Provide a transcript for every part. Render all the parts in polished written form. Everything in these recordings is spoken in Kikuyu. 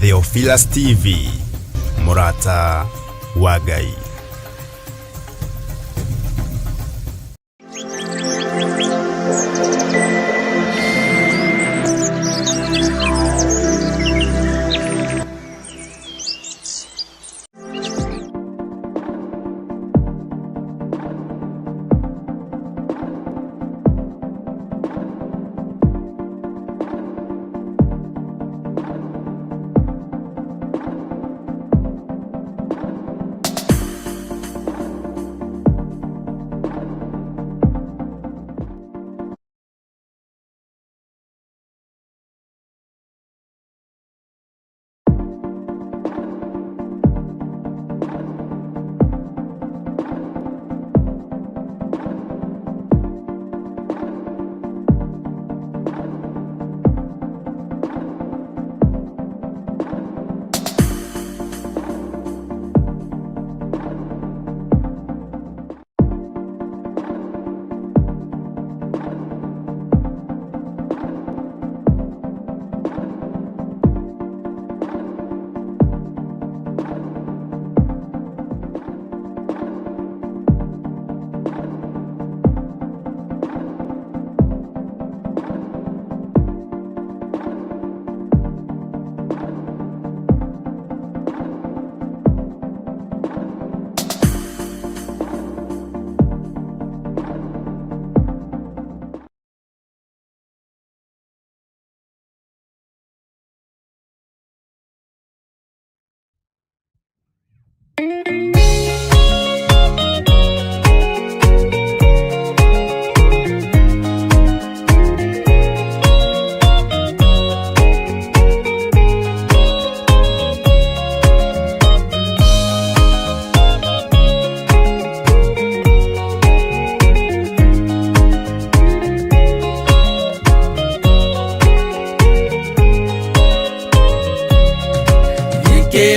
Theophilus TV, mũrata wa Ngai.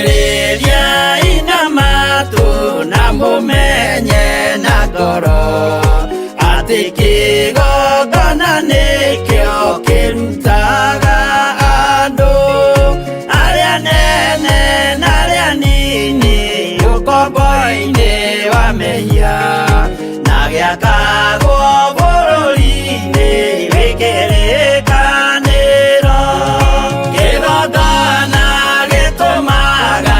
Thikĩrĩriai na matũ na mũmenye na ngoro atĩ kĩgongona nĩkĩo kĩrutaga andũ arĩa nene na arĩa nini ũkombo-inĩ wa mehia na gĩakagwo bũrũri-inĩ wĩ kĩrĩkanĩro. Kĩgongona gĩtũmaga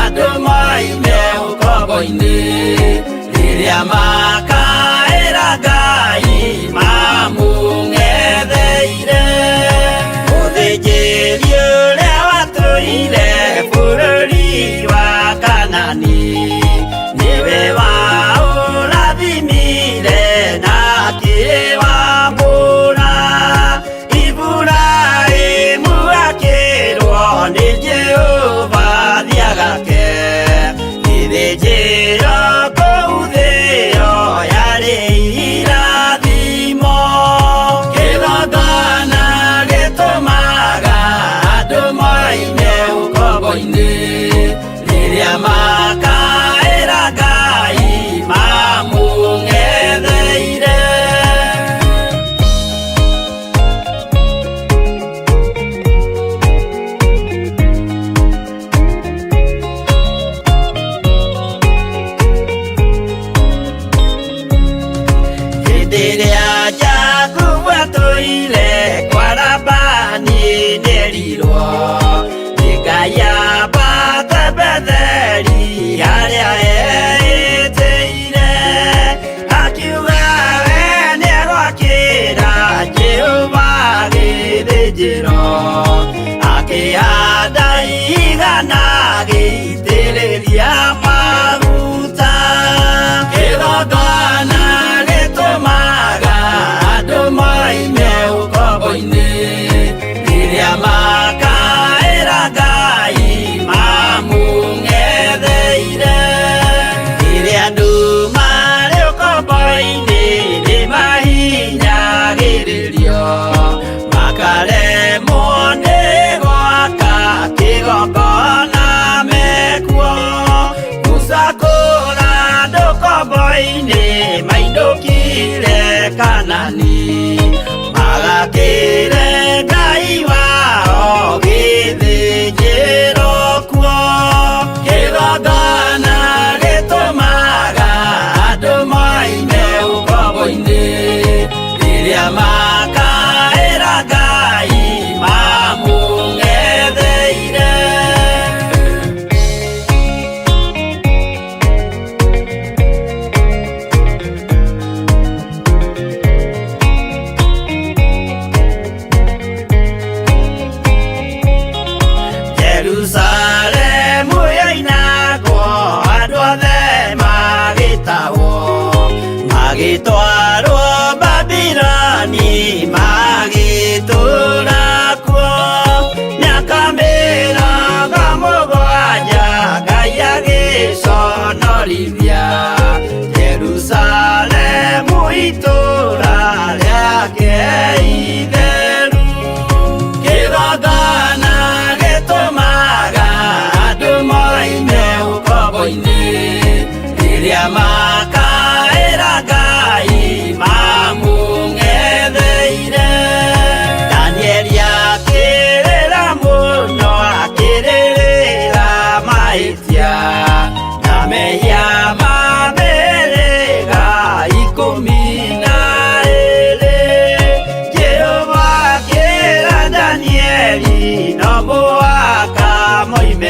andũ moime ũkombo-inĩ rĩrĩa makaĩra Ngai mamũng'etheire. Mũthĩnjĩri ũrĩa watũire bũrũri wa Kanani nĩwe waũrathimire na akĩwambũra. Iburahĩmu akĩrwo nĩ Jehova thiagake gĩthĩnjĩro kũu thĩo yarĩ irathimo. Kĩgongona gĩtũmaga andũ moime ũkombo-inĩ rĩrĩa makaĩra Ngai mamũng'etheire. Hĩndĩ ĩrĩa Jakubu atũire kwa Labani nĩerirwo nĩ Ngai ambate Betheli harĩa eĩtĩire, akiuga we nĩegwakĩra Jehova gĩthĩnjĩro, akĩhanda igana agĩitĩrĩria maguta. Kĩgongona gĩtũmaga andũ moime ũkombo-inĩ rĩrĩa makaĩra Ngai mamũng'etheire. Rĩrĩa andũ marĩ ũkombo-inĩ nĩmahinyagĩrĩrio makaremwo nĩ gwaka kĩgongona mekuo. Musa kũra andũ ũkombo-inĩ mainũkire Kanani magakĩre Ngai wao gĩthĩnjĩro.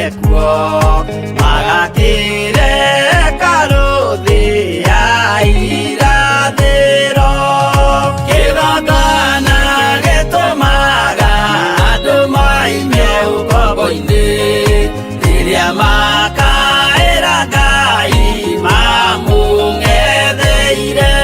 mekuo Magakĩre karũthĩ ya irathĩro Kĩgongona gĩtũmaga andũ moime ũkombo-inĩ Rĩrĩa makaĩra Ngai mamũng'etheire.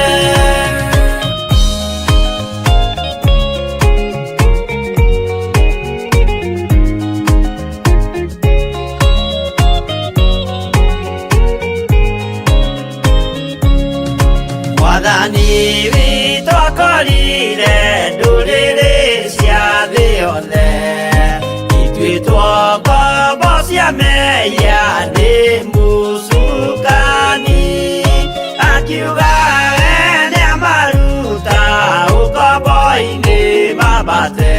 Mwathani witũ akorire ndũrĩrĩ cia thĩ yothe ituĩtwo ngombo cia mehia nĩ mũcukani akiuga we nĩamaruta ũkombo-inĩ mambate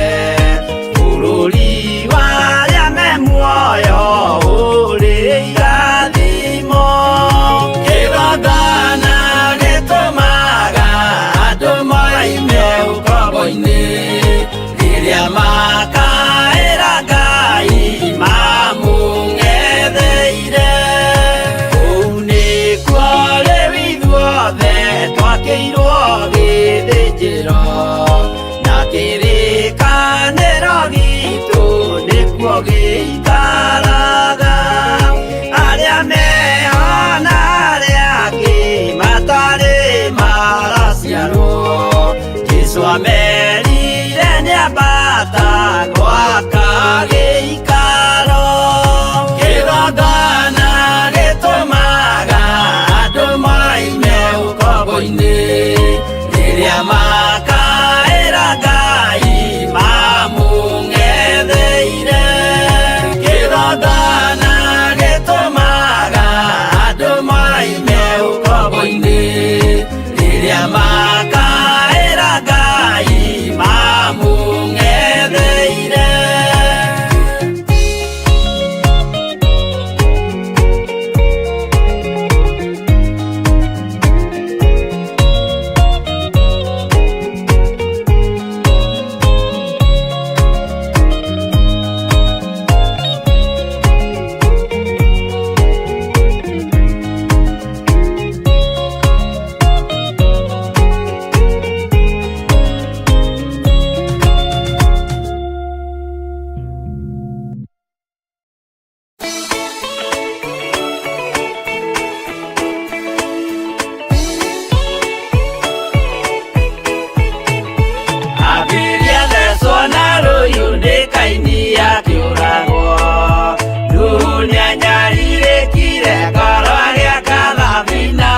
bũrũri wa arĩa me muoyo ũrĩ irathimo. Kĩgongona gĩtũmaga andũ moime ũkombo-inĩ rĩrĩa makaĩra Ngai mamũng'etheire. Kũu nĩkuo rĩu ithuothe twakĩirwo gĩthĩnjĩro na kĩrĩkanĩro gitũ nĩkuo gĩikaraga. Arĩa meho na arĩa angĩ matarĩ maraciarwo Jesũ amerire nĩambata gwaka gĩikaro. Kĩgongona gĩtũmaga andũ moime ũkombo-inĩ rĩrĩa makaĩra Ngai mamũng'etheire. Kĩgongona gĩtũmaga andũ moime ũkombo-inĩ rĩrĩa makaĩra Ngai mamũng'etheire. Abiria thecwo na rũhiũ nĩ Kaini akĩũragwo. Nuhu nĩanyarirĩkire ngoro agĩaka thabina.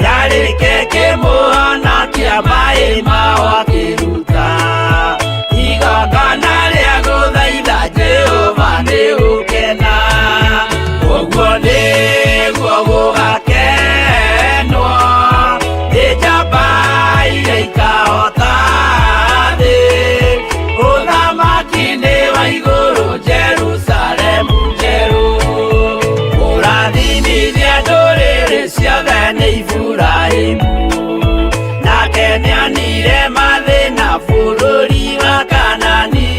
Yarĩke kĩmũhonokia maĩ mao akĩruta. Igongona rĩa gũthaitha Jehova nĩ gũkena. Ũguo nĩguo gũgakenwo nĩ njamba iria ikahota thĩ. Ũthamaki nĩ wa igũrũ Jerusalemu njerũ. Kũrathimithia ndũrĩrĩ ciothe nĩ Iburahĩmu. Nake nĩonire mathĩna bũrũri wa Kanani.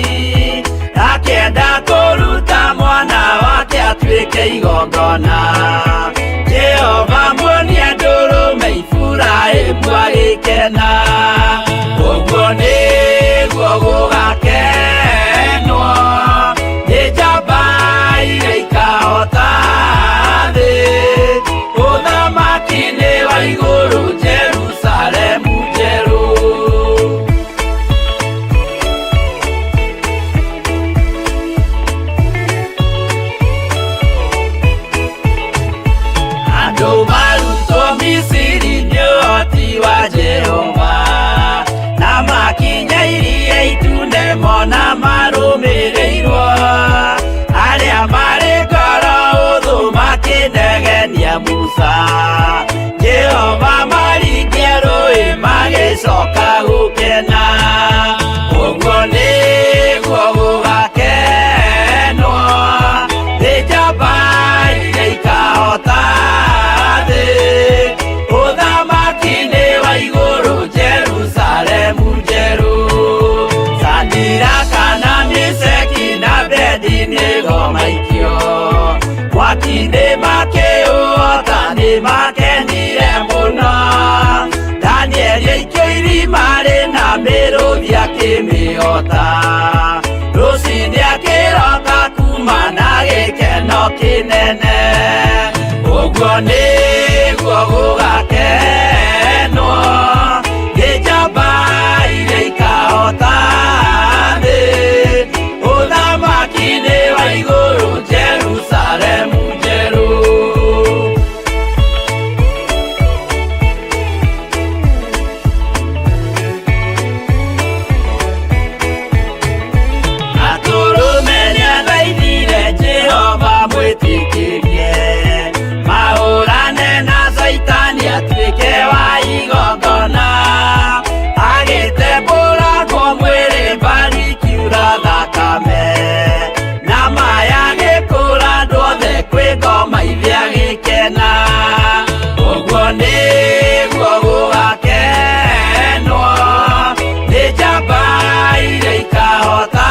Akĩenda kũruta mwana wake atuĩke igongona. Jehova muonia ndũrũme Iburahĩmu agĩkena. Ũguo nĩguo gũgakenwo nĩ njamba iria ikahota thĩ. Ũthamaki nĩ wa igũrũ Jerusalemu njerũ. Andũ marutwo Misiri nĩ ũhoti wa Jehova na makinya iria itune mona marũmĩrĩirwo. Arĩa marĩ ngoro ũthũ makĩnegenia Musa. Jehova maringia rũĩ magĩcoka gũkena. Ũguo nĩguo gũgakenwo nĩ njamba iria ikahota thĩ. Ũthamaki nĩ wa igũrũ Jerusalemu njerũ. Sadiraka na Meshaki na Abednego maikio. Nĩ makenire mũno. Danieli aikio irima rĩna mĩrũthi akĩmĩhota. Rũcinĩ akĩroka kuma na gĩkeno kĩnene. Ũguo nĩguo gũgakenwo nĩ njamba iria ikahota thĩ. Ũthamaki-inĩ wa igũrũ Jerusalemu njerũ. Atũrũme nĩathaithire Jehova mwĩtĩkĩrie mahũrane na Caitani atuĩke wa igongona. Agĩtembũrangwo mwĩrĩ mbari ikiura thakame na maya agĩkũra andũ othe kwĩ ngoma ithe agĩkena. Ũguo nĩguo gũgakenwo nĩ njamba iria ikahota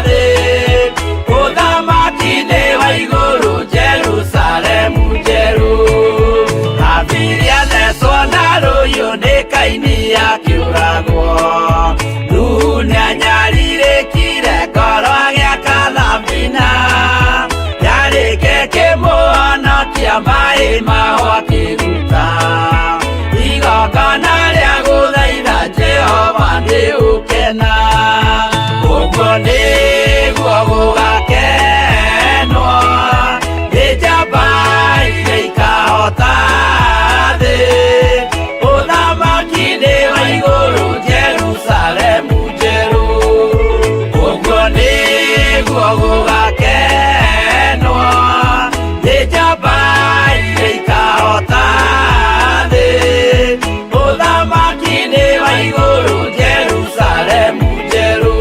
thĩ. Ũthamaki-inĩ wa igũrũ Jerusalemu njerũ. Habili athecwo na rũhiũ nĩ Kaini akĩũragwo. Nuhu nĩanyarirĩkire ngoro agĩaka thabina. Yarĩke kĩmũhonokia maĩ maho akĩruta. Igongona rĩa gũthaitha Jehova nĩ ũkena. Ũguo nĩguo gũgakenwo nĩ njamba iria ikahota thĩ. Ũthamaki-inĩ wa igũrũ Jerusalemu njerũ. Ũguo nĩguo gũgakenwo nĩ njamba iria ikahota thĩ. Ũthamaki-inĩ wa igũrũ Jerusalemu njerũ.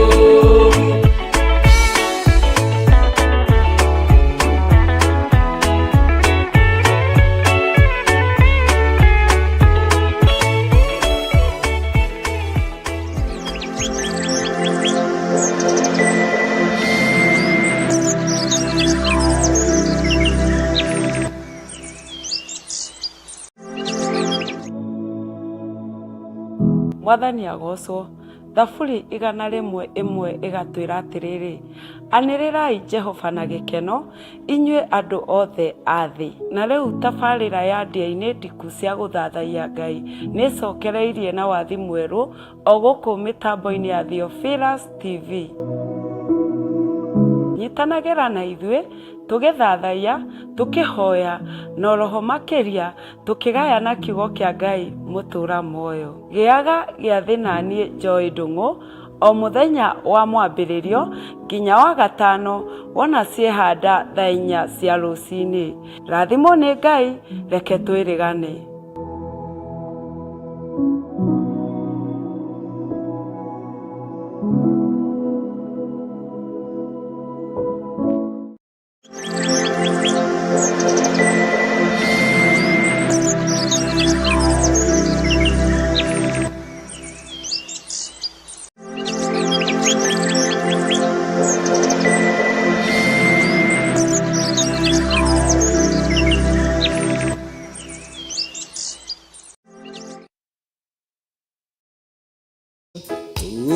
Mwathani agocwo. Thaburi 101 ĩgatwĩra atĩrĩrĩ, anĩrĩrai Jehova na gĩkeno, inyuĩ andũ othe a thĩ. Na rĩu tabarĩra ya ndĩa-inĩ ndiku cia gũthathaiya Ngai nĩ ĩcokereirie na wathi mwerũ o gũkũ mĩtambo-inĩ ya Theophilus TV. Nyitanagĩra na ithuĩ tũgĩthathaiya, tũkĩhoya, na oroho makĩria tũkĩgayana kiugo kĩa Ngai mũtũra muoyo. Gĩaga gĩathĩ naniĩ Joy Ndung'u o mũthenya wa mwambĩrĩrio nginya wa gatano wona ciehanda thaa 4 cia rũcinĩ. Rathimwo nĩ Ngai, reke twĩrĩgane.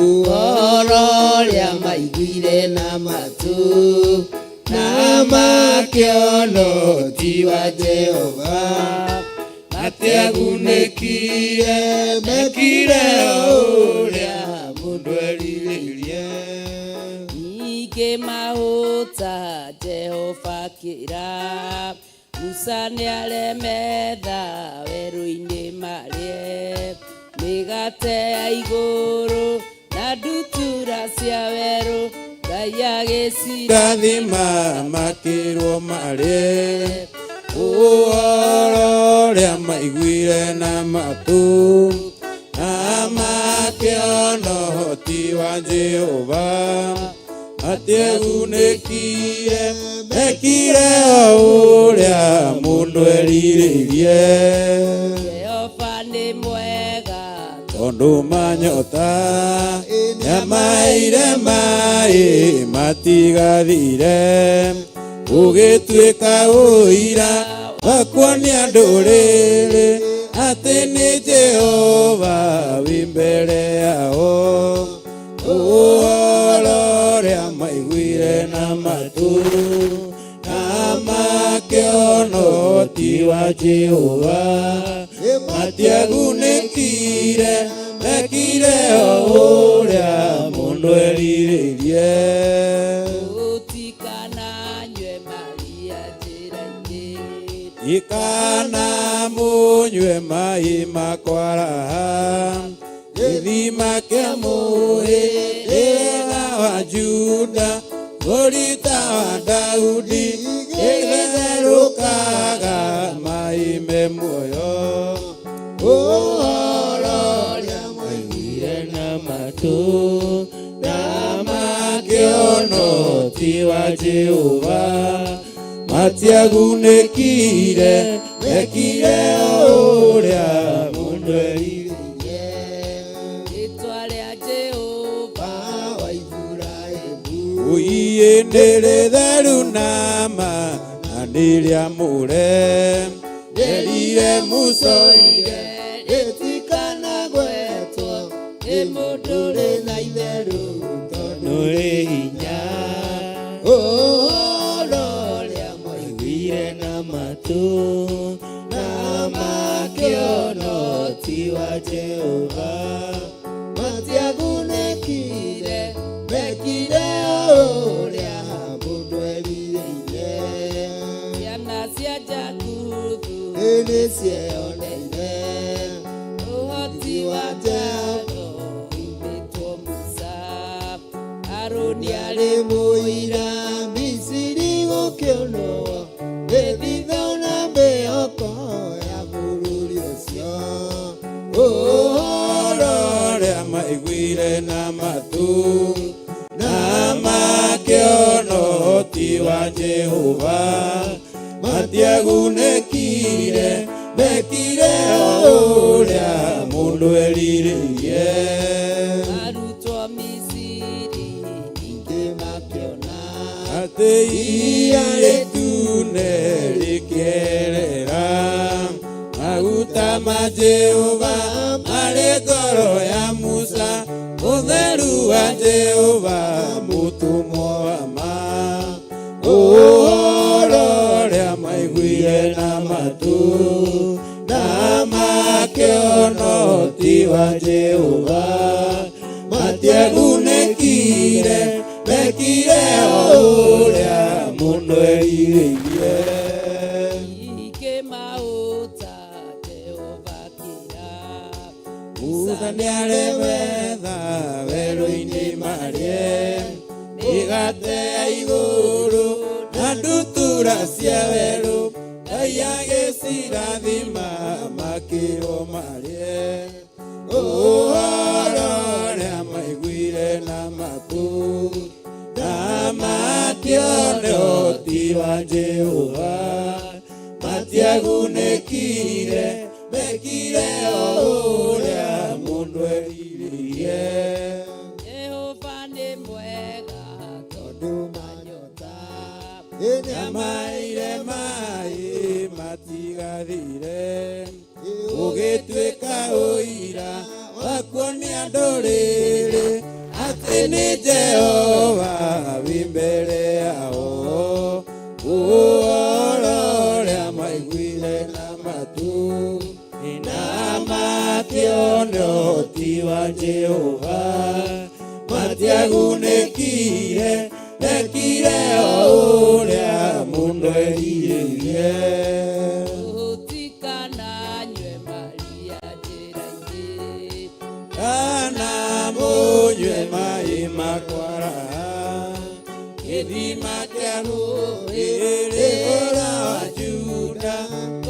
Ũhoro ũrĩa maiguire na matũ na makĩona ũhoti wa Jehova matiagunĩkire mekire ũrĩa mũndũ erirĩirie. Ningĩ mahũta Jehova akĩra Musa nĩaremetha werũ-inĩ marĩe mĩgate ya igũrũ na ndutura cia werũ Ngai agĩcira Gathima makĩrwo marĩe ũhoro ũrĩa maiguire na matũ na makĩona ũhoti wa Jehova matiagunĩkire mekire o ũrĩa mũndũ erirĩirie. Jehova nĩ mwega Tondũ manyota nĩamaheire maĩ matigathire gũgĩtuĩka ũira. Wa kuonia ndũrĩrĩ atĩ nĩ Jehova wĩ mbere yao. Ũhoro ũrĩa maiguire na matũ na makĩona ũhoti wa Jehova, matiagunĩkire, mekire o ũrĩa mũndũ erirĩirie. Mũtikananyue maria njĩra-inĩ. Ikana mũnyue maĩ makwaraha, gĩthima kĩa mũhĩrĩga wa Juda, ũrita wa Daudi, gĩtherũkaga maĩ me muoyo. Ũhoro ũrĩa maiguire na matũ na makĩona ũhoti wa Jehova, matiagunĩkire, mekire o ũrĩa mũndũ erirĩirie. Rĩtwa rĩa Jehova wa Iburahĩmu. Ũiĩ nĩ rĩtheru nama na nĩ rĩamũre, rĩrire Musa oige Rĩtikanagwetwo nĩ mũndũ rĩ na itherũ, tondũ rĩ hinya. Ũhoro ũrĩa Maiguire na matũ na makĩona ũhoti wa Jehova, matiagunĩkire, mekire o ũrĩa mũndũ erirĩirie. Ciana cia Jakubu Nĩ cieyoneire ũhoti wa Jehova uumĩtwo Musa. Harũni arĩ mũira Misiri gũkĩonwo mĩthithũ na mĩhoko ya bũrũri ũcio. Ũhoro ũrĩa maiguire na matũ na makĩona ũhoti wa Jehova, matiagunĩkire, mekire o ũrĩa mũndũ erirĩirie. Arutwo Misiri Ningĩ makĩona atĩ iria rĩtune rĩkĩerera, maguta ma Jehova marĩ ngoro ya Musa, ũtheru wa Jehova mũtũmwo wa ma. Ũhoro ũrĩa maiguire na matũ na makĩona ũhoti wa Jehova, matiagunĩkire, mekire o ũrĩa mũndũ erirĩirie. Ningĩ maũta Jehova kĩra Musa nĩaremetha werũ-inĩ marĩe mĩgate ya igũrũ na ndutura cia werũ, Ngai agĩcirathima makĩrwo marĩe. Ũhoro ũrĩa maiguire na matũ na makĩona ũhoti wa Jehova, matiagunĩkire, mekire o ũrĩa mũndũ erirĩirie. Jehova nĩ mwega tondũ manyota Nĩamaheire maĩ matigathire, ũgĩtuĩka ũira wa kuonia ndũrĩrĩ atĩ nĩ Jehova wĩ mbere yao. Ũhoro ũrĩa maiguire na matũ na makĩona ũhoti wa Jehova, matiagunĩkire, mekire o ũrĩa mũndũ erirĩirie. Mũtikananyue maria njĩra-inĩ. Kana mũnyue maĩ makwara, gĩthima kĩa mũhĩrĩga wa Juda,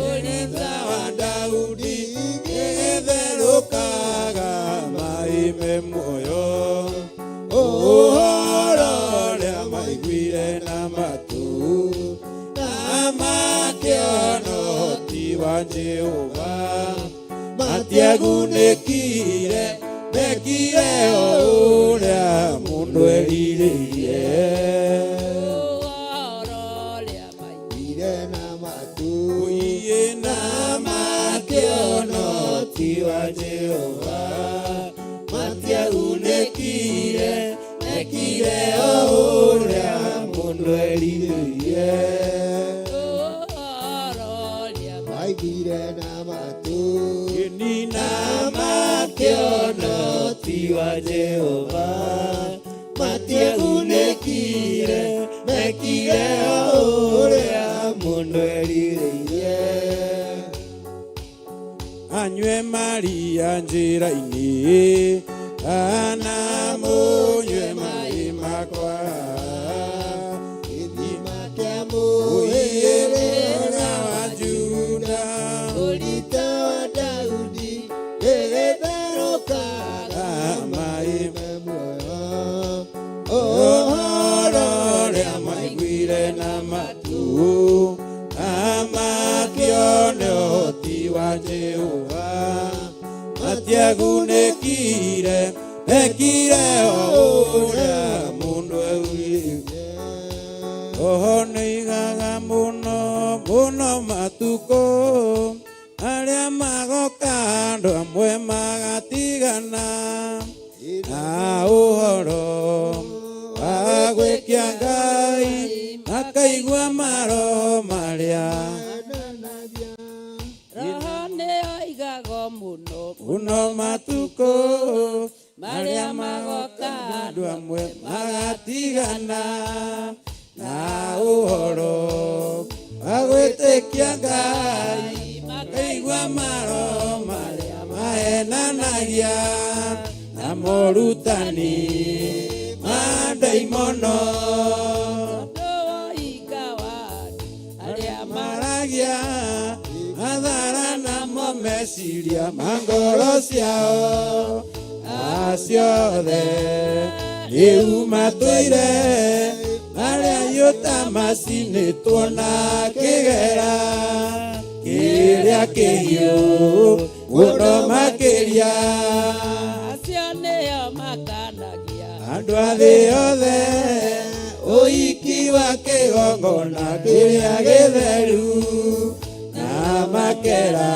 ũrita wa Daudi, gĩgĩtherũkaga maĩ me muoyo. Ũhoro ũrĩa maiguire na matũ na makĩona ũhoti wa Jehova, matiagunĩkire, mekire o ũrĩa mũndũ erirĩirie. Ũhoro ũrĩa maiguire na matũ. Mekire o ũrĩa mũndũ erirĩirie. Ũhoro ũrĩa Maiguire na matũ Na makĩona ti wa Jehova, matiagunĩkire, mekire o ũrĩa mũndũ erirĩirie. Anyue Maria njĩra-inĩ, kana mũnyue maĩ makwa. Gĩthima kĩa Ũiyĩrĩra mũhĩrĩga wa Juda. Ũrita wa Daudi gĩgĩtherũkaga Maĩ me muoyo. Ũhoro ũrĩa maiguire na matũ, na makĩona ũhoti wa Jehova, matiagunĩkire, mekire o ũrĩa mũndũ augire. Roho nĩigaga mũno mũno matukũ arĩa magoka, andũ amwe magatigana na ũhoro wa gwĩkia Ngai, makaigua maroho marĩa Roho nĩoigaga mũno mũno matukũ marĩa magoka, andũ amwe magatigana na ũhoro wa gwĩtĩkia Ngai, makaigua maroho marĩa mahenanagia na morutani ma ndaimono. Tondũ woiga wa andũ arĩa Maragia mathara namo meciria ma ngoro ciao, aciothe rĩu matũire marĩa yũta macinĩtwo na kĩgera kĩrĩa kĩhiũ mũno makĩria. Acio nĩo makanagia Andũ a thĩ yothe ũiki wa kĩgongona kĩrĩa gĩtheru, na makera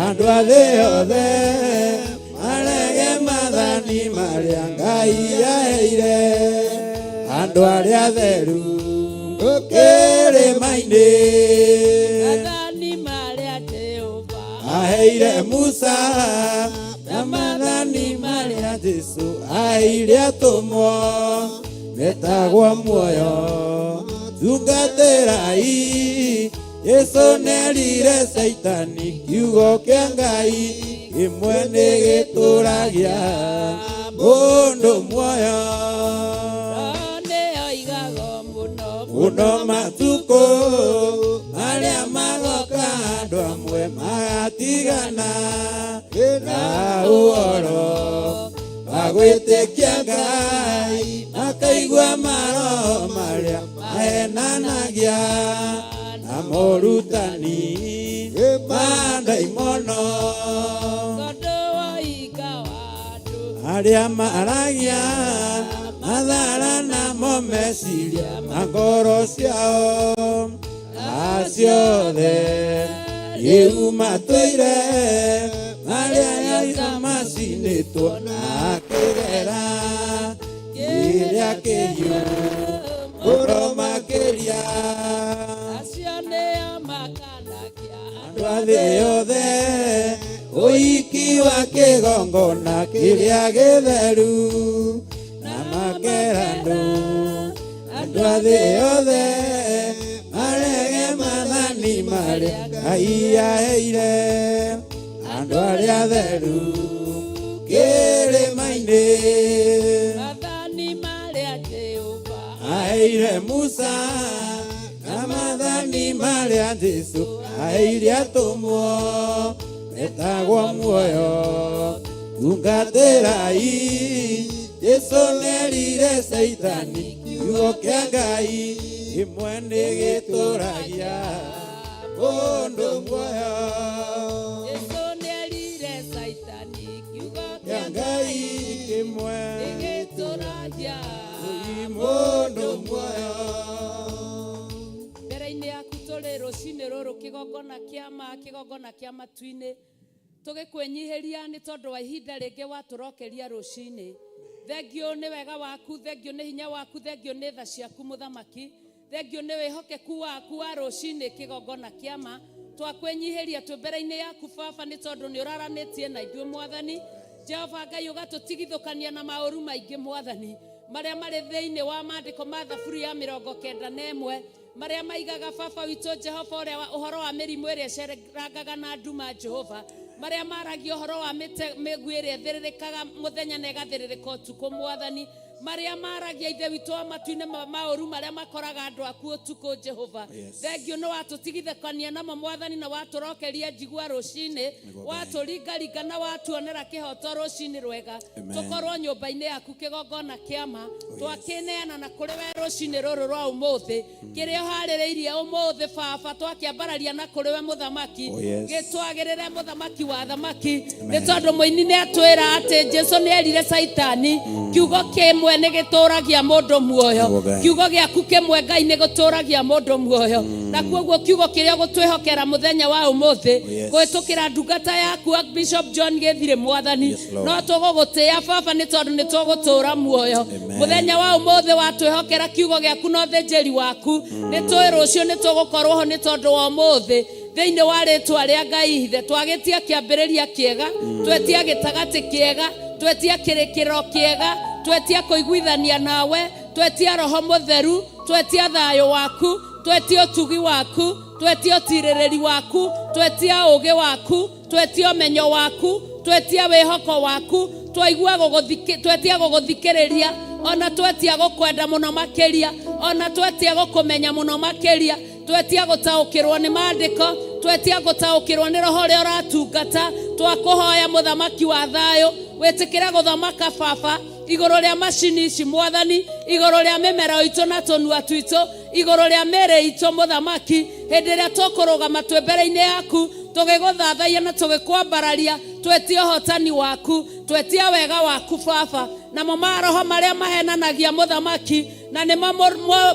andũ a thĩ yothe marege mathani marĩa Ngai aheire andũ arĩa atheru kĩrĩma-inĩ. Maathani marĩa Jehova Aheire Musa na mathani marĩa Jesu aheire atũmwo metagwo muoyo. Tungatĩrai. Jesu nĩerire Caitani kiugo kĩa Ngai ĩmwe nĩ gĩtũragia mũndũ muoyo. Roho nĩoigaga mũno Mũno matukũ marĩa magoka, andũ amwe magatigana na ũhoro wa gwĩtĩkia Ngai, makaigua maroho marĩa mahenanagia na morutani ma ndaimono. Tondũ woiga wa andũ Arĩa maragia mathara namo meciria ma ngoro ciao, aciothe rĩu matũire marĩa yaita macinĩtwo na kĩgera kĩrĩa kĩhiũ mũno makĩria. Acio nĩo makanagia Andũ a thĩ yothe ũiki wa kĩgongona kĩrĩa gĩtheru, na makera andũ a thĩ yothe marege mathani marĩa Ngai aheire andũ arĩa atheru kĩrĩma-inĩ. Maathani marĩa Jehova Aheire Musa na mathani marĩa Jesu aheire atũmwo metagwo muoyo. Tungatĩrai. Jesu nĩerire Caitani kiugo kĩa Ngai ĩmwe nĩ gĩtũragia mũndũ muoyo. Jesu nĩerire Caitani kiugo Kĩa Ngai kĩmwe gĩgĩtũragia mũndũ muoyo. Mbere-inĩ yaku tũrĩ rũcinĩ rũrũ, kĩgongona kĩa ma, kĩgongona kĩa matu-inĩ. Tũgĩkwĩnyihĩria nĩ tondũ wa ihinda rĩngĩ watũrokeria rũcinĩ. Thengiũ nĩ wega waku, thengiũ nĩ hinya waku, thengiũ nĩ tha ciaku mũthamaki, thengiũ nĩ wĩhokeku waku wa rũcinĩ kĩgongona kĩama. Twakwĩnyihĩria twĩ mbere-inĩ yaku baba nĩ tondũ nĩ ũraranĩtie na ithuĩ mwathani. Jehova Ngai ũgatũtigithũkania na maũru maingĩ mwathani marĩa marĩ thĩinĩ wa maandĩko ma Thaburi ya 91 marĩa maigaga baba witũ Jehova ũrĩa ũhoro wa mĩrimũ ĩrĩa ĩcerangaga na nduma Jehova, marĩa maragia ũhoro wa mĩguĩ ĩrĩa ĩthĩrĩrĩkaga mũthenya na ĩgathĩrĩrĩka ũtukũ mwathani, marĩa maragia ithe witũ wa matu-inĩ maũru marĩa makoraga andũ aku ũtukũ Jehova. Thengiũ nĩ watũtigithũkania namo mwathani na watũrokeria njigua rũcinĩ, watũringaringa na watuonera kĩhoto rũcinĩ rwega. Tũkorwo nyũmba-inĩ yaku kĩgongona kĩama, twakĩneana na kũrĩ we rũcinĩ rũrũ rwa ũmũthĩ, kĩrĩa ũharĩrĩirie ũmũthĩ baba twakĩambararia na kũrĩ we mũthamaki, gĩtwagĩrĩre mũthamaki wa thamaki, nĩ tondũ mũini nĩ atwĩra atĩ Jesu nĩ erire Caitani kiugo kĩmwe nĩ gĩtũragia mũndũ muoyo, kiugo gĩaku kĩmwe Ngai nĩ gĩtũragia mũndũ muoyo, na kuoguo kiugo kĩrĩa ũgũtwĩhokera mũthenya wa ũmũthĩ kũhĩtũkĩra ndungata yaku Bishop John Gĩthirĩ mwathani, no tũgũgũtĩĩa baba nĩ tondũ nĩ tũgũtũra muoyo mũthenya wa ũmũthĩ watwĩhokera kiugo gĩaku na ũthĩnjĩri waku, nĩ tũĩ rũciũ nĩ tũgũkorwo ho nĩ tondũ wa ũmũthĩ. Thĩinĩ wa rĩtwa rĩa Ngai ithe twagĩtia kĩambĩrĩria kĩega, twetia gĩtagatĩ kĩega, twetia kĩrĩkĩrĩro kĩega, twetia kũiguithania nawe, twetia roho mũtheru, twetia thayũ waku, twetia ũtugi waku, twetia ũtirĩrĩri waku, twetia ũũgĩ waku, twetia ũmenyo waku, twetia wĩhoko waku, twaigua twetia gũgũthikĩrĩria, ona twetia gũkwenda mũno makĩria, ona twetia gũkũmenya mũno makĩria, twetia gũtaũkĩrwo nĩ maandĩko, twetia gũtaũkĩrwo nĩ roho ũrĩa ũratungata. Twakũhoya mũthamaki wa thayũ wĩtĩkĩre gũthamaka baba igũrũ rĩa macini ici mwathani, igũrũ rĩa mĩmero itũ na tũnua twitũ, igũrũ rĩa mĩĩrĩ itũ mũthamaki, hĩndĩ ĩrĩa tũkũrũgama twĩ mbere-inĩ yaku tũgĩgũthathaia na tũgĩkwambararia, twetia ũhotani waku, twetia wega waku baba, namo maroho marĩa mahenanagia mũthamaki, na nĩmo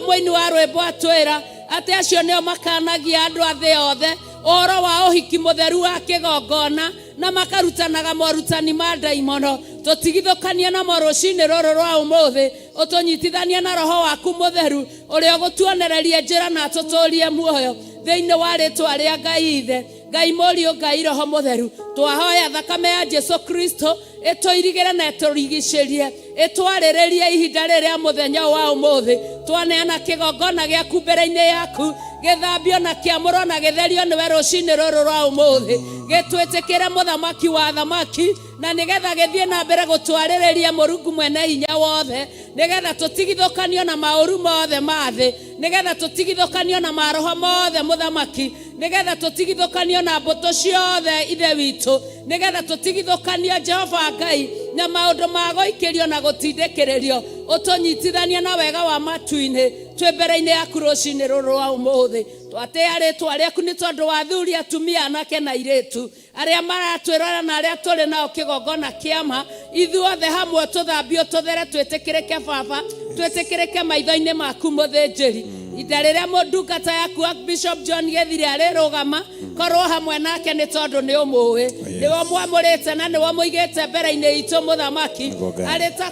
mũini wa rwĩmbo atwĩra atĩ acio nĩo makanagia andũ a thĩ yothe ũhoro wa ũhiki mũtheru wa kĩgongona, na makarutanaga morutani ma ndaimono. Tũtigithũkanie namo rũcinĩ rũrũ rwa ũmũthĩ, ũtũnyitithanie na roho waku mũtheru ũrĩa ũgũtuonereria njĩra na atũtũrie muoyo thĩinĩ wa rĩtwa rĩa Ngai ithe, Ngai mũriũ, Ngai roho mũtheru. Twahoya thakame ya Jesu Kristo ĩtũirigĩre na ĩtũrigicĩrie, ĩtwarĩrĩrie ihinda rĩrĩa mũthenya wa ũmũthĩ. Twaneana kĩgongona gĩaku mbere-inĩ yaku, gĩthambio na kĩamũrwo na gĩtherio nĩwe rũcinĩ rũrũ rwa ũmũthĩ, gĩtwĩtĩkĩre mũthamaki wa thamaki, na nĩgetha gĩthiĩ na mbere gũtwarĩrĩria Mũrungu mwene hinya wothe, nĩgetha tũtigithũkanio na maũru mothe ma thĩ, nĩgetha tũtigithũkanio na maroho mothe mũthamaki, nĩgetha tũtigithũkanio na mbũtũ ciothe ithe witũ, nĩgetha tũtigithũkanio Jehova Ngai na maũndũ ma gũikĩrio na gũtindĩkĩrĩrio, ũtũnyitithanie na wega wa matu-inĩ twĩ mbere-inĩ yaku rũcinĩ rũrũ rwa ũmũthĩ. Twatĩĩa rĩtwa rĩaku nĩ tondũ wa athuri, atumia, anake na airĩtu arĩa maratwĩrora na arĩa tũrĩ nao kĩgongona kĩama, ithuothe hamwe tũthambio tũthere, twĩtĩkĩrĩke baba, twĩtĩkĩrĩke maitho-inĩ maku mũthĩnjĩri. Ihinda rĩrĩa ndungata yaku Bishop John Gĩthiri arĩrũgama, korwo hamwe nake nĩ tondũ nĩ ũmũĩ, nĩwe ũmwamũrĩte na nĩwe ũmũigĩte mbere-inĩ itũ mũthamaki, arĩ ta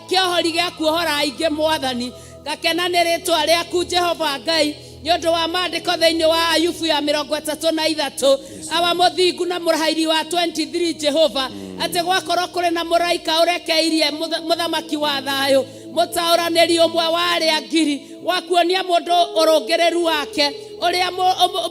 kĩohori gĩa kuohora aingĩ mwathani. Ngakena nĩ rĩtwa rĩaku Jehova Ngai nĩ ũndũ wa maandĩko thĩinĩ wa Ayubu ya 33, awa mũthingu na mũrairi wa 23 Jehova, atĩ gwakorwo kũrĩ na mũraika ũrekeirie mũthamaki wa thayũ, mũtaũranĩri ũmwe wa arĩa ngiri, wa kuonia mũndũ ũrũngĩrĩru wake ũrĩa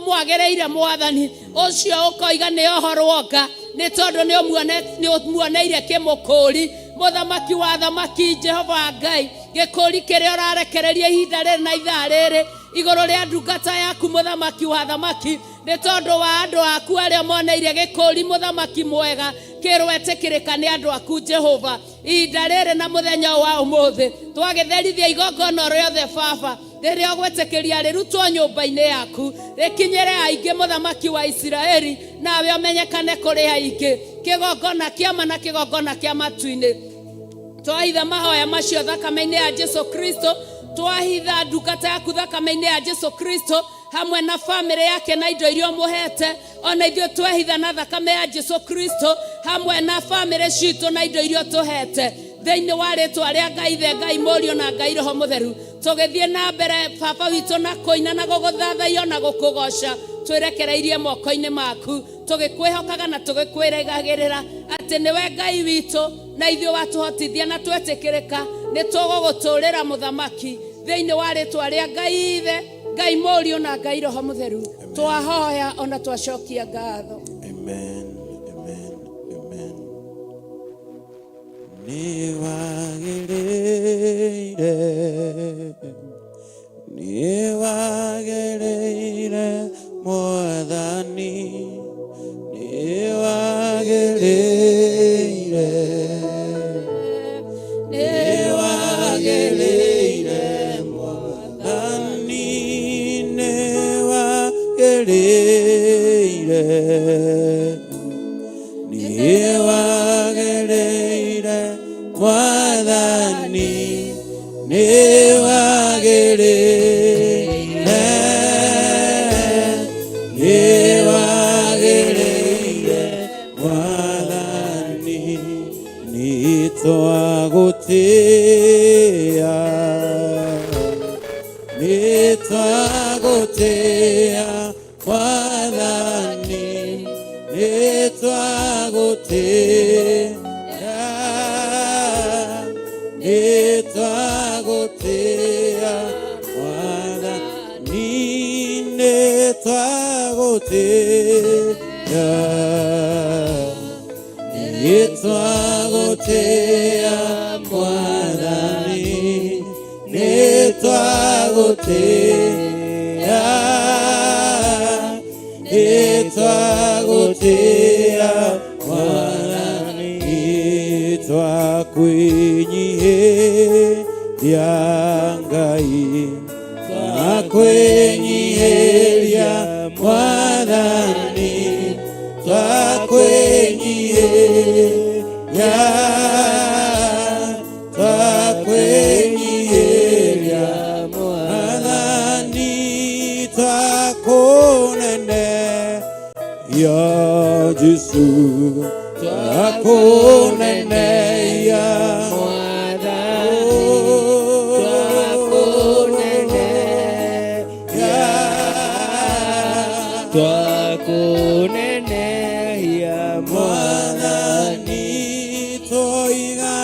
mwagĩrĩire mwathani, ũcio ũkoiga nĩ ohorwo nga nĩ tondũ nĩ ũmuoneire kĩmũkũri mũthamaki wa thamaki Jehova Ngai. Gĩkũri kĩrĩa ũrarekereria ihinda rĩrĩ na ithaa rĩrĩ igũrũ rĩa ndungata yaku mũthamaki wa thamaki, nĩ tondũ wa andũ aku arĩa moneire gĩkũri mũthamaki mwega kĩrwetĩkĩrĩka nĩ andũ aku Jehova. Ihinda rĩrĩ na mũthenya wa ũmũthĩ twagĩtherithia igongona rĩothe baba rĩrĩa ũgwĩtĩkĩria rĩrutwo nyũmba-inĩ yaku, rĩkinyĩre aingĩ mũthamaki wa Isiraeli, nawe ũmenyekane kũrĩ aingĩ, kĩgongona kĩama na kĩgongona kĩa matu-inĩ. Twahitha mahoya macio thakame-inĩ ya Jesu Kristo, twahitha ndungata yaku thakame-inĩ ya Jesu Kristo. Hamwe na famĩlĩ yake na indo iria ũmũhete. Ona ithuĩ twehitha na thakame ya Jesu Kristo hamwe na famĩlĩ citũ na indo iria ũtũhete. Thĩinĩ wa rĩtwa rĩa Ngai Ithe, Ngai Mũriũ na Ngai Roho Mũtheru, tũgĩthiĩ na mbere baba witũ na kũina na gũgũthathaiya na gũkũgoca, twĩrekereirie moko-inĩ maku, tũgĩkwĩhokaga na tũgĩkwĩrĩgagĩrĩra atĩ nĩwe Ngai witũ na ithuĩ watũhotithia na twetĩkĩrĩka nĩ tũgũgũtũrĩra mũthamaki. Thĩinĩ wa rĩtwa rĩa Ngai Ithe, Ngai Mũriũ na Ngai Roho Mũtheru, twahoya ona twacokia ngatho. Amen, amen, amen. Nĩ wagĩrĩire, nĩ wagĩrĩire Mwathani, nĩ wagĩrĩire, nĩ wagĩrĩire Mwathani, nĩ wagĩrĩire, nĩ wagĩrĩire Mwathani, nĩ wagĩrĩire, nĩ wagĩrĩire Mwathani, nĩ twagũtĩĩa, nĩ twagũtĩĩa Mwathani, nĩ twagũtĩĩa, nĩ twagũtĩĩa Mwathani, nĩ twagũtĩĩa, nĩ twagũtĩĩa Mwathani, nĩ twagũtĩĩa, nĩ twagũtĩĩa Mwathani, twakwĩnyihĩria Ngai, twakwĩnyihĩria Mwathani, twakwĩnyihĩria, twakwĩnyihĩria Mwathani, twakũnene ya Jesu, twakũnene ya Mwathani, twakũnene ya twakunenehia. Mwathani, twoiga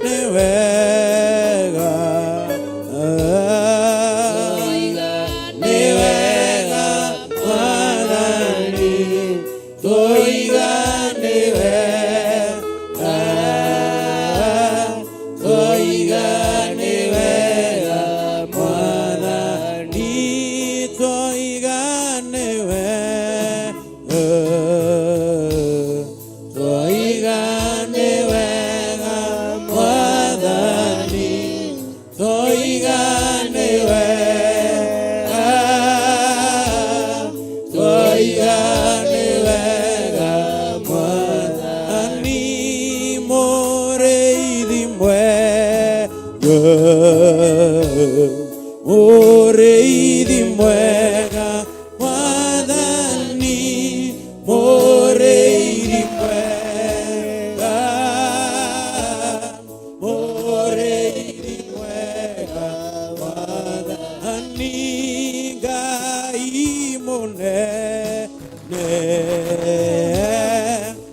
nĩ wega, nĩ wega Mwathani, twoiga nĩ wega, twoiga nĩ wega Mwathani, twoiga nĩ wega, twoiga nĩ wega Mwathani, twoiga nĩ wega, twoiga nĩ wega Mwathani, mũrĩithi mwega, mũrĩithi mwega Mwathani, mũrĩithi mwega, mũrĩithi mwega Mwathani, Ngai mũnene,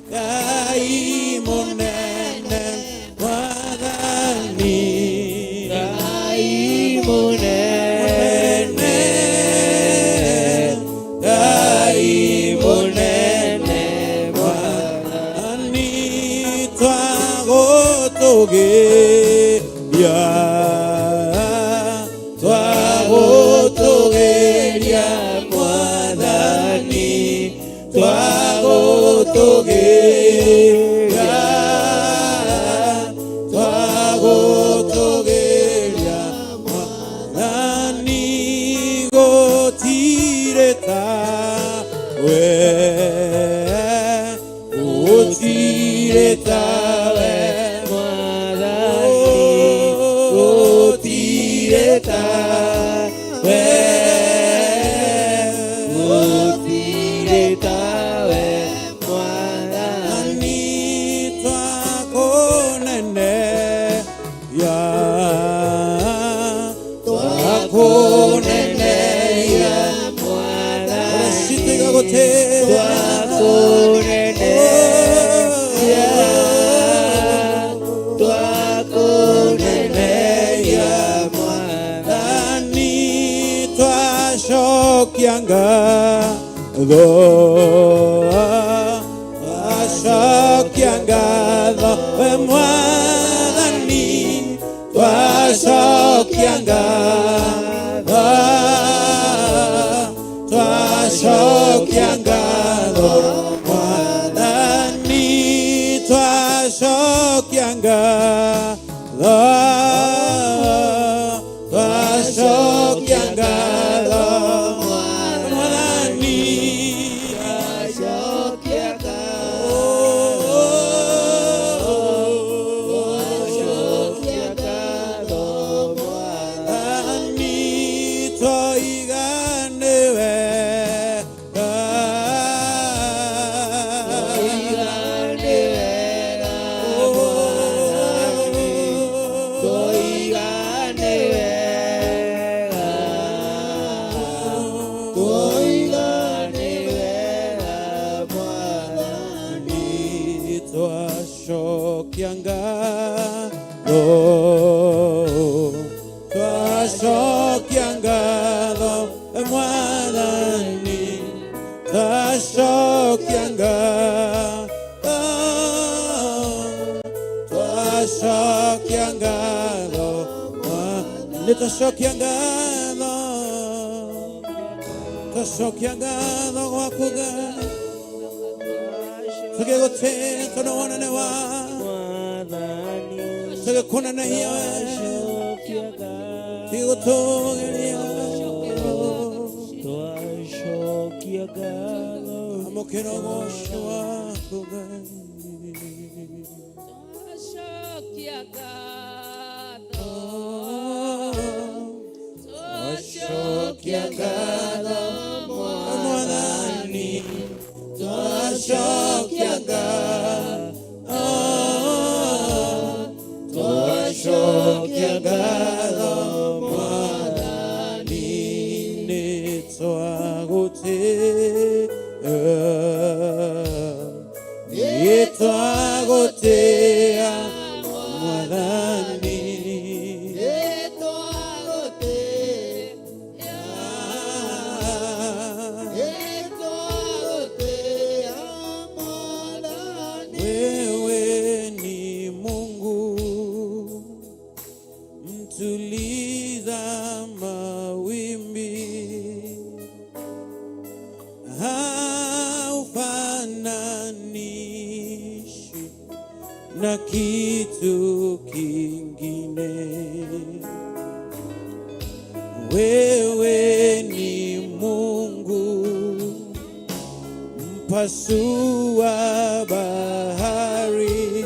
Ngai mũnene Mwathani, Ngai mũnene, Ngai mũnene Mwathani, twagũtũgĩria, twagũtũgĩria Mwathani, twagũtũgĩria, twagũtũgĩria Mwathani, gũtirĩ tawe, gũtirĩ tawe. Mwathani, Twacokia ngatho, twacokia ngatho we Mwathani, twacokia ngatho, twacokia ngatho Mwathani, twacokia ngatho, twacokia ngatho Mwathani. Twacokia ngatho, twacokia ngatho Mwathani, twoiga nĩ wega. Twoiga nĩ wega Mwathani, twoiga nĩ wega, twoiga nĩ wega Mwathani. Twacokia ngatho, twacokia ngatho Mwathani, twacokia ngatho, twacokia ngatho, nĩ twacokia ngatho, twacokia ngatho gwaku Ngai, tũgĩgũtĩĩa tondũ wonane wa Mwathani, tũgĩkũnenehia we, twacokia ngatho, tũgĩgũtũgĩria. Twacokia ngatho, Amũkĩra ũgoco waku Ngai. Twacokia ngatho, twacokia ngatho Mwathani, twacokia ngatho, twacokia ngatho Mwathani, nĩ twagũtĩĩa, nĩ twagũtĩĩa Mwathani. Nĩ twagũtĩĩa, nĩ twagũtĩĩa Mwathani. Wewe ni Mungu mtuliza mawimbi, haufananishi na kitu kingine. Wewe ni Mungu mpasua bahari,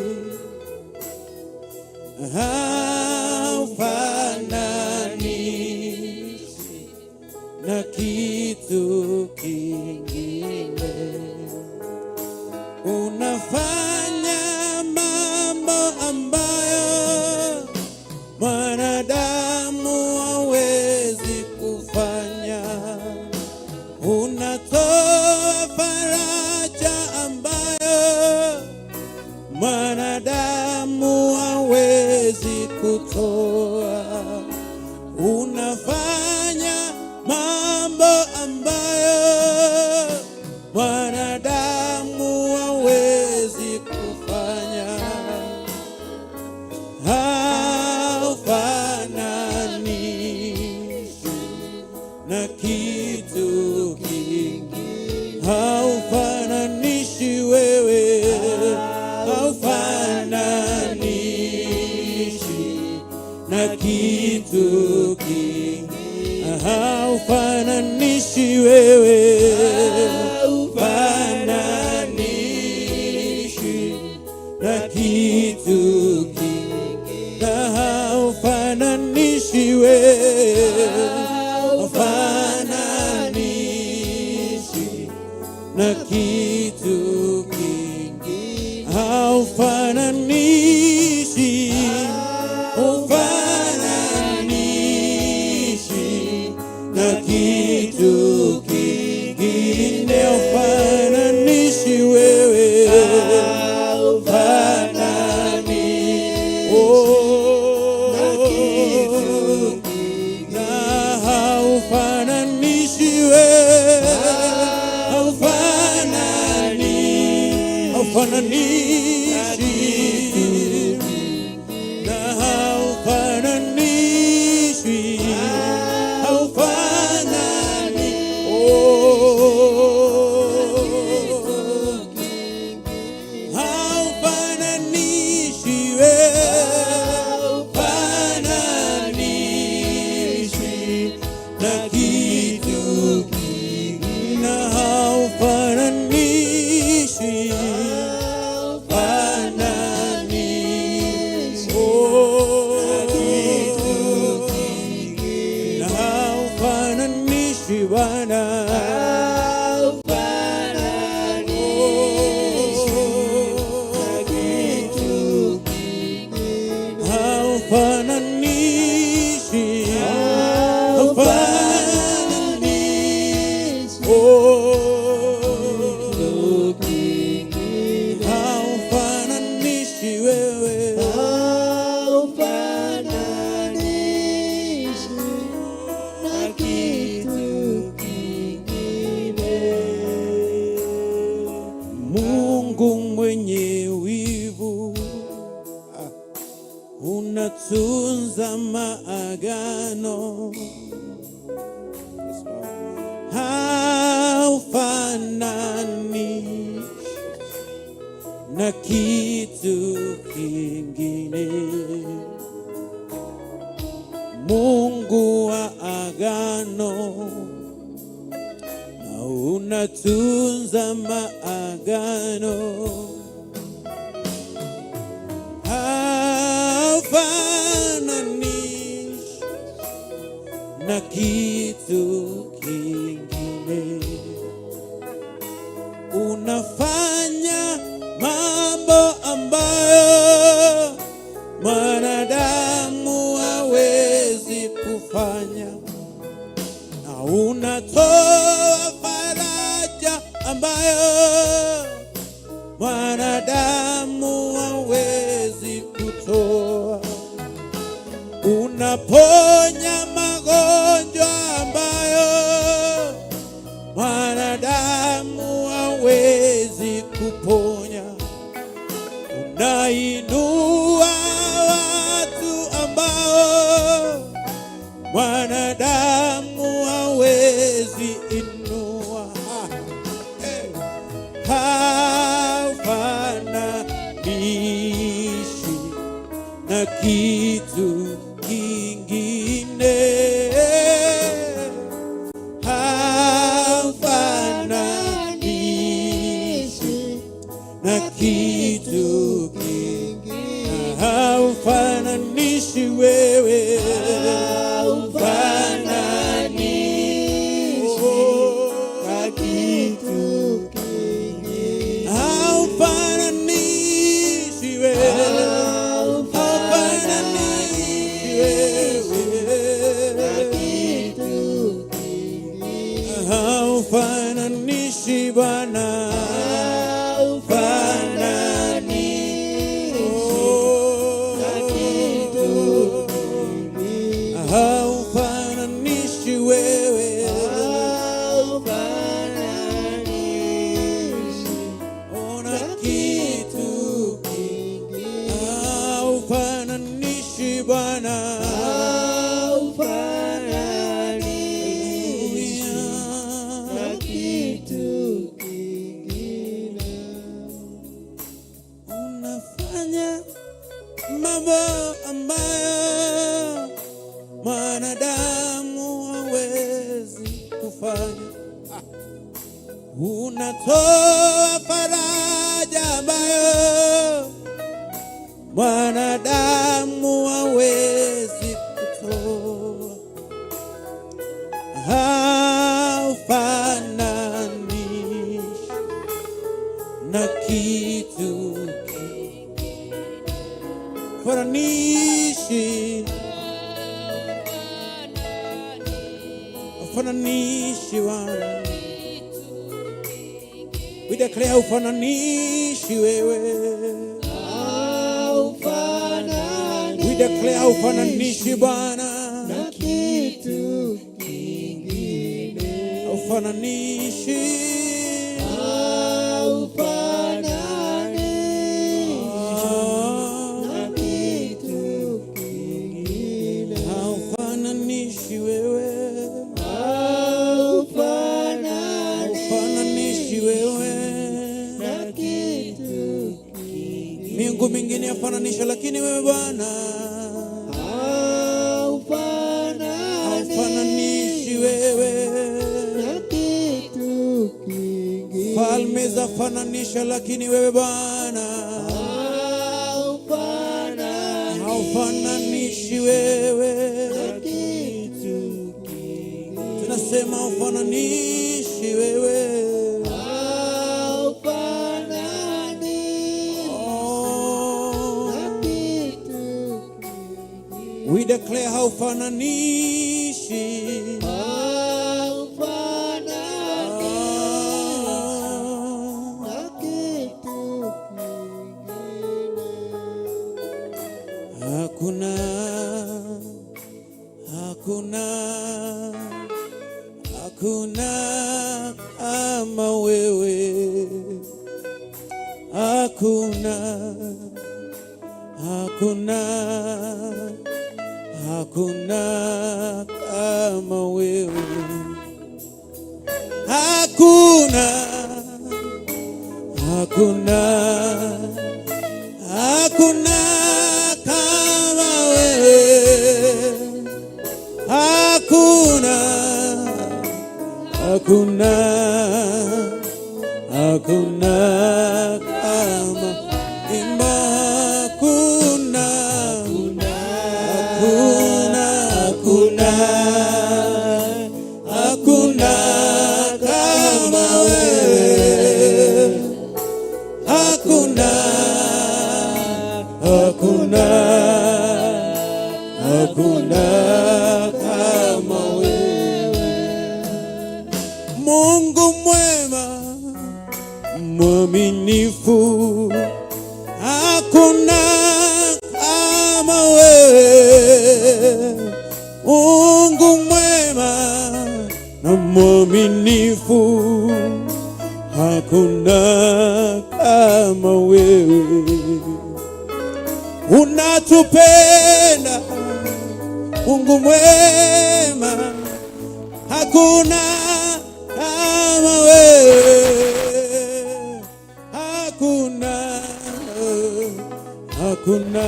haufananishi na kitu kingine. Unafanya mambo ambayo mwanadamu hawezi kufanya. Unatoa faraja ambayo mwanadamu hawezi kutoa. Unafanya mambo ambayo mwanadamu hawezi kufanya. Haufananishi na kitu kingi, haufananishi wewe, haufananishi na kitu kingi, haufananishi wewe, haufananishi na kitu kingi, na haufananishi wewe, haufananishi na kitu kingi, haufananishi, hufananishi na kitu kingine, haufananishi wewe, haufanani, oh, na haufananishi wewe. Haufananishi, haufananishi, oh, haufananishi wewe, Haufananishi na kitu kingine. Mungu mwenye wivu, unatunza maagano, haufanani na kitu kingine. Mungu wa agano, na unatunza maagano, haufananishi na kitu kingine. Unafanya mambo ambayo mwanadamu hawezi kufanya, na unatoa faraja ambayo mwanadamu hawezi kutoa. Unaponya magonjwa ambayo mwanadamu hawezi kuponya. Unainua watu ambao mwanadamu hawezi inua. Hey. Haufananishi na kitu kingine. Haufananishi na kitu kingine. Haufananishi wewe, Haufananishi na kitu kingine. Haufananishi wewe, haufananishi Na wewe, kitu kingine. Haufananishi Bwana, Haufananishi na kitu kingine. Haufananishi wewe, Haufananishi ona na kitu kitu kingine. Haufananishi Bwana, Haufananishi na kitu kingine. Unafanya mambo ambayo mwanadamu hawezi kufanya. Unatoa faraja ambayo mwanadamu hawezi kutoa. Haufananishi na kitu fananishi, fananishi Bwana. We declare ufananishi wewe. We declare ufananishi Bwana. Na kitu kingine. Ufananishi. Haufananishi na kitu kingine. Haufananishi wewe. Haufananishi wewe. Na kitu kingine. Miungu mingine yafananisha, lakini wewe Bwana haufananishi wewe. Na kitu kingine. Falme zafananisha, lakini wewe Bwana haufananishi wewe. Na kitu kingine. Tunasema haufananishi wewe. Haufananishi Oh. na kitu kingine. We declare haufananishi. Haufanani na kitu kingine. Hakuna, hakuna, hakuna kama wewe. Hakuna, hakuna, hakuna kama wewe. Hakuna, hakuna, hakuna kama wewe. Hakuna, hakuna, hakuna kama. Imba, hakuna, hakuna, hakuna, hakuna kama wewe. Hakuna, hakuna, hakuna kama wewe. Mungu mwema, mwaminifu, hakuna kama wewe. Mungu mwema na mwaminifu, hakuna kama wewe. Unatupenda, Mungu mwema, hakuna kama wewe, hakuna, hakuna,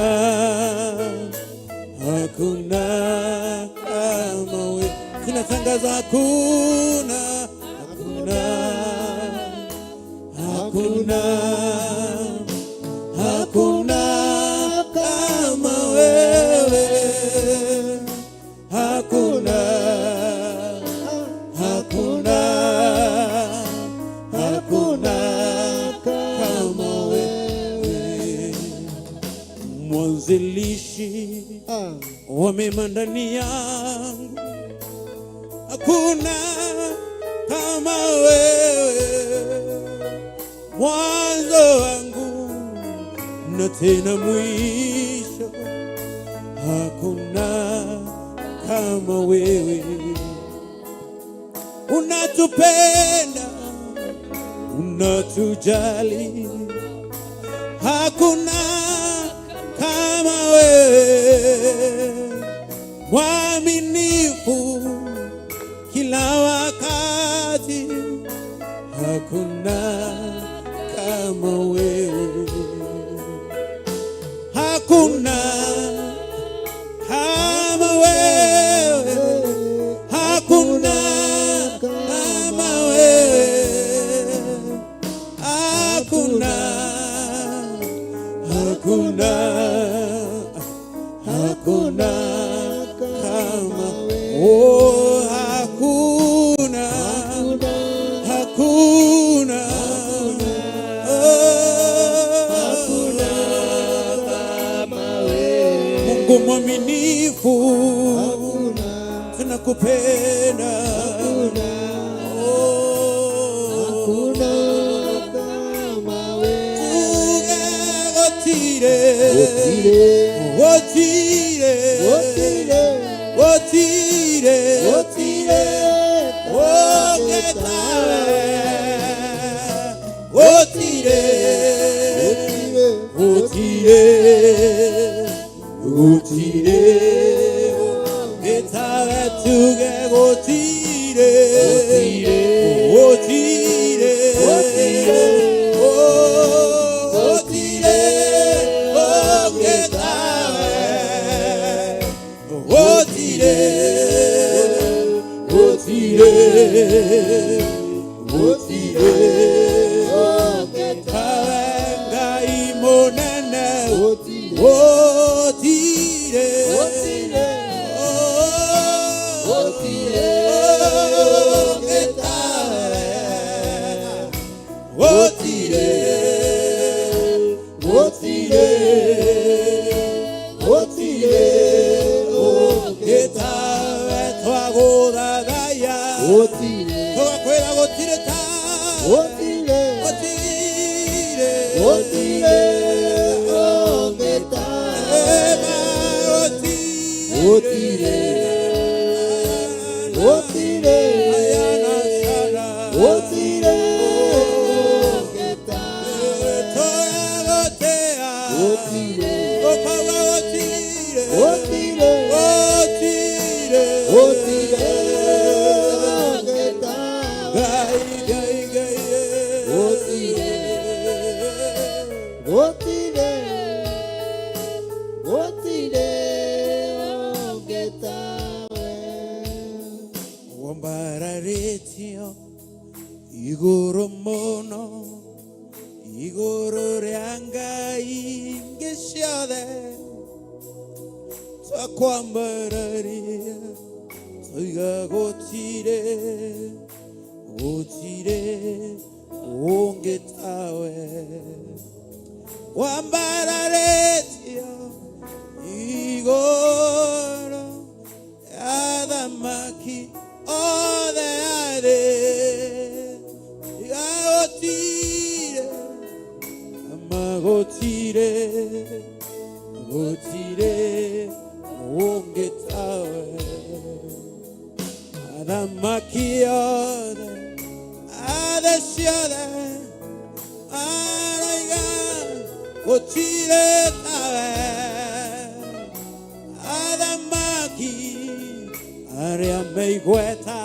hakuna kama wewe. Tunatangaza hakuna, hakuna, hakuna, hakuna kama wewe, hakuna, hakuna, hakuna kama wewe, mwanzilishi wa mema ndani yangu, hakuna kama wewe, mwanzo wangu na tena mwisho, hakuna kama wewe. Unatupenda, unatujali, hakuna kama wewe, mwaminifu kila wakati, hakuna kama wewe, hakuna kama wewe, hakuna kama wewe, hakuna, hakuna, hakuna kama, oh, hakuna, hakuna, oh, Mungu mwaminifu, tunakupenda. Oh, gũtirĩ, gũtirĩ, gũtirĩ, ũngĩ tawe, gũtirĩ, gũtirĩ, gũtirĩ ũngĩ tawe, tuge gũtirĩ, gũtirĩ, oh, gũtirĩ ũngĩ tawe, gũtirĩ, gũtirĩ, gũtirĩ ũngĩ tawe, Ngai mũnene, gũtirĩ, oh, ũngĩ tawe, gũtirĩ, gũtirĩ, gũtirĩ. Twakwambararia Toiga gũtirĩ gũtirĩ ũngĩ tawe Wambararĩtio igũrũ athamaki othe a thĩ Tiga gũtirĩ ama gũtirĩ gũtirĩ ũngĩ tawe athamaki othe a thĩ ciothe maroiga gũtirĩ tawe athamaki arĩa me igweta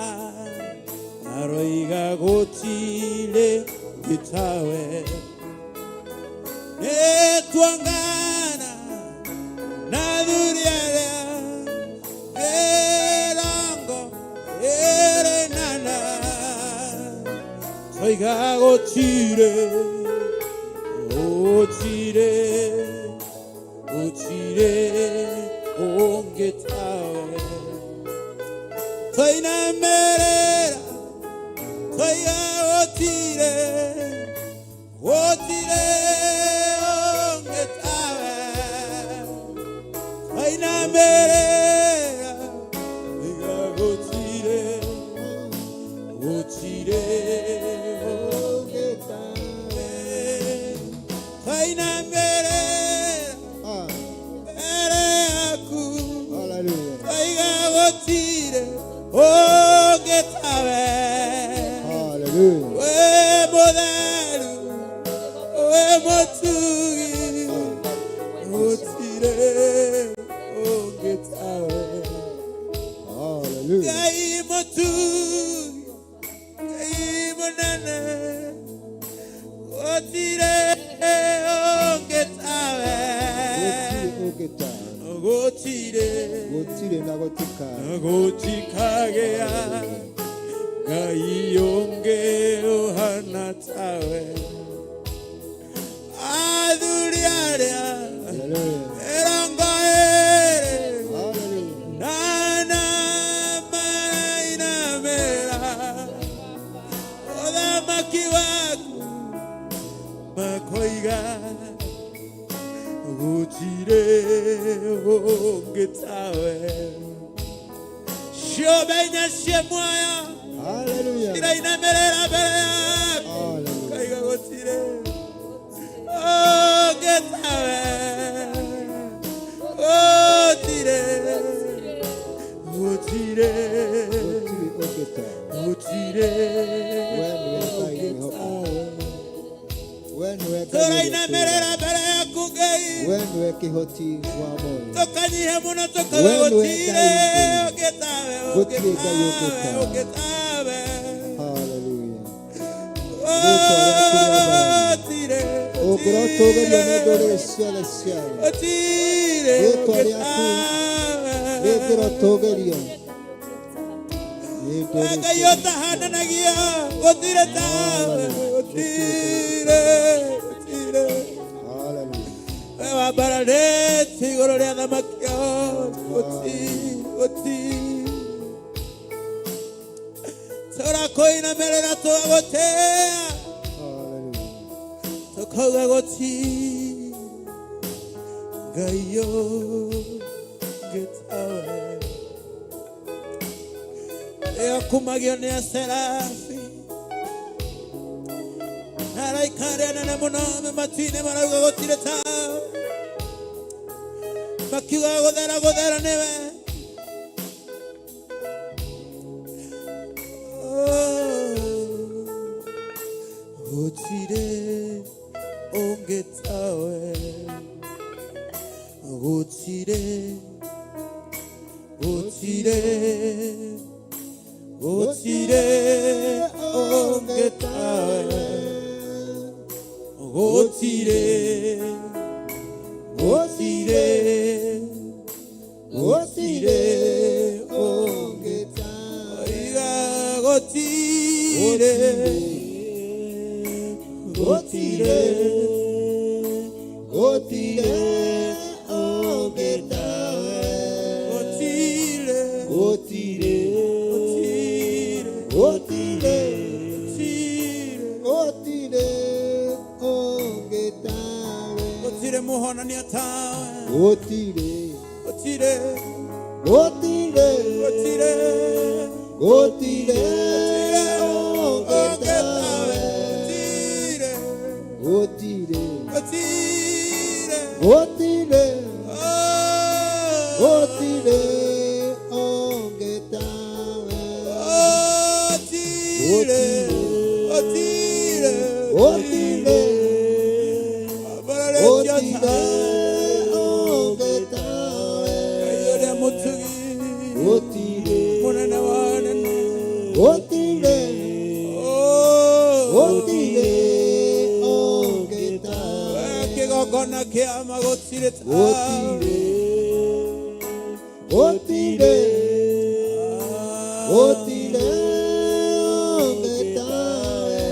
maroiga gũtirĩ ũngĩ tawe nĩtuongana na athuri arĩa mĩrongo ĩrĩ na ana twoiga gũtirĩ gũtirĩ gũtirĩ ũngĩ tawe twainamĩrĩra twoiga gũtirĩ gũtirĩ ũngĩ tawe twainamĩrĩra twoiga gũtirĩ gũtirĩ ũngĩ tawe twainamĩrĩra mbere yaku Hallelujah. twoiga gũtirĩ ũngĩ tawe Hallelujah. we mũtheru we mũtugi gũtirĩ ũngĩ tawe Hallelujah. Ngai mũtugi Ngai mũnene gũtirĩ ũngĩ tawe Gũtirĩ ũngĩ tawe. gũtirĩ Gũtirĩ na gũtikagĩa. gũtikagĩa Ngai ũngĩ ũhana tawe athuri arĩa Hallelujah. mĩrongo ĩrĩ Hallelujah. na ana marainamĩra ũthamaki waku makoiga gũtirĩ ũngĩ tawe ciũmbe inya ciĩ muoyo Hallelujah. irainamĩrĩra mbere yaku Hallelujah. kaiga gũtirĩ ũngĩ tawe gũtirĩ gũtirĩ Gũtirĩ ũngĩ tawe. gũtirĩ We nĩwe Ngai ũngĩ mwĩhokeku. tawe We nĩwe Ngai ũrĩa tũrainamĩrĩra mbere yaku Ngai We nĩwe kĩhoti wa muoyo. tũkanyiha mũno tũkauga We nĩwe gũtirĩ Ngai ũngĩ tawe Gũtirĩ Ngai ũngĩ tawe. ũngĩ tawe Hallelujah. Rĩĩtwa rĩaku rĩathani. gũtirĩ Ũngĩrotũgĩrio nĩ ndũrĩrĩ ciothe cia thĩ. gũtirĩ Rĩĩtwa ũngĩ rĩaku tawe rĩngĩrotũgĩrio nĩ ndũrĩrĩ Ngai ciothe. ũtahananagia gũtirĩ tawe gũtirĩ gũtirĩ Hallelujah. we wambararĩte igũrũ rĩa thamaki othe gũtirĩ gũtirĩ tũrakũinamĩrĩra tũgagũtĩa Hallelujah. tũkauga gũtirĩ Ngai ũngĩ tawe ĩyo kumagio nĩ aserafi na araika arĩa anene mũno me matu-inĩ marauga gũtirĩ tawe makiuga gũthera gũthera nĩwe Oh, gũtirĩ ũngĩ tawe gũtirĩ gũtirĩ gũtirĩ ũngĩ tawe gũtirĩ gũtirĩ gũtirĩ Ũngĩ tawe. oiga gũtirĩ gũtirĩ Gũtirĩ ũngĩ tawe. Gũtirĩ. Gũtirĩ. Gũtirĩ. Gũtirĩ ũngĩ tawe. Gũtirĩ. Gũtirĩ. Gũtirĩ. Gũtirĩ. Oh. Gũtirĩ ũngĩ tawe. Gũtirĩ. Gũtirĩ. Gũtirĩ. Abararĩtio Gũtirĩ ta. ũngĩ tawe. Ngai ũrĩa mũtugi. Gũtirĩ. Mũnene wa anene. Gũtirĩ. Oh. Gũtirĩ ũngĩ tawe. Kĩgongona kĩa ma gũtirĩ tawe. Gũtirĩ. Gũtirĩ. Gũtirĩ ũngĩ tawe.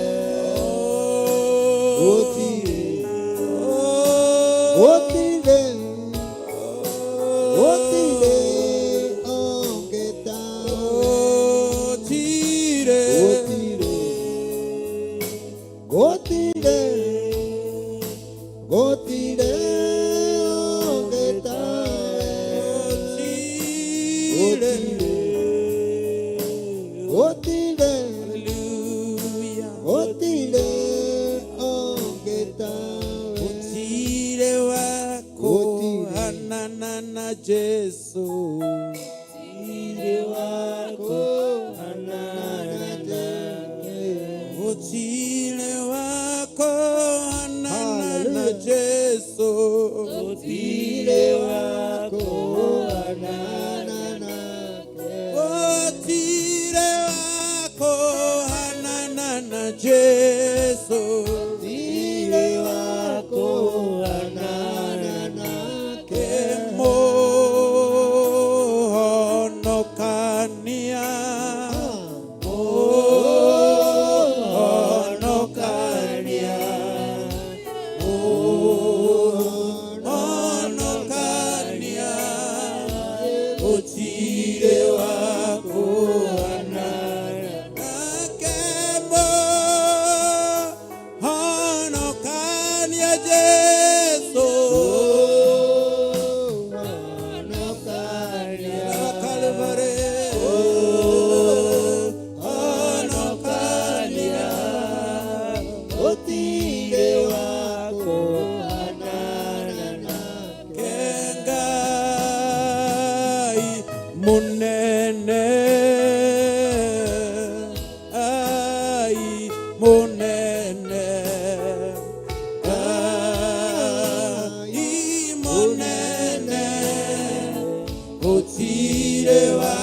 Gũtirĩ. Gũtirĩ. Gũtirĩ ũngĩ tawe. Gũtirĩ. Gũtirĩ. Gũtirĩ. Gũtirĩ ũngĩ tawe. Gũtirĩ. Gũtirĩ. Hallelujah. Gũtirĩ ũngĩ tawe. Gũtirĩ wa kũhanana na Jesu. Gũtirĩ wa kũhanana nake. Gũtirĩ wa kũhanana na Hallelujah. Jesu. Gũtirĩ wa kũhanana nake. Gũtirĩ wa kũhanana na Jesu. Gũtirĩ wa kũhanana nake. Mũhonokania. Mũhonokania. Mũhonokania. Gũtirĩ wa kũhanana nake. Mũhonokania Jesu. Mũhonokania. Calvary. Honokania. Gũtirĩ wa kũhanana nake. Ngai munene ai munene Ngai munene gũtirĩ wa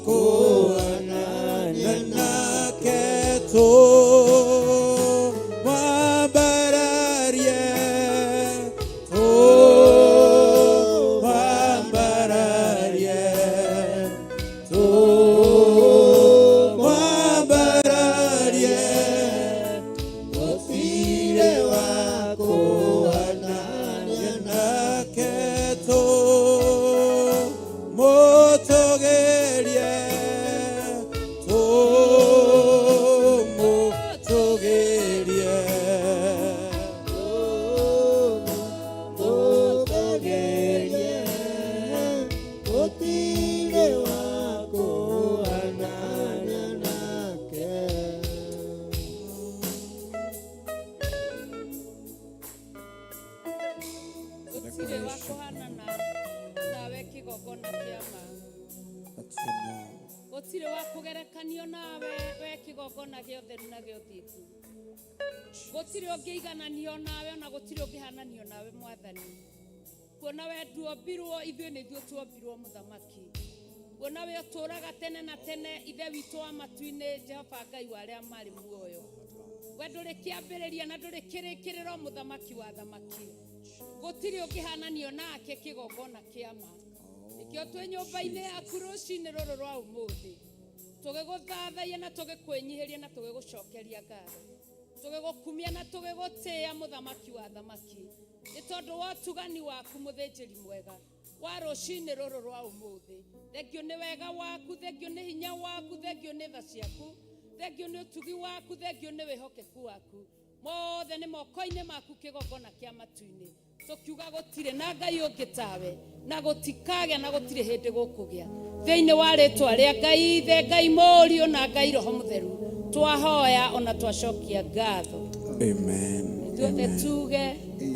kũhanana nake tũmwambararie tũmwambararie tũmwambararie Gũtirĩ wa kũhanana nake tũmũtũgĩrie tũmũtũgĩrie Tũgerie, gũtirĩ wa kũhanana nake. Gũtirĩ wa kũhanana nawe kĩgongona kĩa ma. Gũtirĩ wa kũgerekanio nawe we kĩgongona gĩa ũtheru na gĩa ũthingu. Gũtirĩ ũngĩigananio nawe ona gũtirĩ ũngĩhananio nawe mwathani. Kuona we nduombirwo ithuĩ nĩ ithuĩ tuombirwo mũthamaki. Kuona we ũtũũraga tene na tene ithe witũ wa matu-inĩ Jehova Ngai wa arĩa marĩ muoyo. We ndũrĩ kĩambĩrĩria na ndũrĩ kĩrĩkĩrĩro mũthamaki wa thamaki. Gũtirĩ ũngĩhananio nake kĩgongona kĩa ma. Nĩkĩo twĩ nyũmba-inĩ yaku rũcinĩ rũrũ rwa ũmũthĩ tũgĩgũthathaiya na tũgĩkwĩnyihĩria na tũgĩgũcokeria ngatho tũgĩgũkumia na tũgĩgũtĩĩa mũthamaki wa thamaki nĩ tondũ wa ũtugani waku mũthĩnjĩri mwega wa rũcinĩ rũrũ rwa ũmũthĩ. Thengio nĩ wega waku, thengio nĩ hinya waku, thengio nĩ tha ciaku, thengio nĩ ũtugi waku, thengio nĩ wĩhokeku waku. Mothe nĩ moko-inĩ maku kĩgongona kĩa matu-inĩ. Tũkiuga gũtirĩ na Ngai ũngĩ tawe, na gũtikagĩa na gũtirĩ hĩndĩ gũkũgĩa. Thĩinĩ wa rĩtwa rĩa Ngai Ithe, Ngai Mũriũ na Ngai Roho Mũtheru, twahoya ona twacokia ngatho. Amen. Ithuothe tuge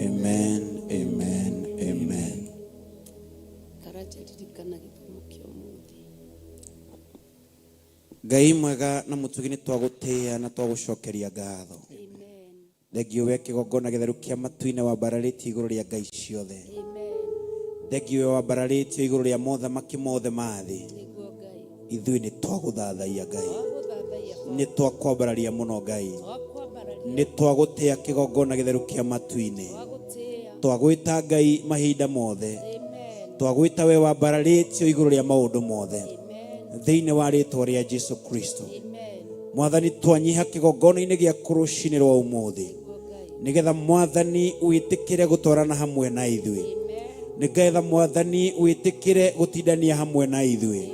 Amen. Amen. Amen. Karanja, ririkana gĩthomo kĩa ũmũthĩ. Ngai mwega na mũtugi, nĩ twagũtĩĩa na twagũcokeria ngatho. Amen. Thengio we kĩgongona gĩtheru kĩa matu-inĩ wambararĩtie igũrũ rĩa ngai ciothe. Amen. Thengio we wambararĩtio igũrũ rĩa mothamaki mothe ma thĩ. Nĩguo Ngai. Ithuĩ nĩ twagũthathaiya Ngai. Twagũthathaiya. Nĩ twakwambararia mũno Ngai. Twakwambararia. Nĩ twagũtĩĩa kĩgongona gĩtheru kĩa matu-inĩ. Twagũtĩĩa. Twagwĩta Ngai mahinda mothe. Amen. Twagwĩta we wambararĩtio igũrũ rĩa maũndũ mothe. Amen. Thĩinĩ wa rĩtwa rĩa Jesu Kristo. Amen. Mwathani, twanyiha kĩgongona-inĩ gĩaku rũcinĩ rwa ũmũthĩ. Nĩguo Ngai. Nĩgetha Mwathani wĩtĩkĩre gũtwarana hamwe na ithuĩ. Amen. Nĩgetha Mwathani wĩtĩkĩre gũtindania hamwe na ithuĩ.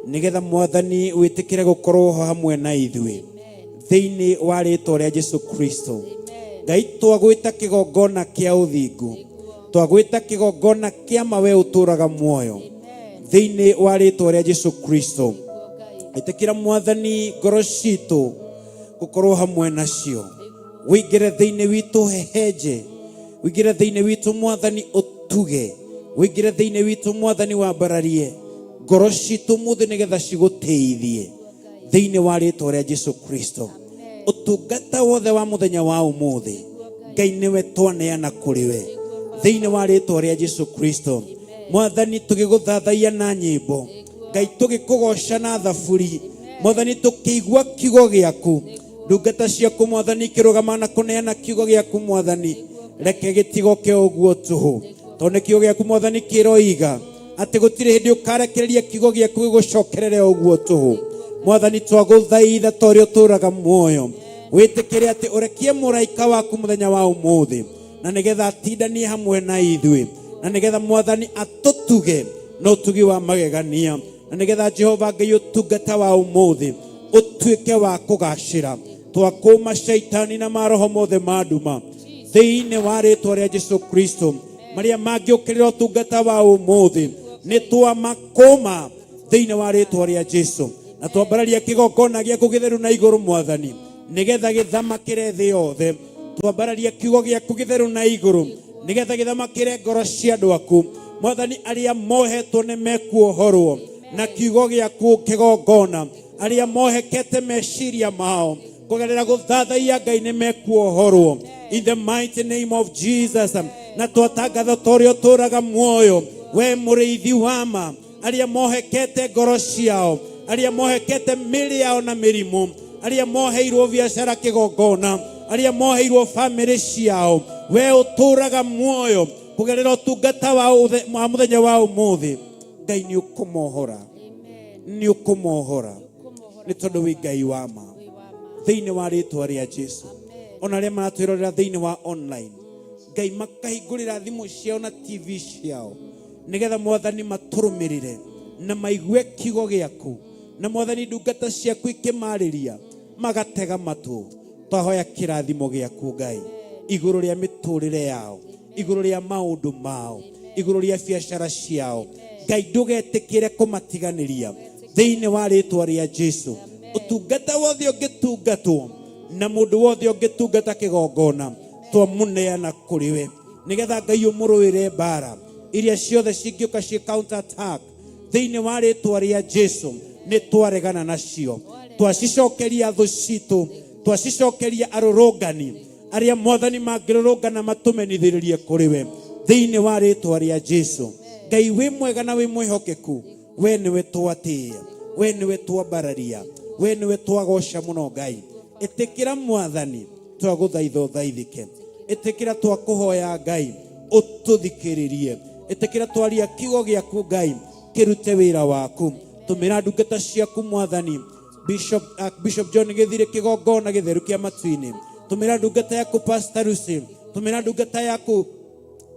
Nĩgetha Mwathani wĩtĩkĩre gũkorwo ho hamwe na ithuĩ. Thĩinĩ wa rĩtwa rĩa Jesu Kristo. Ngai, twagwĩta kĩgongona kĩa ũthingu. Twagwĩta kĩgongona kĩa ma we ũtũũraga muoyo. Thĩinĩ wa rĩtwa rĩa Jesu Kristo. Ĩtĩkĩra Mwathani ngoro citũ gũkorwo hamwe nacio. Wĩingĩre thĩinĩ witũ hehenje. Wĩingĩre thĩinĩ witũ Mwathani ũtuge. Wĩingĩre thĩinĩ witũ Mwathani wambararie ngoro citũ mũthĩ nĩgetha cigũtĩithie. Thĩinĩ wa rĩtwa rĩa Jesu Kristo. Ũtungata wothe wa mũthenya wa ũmũthĩ Ngai nĩwe twaneana kũrĩ we. Thĩinĩ wa rĩtwa rĩa Jesu Kristo. Mwathani, tũgĩgũthathaiya na nyĩmbo Ngai, tũgĩkũgoca na thaburi Mwathani, tũkĩigua kiugo gĩaku, ndungata ciaku Mwathani ikĩrũgama na kũneana kiugo gĩaku Mwathani, reke gĩtigoke ũguo tũhũ, tondũ nĩ kiugo gĩaku Mwathani kĩroiga atĩ gũtirĩ hĩndĩ ũkarekereria kiugo gĩaku gĩgũcokerere ũguo tũhũ. Mwathani, twagũthaitha ta ũrĩa ũtũũraga muoyo, wĩtĩkĩre atĩ ũrekie mũraika waku mũthenya wa ũmũthĩ, na nĩgetha atindanie hamwe na ithuĩ, na nĩgetha Mwathani atũtuge na ũtugi wa magegania, na nĩgetha Jehova Ngai ũtungata wa ũmũthĩ ũtuĩke wa kũgacĩra. Twakũma shaitani na maroho mothe ma nduma thĩinĩ wa rĩtwa rĩa Jesu Kristo, marĩa mangĩũkĩrĩra ũtungata wa ũmũthĩ nĩ twamakũma thĩinĩ wa rĩtwa rĩa Jesu, na twambararia kĩgongona gĩaku gĩtheru na igũrũ Mwathani, nĩgetha gĩthamakĩre thĩ yothe. Twambararia kiugo gĩaku gĩtheru na igũrũ nĩgetha gĩthamakĩre ngoro cia andũ aku Mwathani. Arĩa mohetwo nĩ mekuohorwo na kiugo gĩaku kĩgongona, arĩa mohekete meciria mao kũgerera gũthathaiya Ngai nĩ mekuohorwo in the mighty name of Jesus. Na twatangatha ta ũrĩa ũtũũraga muoyo, we mũrĩithi wa ma, arĩa mohekete ngoro ciao, arĩa mohekete mĩĩrĩ yao na mĩrimũ, arĩa moheirwo biacara kĩgongona, arĩa moheirwo bamĩrĩ ciao, we ũtũũraga muoyo kũgerera ũtungata wa wa mũthenya wa ũmũthĩ, Ngai nĩ ũkũmohora, nĩ ũkũmohora, nĩ tondũ wĩ Ngai wa ma. Thĩinĩ wa rĩtwa rĩa Jesu, ona arĩa maratwĩrorera thĩinĩ wa online, Ngai makahingũrĩra thimũ ciao na TV ciao nĩgetha Mwathani matũrũmĩrĩre na maigue kiugo gĩaku, na Mwathani ndungata ciaku ikĩmarĩria magatega matũ. Twahoya kĩrathimo gĩaku Ngai igũrũ rĩa mĩtũrĩre yao, igũrũ rĩa maũndũ mao, igũrũ rĩa biacara ciao. Ngai ndũgetĩkĩre kũmatiganĩria thĩinĩ wa rĩtwa rĩa Jesu. Ũtungata wothe ũngĩtungatwo na mũndũ wothe ũngĩtungata kĩgongona twamũneana kũrĩ we, nĩgetha Ngai ũmũrũĩre mbara iria ciothe cingĩũka ciĩ counter attack. Thĩinĩ wa rĩtwa rĩa Jesu nĩ twaregana nacio, twacicokeria thũ citũ, twacicokeria arũrũngani arĩa Mwathani mangĩrũrũngana matũmenithĩrĩrie kũrĩ we. Thĩinĩ wa rĩtwa rĩa Jesu, Ngai wĩ mwega na wĩ mwĩhokeku, we nĩwe twatĩĩa, we nĩwe twambararia, we nĩwe twagoca mũno. Ngai, ĩtĩkĩra Mwathani twagũthaitha ũthaithĩke, ĩtĩkĩra twakũhoya Ngai ũtũthikĩrĩrie, ĩtĩkĩra twaria kiugo gĩaku Ngai kĩrute wĩra waku. Tũmĩra ndungata ciaku Mwathani Bishop, Bishop John Gĩthirĩ kĩgongona gĩtheru kĩa matu-inĩ, tũmĩra ndungata yaku Pastor Lucy, tũmĩra ndungata yaku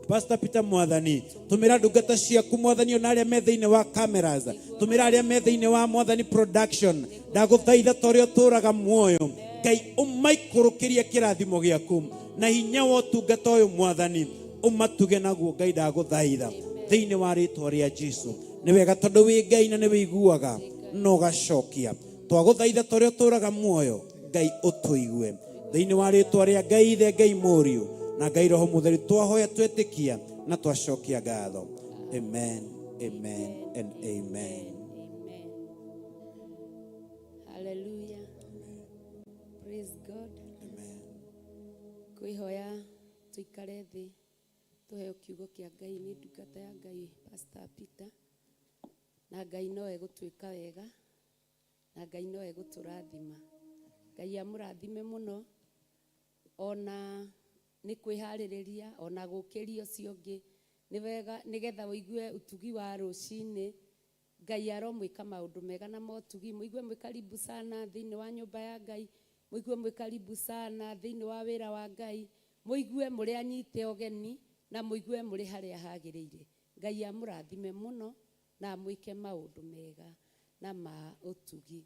Pastor Peter Mwathani, tũmĩra ndungata ciaku Mwathani ona arĩa me thĩinĩ wa cameras, tũmĩra arĩa me thĩinĩ wa Mwathani production. Ndagũthaitha ta ũrĩa ũtũũraga muoyo Ngai ũmaikũrũkĩrie kĩrathimo gĩaku na hinya wa ũtungata ũyũ Mwathani. Ũmatuge naguo Ngai ndagũthaitha thĩinĩ wa rĩtwa rĩa Jesu. Nĩ wega tondũ wĩ Ngai na nĩ wĩiguaga na ũgacokia. Twagũthaitha tũrĩa ũtũraga muoyo Ngai ũtũigue thĩinĩ wa rĩtwa rĩa Ngai Ithe, Ngai Mũriũ na Ngai Roho Mũtheru. Twahoya twetĩkia na twacokia ngatho. Amen, amen and amen. Amen. Hallelujah. Praise God. Amen. Kwĩhoya tũikare thĩ tũheo kiugo kĩa Ngai nĩ ndungata ya Ngai Pastor Peter, na Ngai no egũtwĩka wega na Ngai no egũtũrathima. Ngai amũrathime mũno ona nĩ kwĩharĩrĩria ona gũkĩria ũcio ũngĩ nĩ wega nĩgetha ũigue ũtugi wa rũcinĩ. Ngai aromwĩka maũndũ mega na motugi, mũigue mwĩ karibu sana thĩinĩ wa nyũmba ya Ngai, mũigue mwĩ karibu sana thĩinĩ wa wĩra wa Ngai, mũigue mũrĩ anyite ũgeni na mũigue mũrĩ harĩa hagĩrĩire. Ngai amũrathime mũno na amwĩke maũndũ mega na ma ũtugi.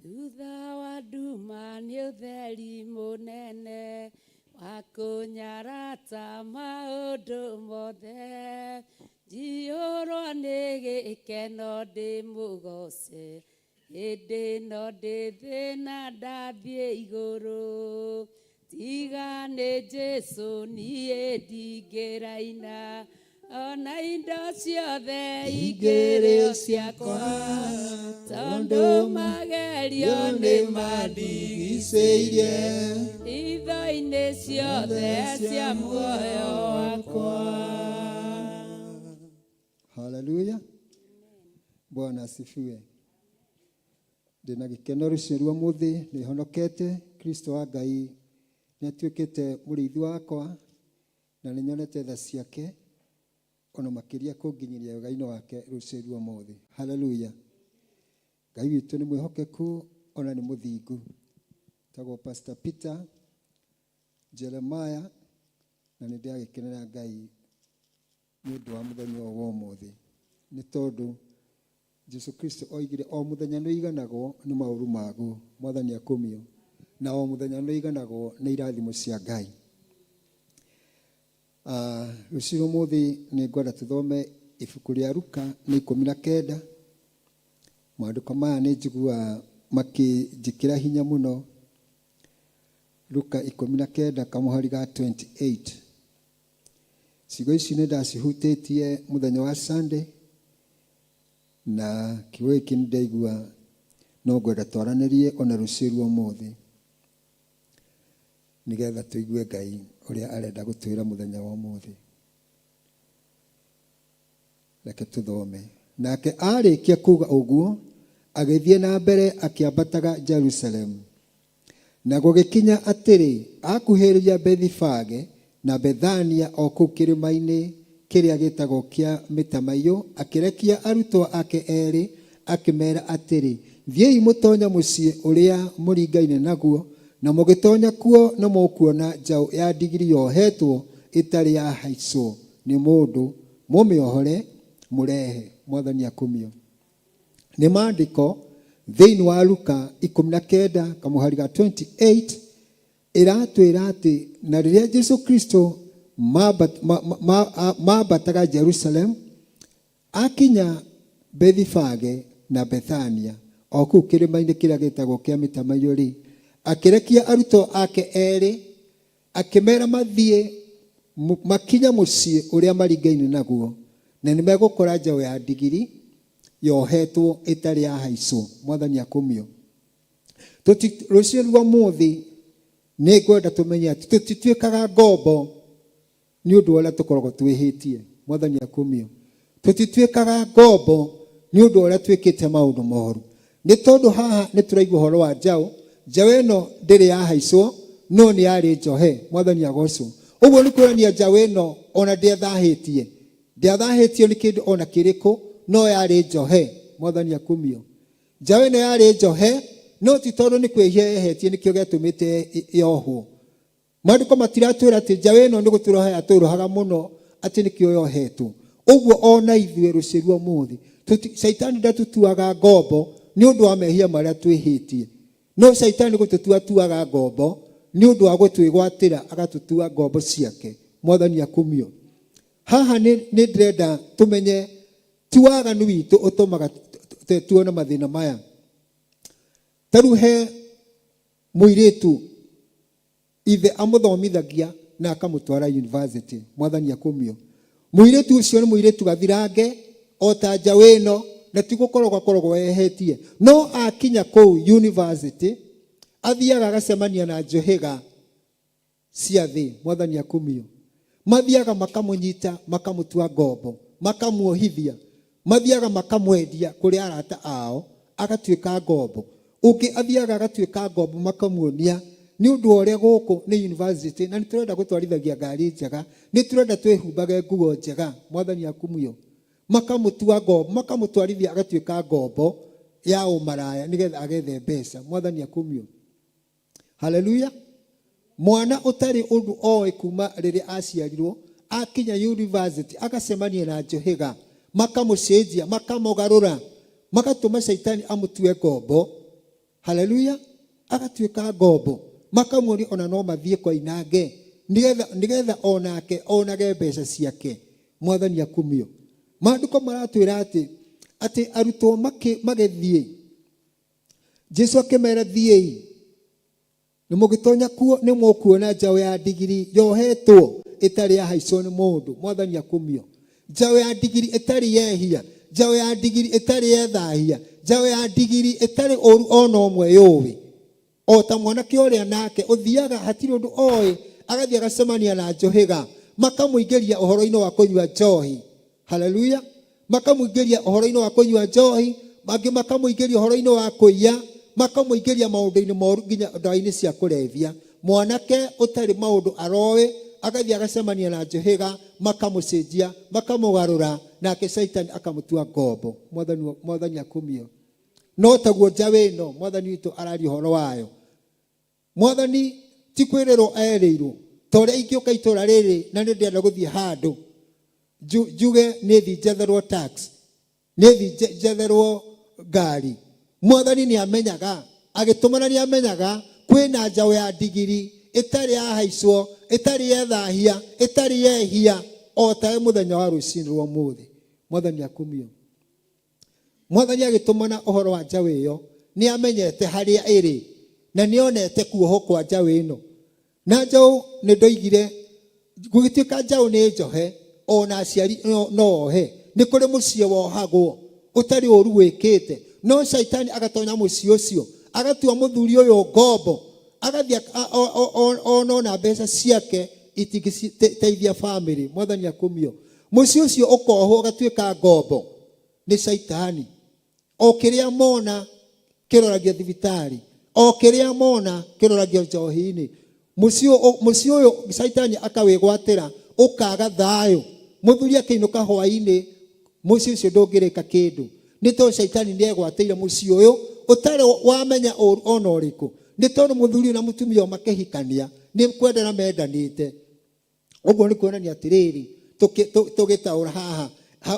Thutha wa nduma nĩ ũtheri mũnene wa kũnyarata maũndũ mothe, njiyũrwo nĩ gĩkeno ndĩmũgoce, hĩndĩ ĩno ndĩ thĩna ndathiĩ igũrũ. Tiga nĩ Jesũ niĩ ndingĩraina, ona indo ciothe ingĩrĩ o ciakwa, tondũ magerio nĩ mandigicĩirie itho-inĩ ciothe cia muoyo wakwa. Haleluya. Bwana asifiwe. Ndĩna gĩkeno rũciũ rwa mũthĩ nĩ honokete. Kristo wa Ngai nĩ atuĩkĩte mũrĩithi wakwa na nĩ nyonete tha ciake ona makĩria kũnginyĩria wega-inĩ wake rũciũ rwa mũthĩ. Haleluya. Ngai witũ nĩ mwĩhokeku ona nĩ mũthingu. Tagwo Pastor Peter Jeremiah na nĩ ndĩragĩkenera Ngai nĩ ũndũ wa mũthenya ũyũ wa ũmũthĩ, nĩ tondũ Jesu Kristo oigire o mũthenya nĩ ũiganagwo nĩ maũru maguo, Mwathani akumio, na o mũthenya nĩ ũiganagwo nĩ irathimo cia Ngai. Rũciũ ũmũthĩ nĩ ngwenda tũthome ibuku rĩa Luka nĩ 19. Maandĩko maya nĩ njiguaga makĩnjĩkĩra hinya mũno. Luka 19 kamũhari ga 28. Ciugo ici nĩ ndacihutĩtie mũthenya wa Sunday, na kiugo gĩkĩ nĩ ndaigua no ngwenda twaranĩrie ona rũciũ rwa ũmũthĩ, nĩgetha tũigue Ngai ũrĩa arenda gũtwĩra mũthenya wa ũmũthĩ. Reke tũthome. Nake arĩkia kuga ũguo agĩthiĩ na mbere akĩambataga Jerusalemu. Na gũgĩkinya atĩrĩ, akuhĩrĩria Bethifage na Bethania o kũu kĩrĩma-inĩ kĩrĩa gĩtagwo kĩa mĩtamaiyũ, akĩrekia arutwo ake erĩ akĩmera atĩrĩ, thiĩi mũtonye mũciĩ ũrĩa mũringaine naguo, na mũgĩtonya kuo nĩ mũkuona njaũ ya ndigiri yohetwo ĩtarĩ yahaicwo nĩ mũndũ, mũmĩohore mũrehe. Mwathani akumio. Nĩ maandĩko thĩinĩ wa Luka 19 kamũhari ga 28 ĩratwĩra atĩ na rĩrĩa Jesu Kristo mambataga Jerusalem, akinya Bethifage na Bethania o kũu kĩrĩma-inĩ kĩrĩa gĩtagwo kĩa mĩtamaiyũ rĩ, akĩrekia arutwo ake erĩ akĩmera mathiĩ makinya mũciĩ ũrĩa maringaine naguo, na nĩ megũkora njaũ ya ndigiri yohetwo ĩtarĩ yahaicwo. Mwathani akumio. Rũciũ rwa ũmũthĩ nĩ ngwenda tũmenye atĩ tũtituĩkaga ngombo nĩ ũndũ wa ũrĩa tũkoragwo twĩhĩtie. Mwathani akumio. Tũtituĩkaga ngombo nĩ ũndũ wa ũrĩa twĩkĩte maũndũ moru, nĩ tondũ haha nĩ tũraigua ũhoro wa njaũ. Njaũ ĩno ndĩrĩ yahaicwo, no nĩ yarĩ njohe. Mwathani agocwo. Ũguo nĩ kuonania njaũ ĩno ona ndĩathahĩtie, ndĩathahĩtio nĩ kĩndũ ona kĩrĩkũ, no yarĩ njohe. Mwathani akumio. Njaũ ĩno yarĩ njohe, no ti tondũ nĩ kwĩhia yehetie nĩkĩo gĩatũmĩte yohwo. Maandĩko matiratwĩra atĩ njaũ ĩno nĩ gũtũroha yatũrohaga mũno atĩ nĩkĩo yohetwo. Ũguo ona ithuĩ rũciũ rwa ũmũthĩ, Caitani ndatũtuaga ngombo nĩ ũndũ wa mehia marĩa twĩhĩtie, no Caitani gũtũtua tuaga ngombo Nĩ ũndũ wa gũtwĩgwatĩra agatũtua ngombo ciake. Mwathani akumio. Haha nĩ nĩ ndĩrenda tũmenye ti waganu witũ ũtũmaga tuone mathĩna maya. Ta rĩu he mũirĩtu ithe amũthomithagia na akamũtwara university. Mwathani akumio. Mũirĩtu ũcio nĩ mũirĩtu gathirange o ta njaũ ĩno na ti gũkorogwo akoragwo ehetie. No akinya kũu university athiaga agacemania na njũhĩga cia thĩ. Mwathani akumio. Mathiaga makamũnyita makamũtua ngombo, makamuohithia, mathiaga makamwendia kũrĩ arata ao agatuĩka ngombo. Ũngĩ athiaga agatuĩka ngombo makamuonia nĩ ũndũ wa ũrĩa gũkũ nĩ university na nĩ tũrenda gũtwarithagia ngari njega, nĩ tũrenda twĩhumbage nguo njega. Mwathani akumio. Makamũtua ngombo, makamũtwarithia agatuĩka ngombo ya ũmaraya nĩgetha agethe mbeca. Mwathani akumio. Haleluya. Mwana ũtarĩ ũndũ oĩ kuma rĩrĩa aciarirwo, akinya university agacemania na njũhĩga, makamũcenjia, makamũgarũra, magatũma caitani amũtue ngombo. Haleluya. Agatuĩka ngombo. Makamuonia ona no mathiĩ koinange nĩgetha nĩgetha onake onage mbeca ciake. Mwathani akumio. Maandĩko maratwĩra atĩ atĩ arutwo magĩthiĩ Jesu akĩmera thiĩi na mũgĩtonya kuo nĩ mũkuona njaũ ya ndigiri yohetwo ĩtarĩ yahaicwo nĩ mũndũ. Mwathani akumio. Njaũ ya ndigiri ĩtarĩ yehia, njaũ ya ndigiri ĩtarĩ yethahia, njaũ ya ndigiri ĩtarĩ ũru ona ũmwe yũĩ. O ta mwanake ũrĩa nake ũthiaga hatirĩ ũndũ oĩ, agathiĩ agacemania na njũhĩga, makamũingĩria ũhoro-inĩ wa kũnyua njohi. Haleluya. Makamũingĩria ũhoro-inĩ wa kũnyua njohi, angĩ makamũingĩria ũhoro-inĩ wa kũiya, makamũingĩria maũndũ-inĩ moru nginya ndawa-inĩ cia kũrebia. Mwanake ũtarĩ maũndũ aroĩ, agathiĩ agacemania na njũhĩga, makamũcenjia, makamũgarũra, nake caitani akamũtua ngombo. Mwathani, Mwathani akumio. No taguo njaũ ĩno Mwathani witũ araria ũhoro wayo. Mwathani ti kwĩrĩrwo erĩirwo, ta ũrĩa ingĩũka itũra rĩrĩ na nĩ ndĩrenda gũthiĩ handũ, njuge nĩ thiĩ njetherwo tax, nĩ thiĩ njetherwo ngari. Mwathani nĩ amenyaga, agĩtũmana nĩ amenyaga kwĩna njaũ ya ndigiri ĩtarĩ yahaicwo, ĩtarĩ yethahia, ĩtarĩ yehia, o tawe mũthenya wa rũcinĩ rwa ũmũthĩ. Mwathani akumio. Mwathani agĩtũmana ũhoro wa njaũ ĩyo, nĩ amenyete harĩa ĩrĩ na nĩ onete kuohwo kwa njaũ ĩno. Na njaũ nĩ ndoigire, gũgĩtuĩka njaũ nĩ njohe, ona aciari no ohe. Nĩ kũrĩ mũciĩ wohagwo ũtarĩ ũru wĩkĩte, no caitani agatonya mũciĩ ũcio, agatua mũthuri ũyũ ngombo, agathiĩ ona ona mbeca ciake itingĩteithia famĩlĩ. Mwathani akumio. Mũciĩ ũcio ũkohwo ũgatuĩka ngombo nĩ caitani. O kĩrĩa mona kĩroragio thibitarĩ, o kĩrĩa mona kĩroragio njohi-inĩ. Mũciĩ mũciĩ ũyũ caitani akawĩgwatĩra ũkaga thayũ. Mũthuri akĩinũka hwaĩ-inĩ mũciĩ ũcio ndũngĩrĩka kĩndũ. Nĩ tondũ caitani nĩ egwatĩire mũciĩ ũyũ ũtarĩ wamenya ũru ona ũrĩkũ. Nĩ tondũ mũthuri na mũtumia ũyũ makĩhikania nĩ kwendana mendanĩte. Ũguo nĩ kuonania atĩrĩrĩ, tũgĩtaũra haha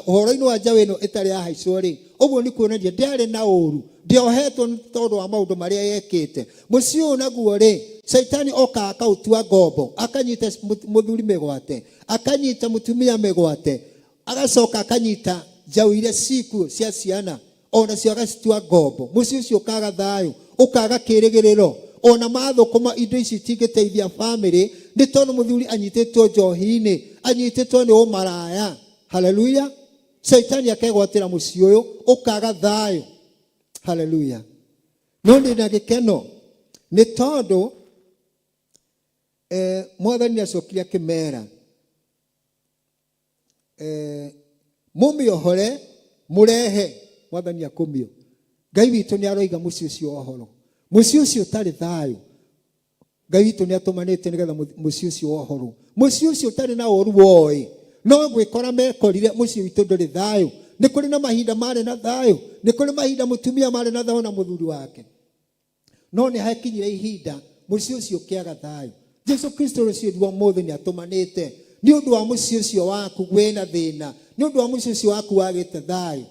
ũhoro-inĩ wa njaũ ĩno ĩtarĩ yahaicwo rĩ, ũguo nĩ kuonania ndĩarĩ na ũru, ndĩohetwo nĩ tondũ wa maũndũ marĩa yekĩte. Mũciĩ ũyũ naguo rĩ, caitani okaga akaũtua ngombo, akanyita mũthuri mĩgwate, akanyita mũtumia mĩgwate, agacoka akanyita njaũ iria cikuo cia ciana onacio agacitua ngombo. Mũciĩ ũcio ũkaga thayũ, ũkaga kĩrĩgĩrĩro. Ona mathũkũma indo ici itingĩteithia famĩlĩ nĩ tondũ mũthuri anyitĩtwo njohi-inĩ, anyitĩtwo nĩ ũmaraya. Haleluya. Caitani akegwatĩra mũciĩ ũyũ, ũkaga thayũ. Haleluya. No ndĩ na gĩkeno nĩ tondũ Mwathani nĩ acokire akĩmera mũmĩohore mũrehe. Mwathani akumio. Ngai witũ nĩ aroiga mũciĩ ũcio wohorwo, mũciĩ ũcio ũtarĩ thayũ. Ngai witũ nĩ atũmanĩte nĩgetha mũciĩ ũcio wohorwo, mũciĩ ũcio ũtarĩ na ũru woĩ, no gwĩkora mekorire mũciĩ witũ ndũrĩ thayũ. Nĩ kũrĩ na mahinda marĩ na thayũ, nĩ kũrĩ mahinda mũtumia marĩ na thayũ na mũthuri wake, no nĩ hakinyire ihinda mũciĩ ũcio ũkĩaga thayũ. Jesu Kristo rũciũ rwa ũmũthĩ nĩ atũmanĩte nĩ ũndũ wa mũciĩ ũcio waku wĩna thĩna, nĩ ũndũ wa mũciĩ ũcio waku wagĩte thayũ.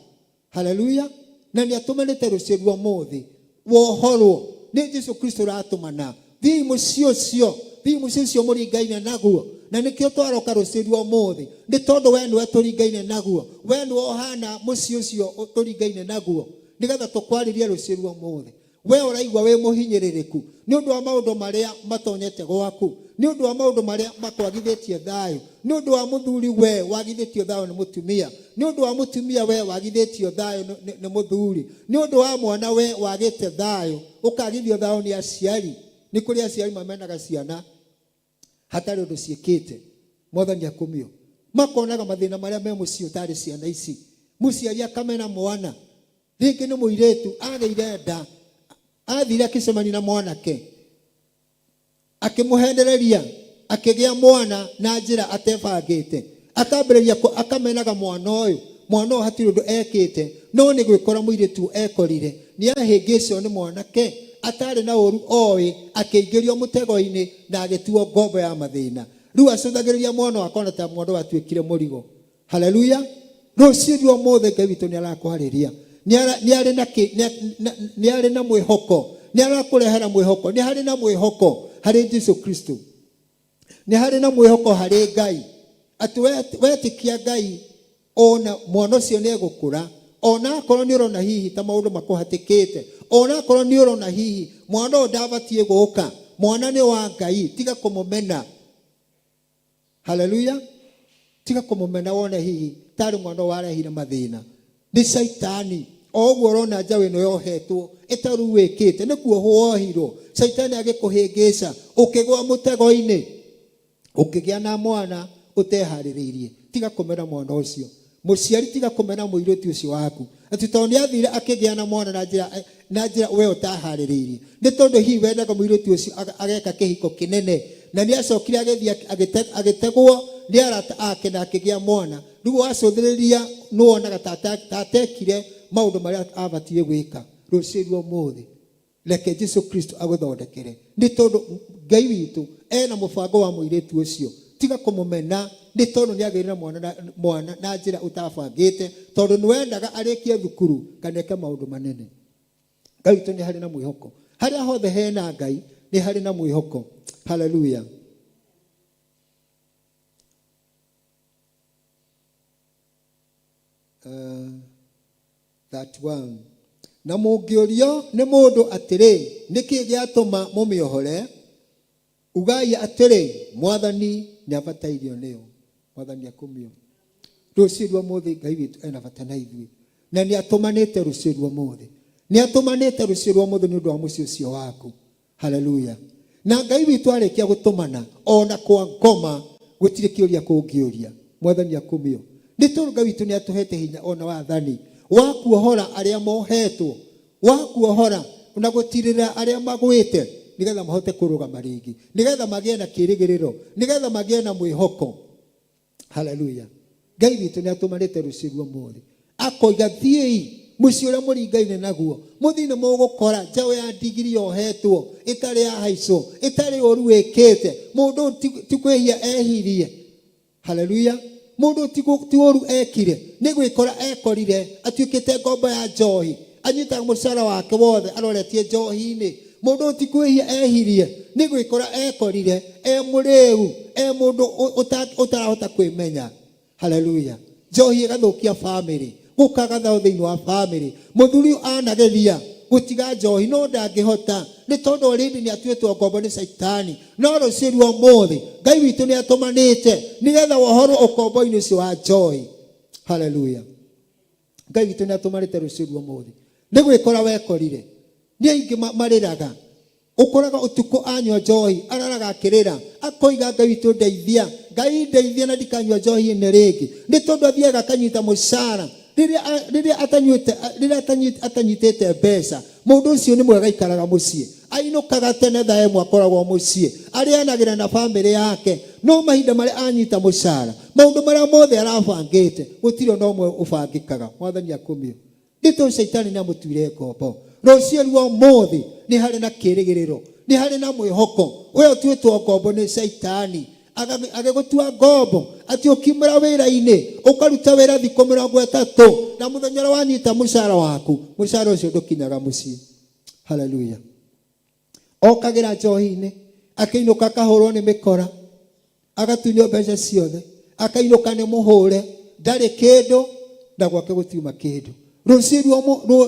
Haleluya. Na nĩ atũmanĩte rũciũ rwa ũmũthĩ wohorwo. Nĩ Jesu Kristo ũratũmana. Thiĩi mũciĩ ũcio, thiĩi mũciĩ ũcio mũringaine naguo. Na nĩkĩo twaroka rũciũ rwa ũmũthĩ, nĩ tondũ we nĩwe tũringaine naguo, we nĩwe ũhana mũciĩ ũcio tũringaine naguo, nĩgetha tũkwarĩrie rũciũ rwa ũmũthĩ. We ũraigua wĩ mũhinyĩrĩrĩku nĩ ũndũ wa maũndũ marĩa matonyete gwaku, nĩ ũndũ wa maũndũ marĩa makwagithĩtie thayũ, nĩ ũndũ wa mũthuri we wagithĩtio thayũ nĩ mũtumia, nĩ ũndũ wa mũtumia we wagithĩtio thayũ nĩ mũthuri, nĩ ũndũ wa mwana we wagĩte thayũ, ũkagithio thayũ nĩ aciari. Nĩ kũrĩ aciari mamenaga ciana hatarĩ ũndũ ciĩkĩte. Mwathani akumio. Makonaga mathĩna marĩa me mũciĩ ũtarĩ ciana ici. Mũciari akamena mwana. Rĩngĩ nĩ mũirĩtu agĩire nda, athire akĩcemania na mwanake, akĩmũhenereria, akĩgĩa mwana na njĩra atebangĩte. Akambĩrĩria akamenaga mwana ũyũ. Mwana ũyũ hatirĩ ũndũ ekĩte, no nĩ gwĩkora mũirĩtu ekorire. Nĩ ahĩngĩcwo nĩ mwanake atarĩ na ũru oĩ, akĩingĩrio mũtego-inĩ na agĩtuo ngombo ya mathĩna. Rĩu acũthagĩrĩria mwana ũyũ akona ta mwana ũyũ atuĩkire mũrigo. Haleluya. Rũciũ rwa ũmũthĩ Ngai witũ nĩ arakwarĩria. Nĩ arĩ na kĩ, nĩ arĩ na mwĩhoko. Nĩ arakũrehera mwĩhoko. Nĩ harĩ na mwĩhoko harĩ Jesu Kristo. Nĩ harĩ na mwĩhoko harĩ Ngai. Atĩ wetĩkia Ngai ona mwana ũcio nĩ egũkũra. Ona akorwo nĩ ũrona hihi ta maũndũ makũhatĩkĩte. Ona akorwo nĩ ũrona hihi mwana ũyũ ndabatiĩ gũka. Mwana nĩ wa Ngai, tiga kũmũmena. Haleluya. Tiga kũmũmena wone hihi tarĩ mwana warehire mathĩna. Nĩ caitani. O ũguo ũrona njaũ ĩno yohetwo ĩtarĩ wĩkĩte, nĩ kuohwo wohirwo. Caitani agĩkũhĩngĩca, ũkĩgũa mũtego-inĩ, ũkĩgĩa na mwana ũteharĩrĩirie. Tiga kũmena mwana ũcio. Mũciari tiga kũmena mũirĩtu ũcio waku. Atĩ tondũ nĩ athire akĩgĩa na mwana na njĩra na njĩra we ũtaharĩrĩirie. Nĩ tondũ hihi wendaga mũirĩtu ũcio ageka kĩhiko kĩnene, na nĩ acokire agĩthiĩ agĩtegwo nĩ arata ake na akĩgĩa mwana. Rĩu wacũthĩrĩria nĩ wonaga ta atekire maũndũ marĩa abatiĩ gwĩka. Rũciũ rwa ũmũthĩ reke Jesu Kristo agũthondekere, nĩ tondũ Ngai witũ ena mũbango wa mũirĩtu ũcio. Tiga kũmũmena nĩ tondũ nĩ agĩire na mwana na njĩra ũtabangĩte, tondũ nĩ wendaga arĩkie thukuru kana eke maũndũ manene. Ngai witũ nĩ harĩ na mwĩhoko. Harĩa hothe hena Ngai nĩ harĩ na mwĩhoko. Haleluya. 31 Na mũngĩũrio nĩ mũndũ atĩrĩ, 'Nĩ kĩĩ gĩatũma mũmĩohore?' Ugai atĩrĩ, 'Mwathani nĩabatairio nĩyo.' Mwathani akumio. Rũciũ rwa ũmũthĩ Ngai witũ ena bata na ithuĩ, na nĩatũmanĩte rũciũ rwa ũmũthĩ. Nĩatũmanĩte rũciũ rwa ũmũthĩ nĩ ũndũ wa mũciĩ ũcio waku. Haleluya. Na Ngai witũ arĩkia gũtũmana, ona kwa ngoma gũtirĩ kĩũria kũngĩũria. Mwathani akumio. Nĩ tondũ Ngai witũ nĩ atũhete hinya ona wathani wa kuohora arĩa mohetwo, wa kuohora na gũtirĩrĩra arĩa magwĩte, nĩgetha mahote kũrũgama rĩngĩ, nĩgetha magĩe na kĩrĩgĩrĩro, nĩgetha magĩe na mwĩhoko. Haleluya. Ngai witũ nĩ atũmanĩte rũciũ rwa ũmũthĩ, akoiga thiĩi mũciĩ ũrĩa mũringaine naguo, mũthiĩ nĩ mũgũkora njaũ ya ndigiri yohetwo, ĩtarĩ yahaicwo, ĩtarĩ ũru wĩkĩte. Mũndũ ũyũ ti kwĩhia ehirie. Haleluya. Mũndũ ũyũ ti ũru ekire, nĩ gwĩkora ekorire atuĩkĩte ngombo ya njohi, anyitaga mũcara wake wothe aroretie njohi-inĩ. Mũndũ ũyũ ti kwĩhia ehirie, nĩ gwĩkora ekorire e mũrĩu, e mũndũ ũtarahota kwĩmenya. Haleluya. Njohi ĩgathũkia famĩlĩ, gũkaga thayũ thĩinĩ wa famĩlĩ. Mũthuri ũyũ anageria gũtiga njohi no ndangĩhota, nĩ tondũ already nĩ atuĩtwo ngombo nĩ Caitani. No rũciũ rwa ũmũthĩ Ngai witũ nĩ atũmanĩte nĩgetha wohorwo ũkombo-inĩ ũcio wa njohi. Haleluya. Ngai witũ nĩ atũmanĩte rũciũ rwa ũmũthĩ. Nĩ gwĩkora wekorire. Nĩ aingĩ marĩraga. Ũkoraga ũtukũ anyua njohi, araraga akĩrĩra, akoiga Ngai witũ ndeithia, Ngai ndeithia na ndikanyua njohi ĩno rĩngĩ. Nĩ tondũ athiaga akanyita mũcara, rĩrĩa atanyuĩte, rĩrĩa atanyitĩte mbeca, mũndũ ũcio nĩ mwega aikaraga mũciĩ. Ainũkaga tene thaa ĩmwe akoragwo mũciĩ, arĩanagĩra na bamĩrĩ yake. No mahinda marĩa anyita mũcara, maũndũ marĩa mothe arabangĩte, gũtirĩ ona ũmwe ũbangĩkaga. Mwathani akumio. Nĩ tondũ Shaitani nĩ amũtuire ngombo. Rũciũ rwa ũmũthĩ nĩ harĩ na kĩrĩgĩrĩro, nĩ harĩ na mwĩhoko. We ũtuĩtwo ngombo nĩ Shaitani, agĩgũtua ngombo atĩ ũkiumĩra wĩra-inĩ ũkaruta wĩra thikũ mĩrongo ĩtatũ, na mũthenya ũrĩa wanyita mũcara waku, mũcara ũcio ndũkinyaga mũciĩ. Haleluya. Okagĩra njohi-inĩ, akĩinũka akahũrwo nĩ mĩkora, agatunywo mbeca ciothe, akainũka nĩ mũhũre, ndarĩ kĩndũ na gwake gũtiuma kĩndũ. Rũciũ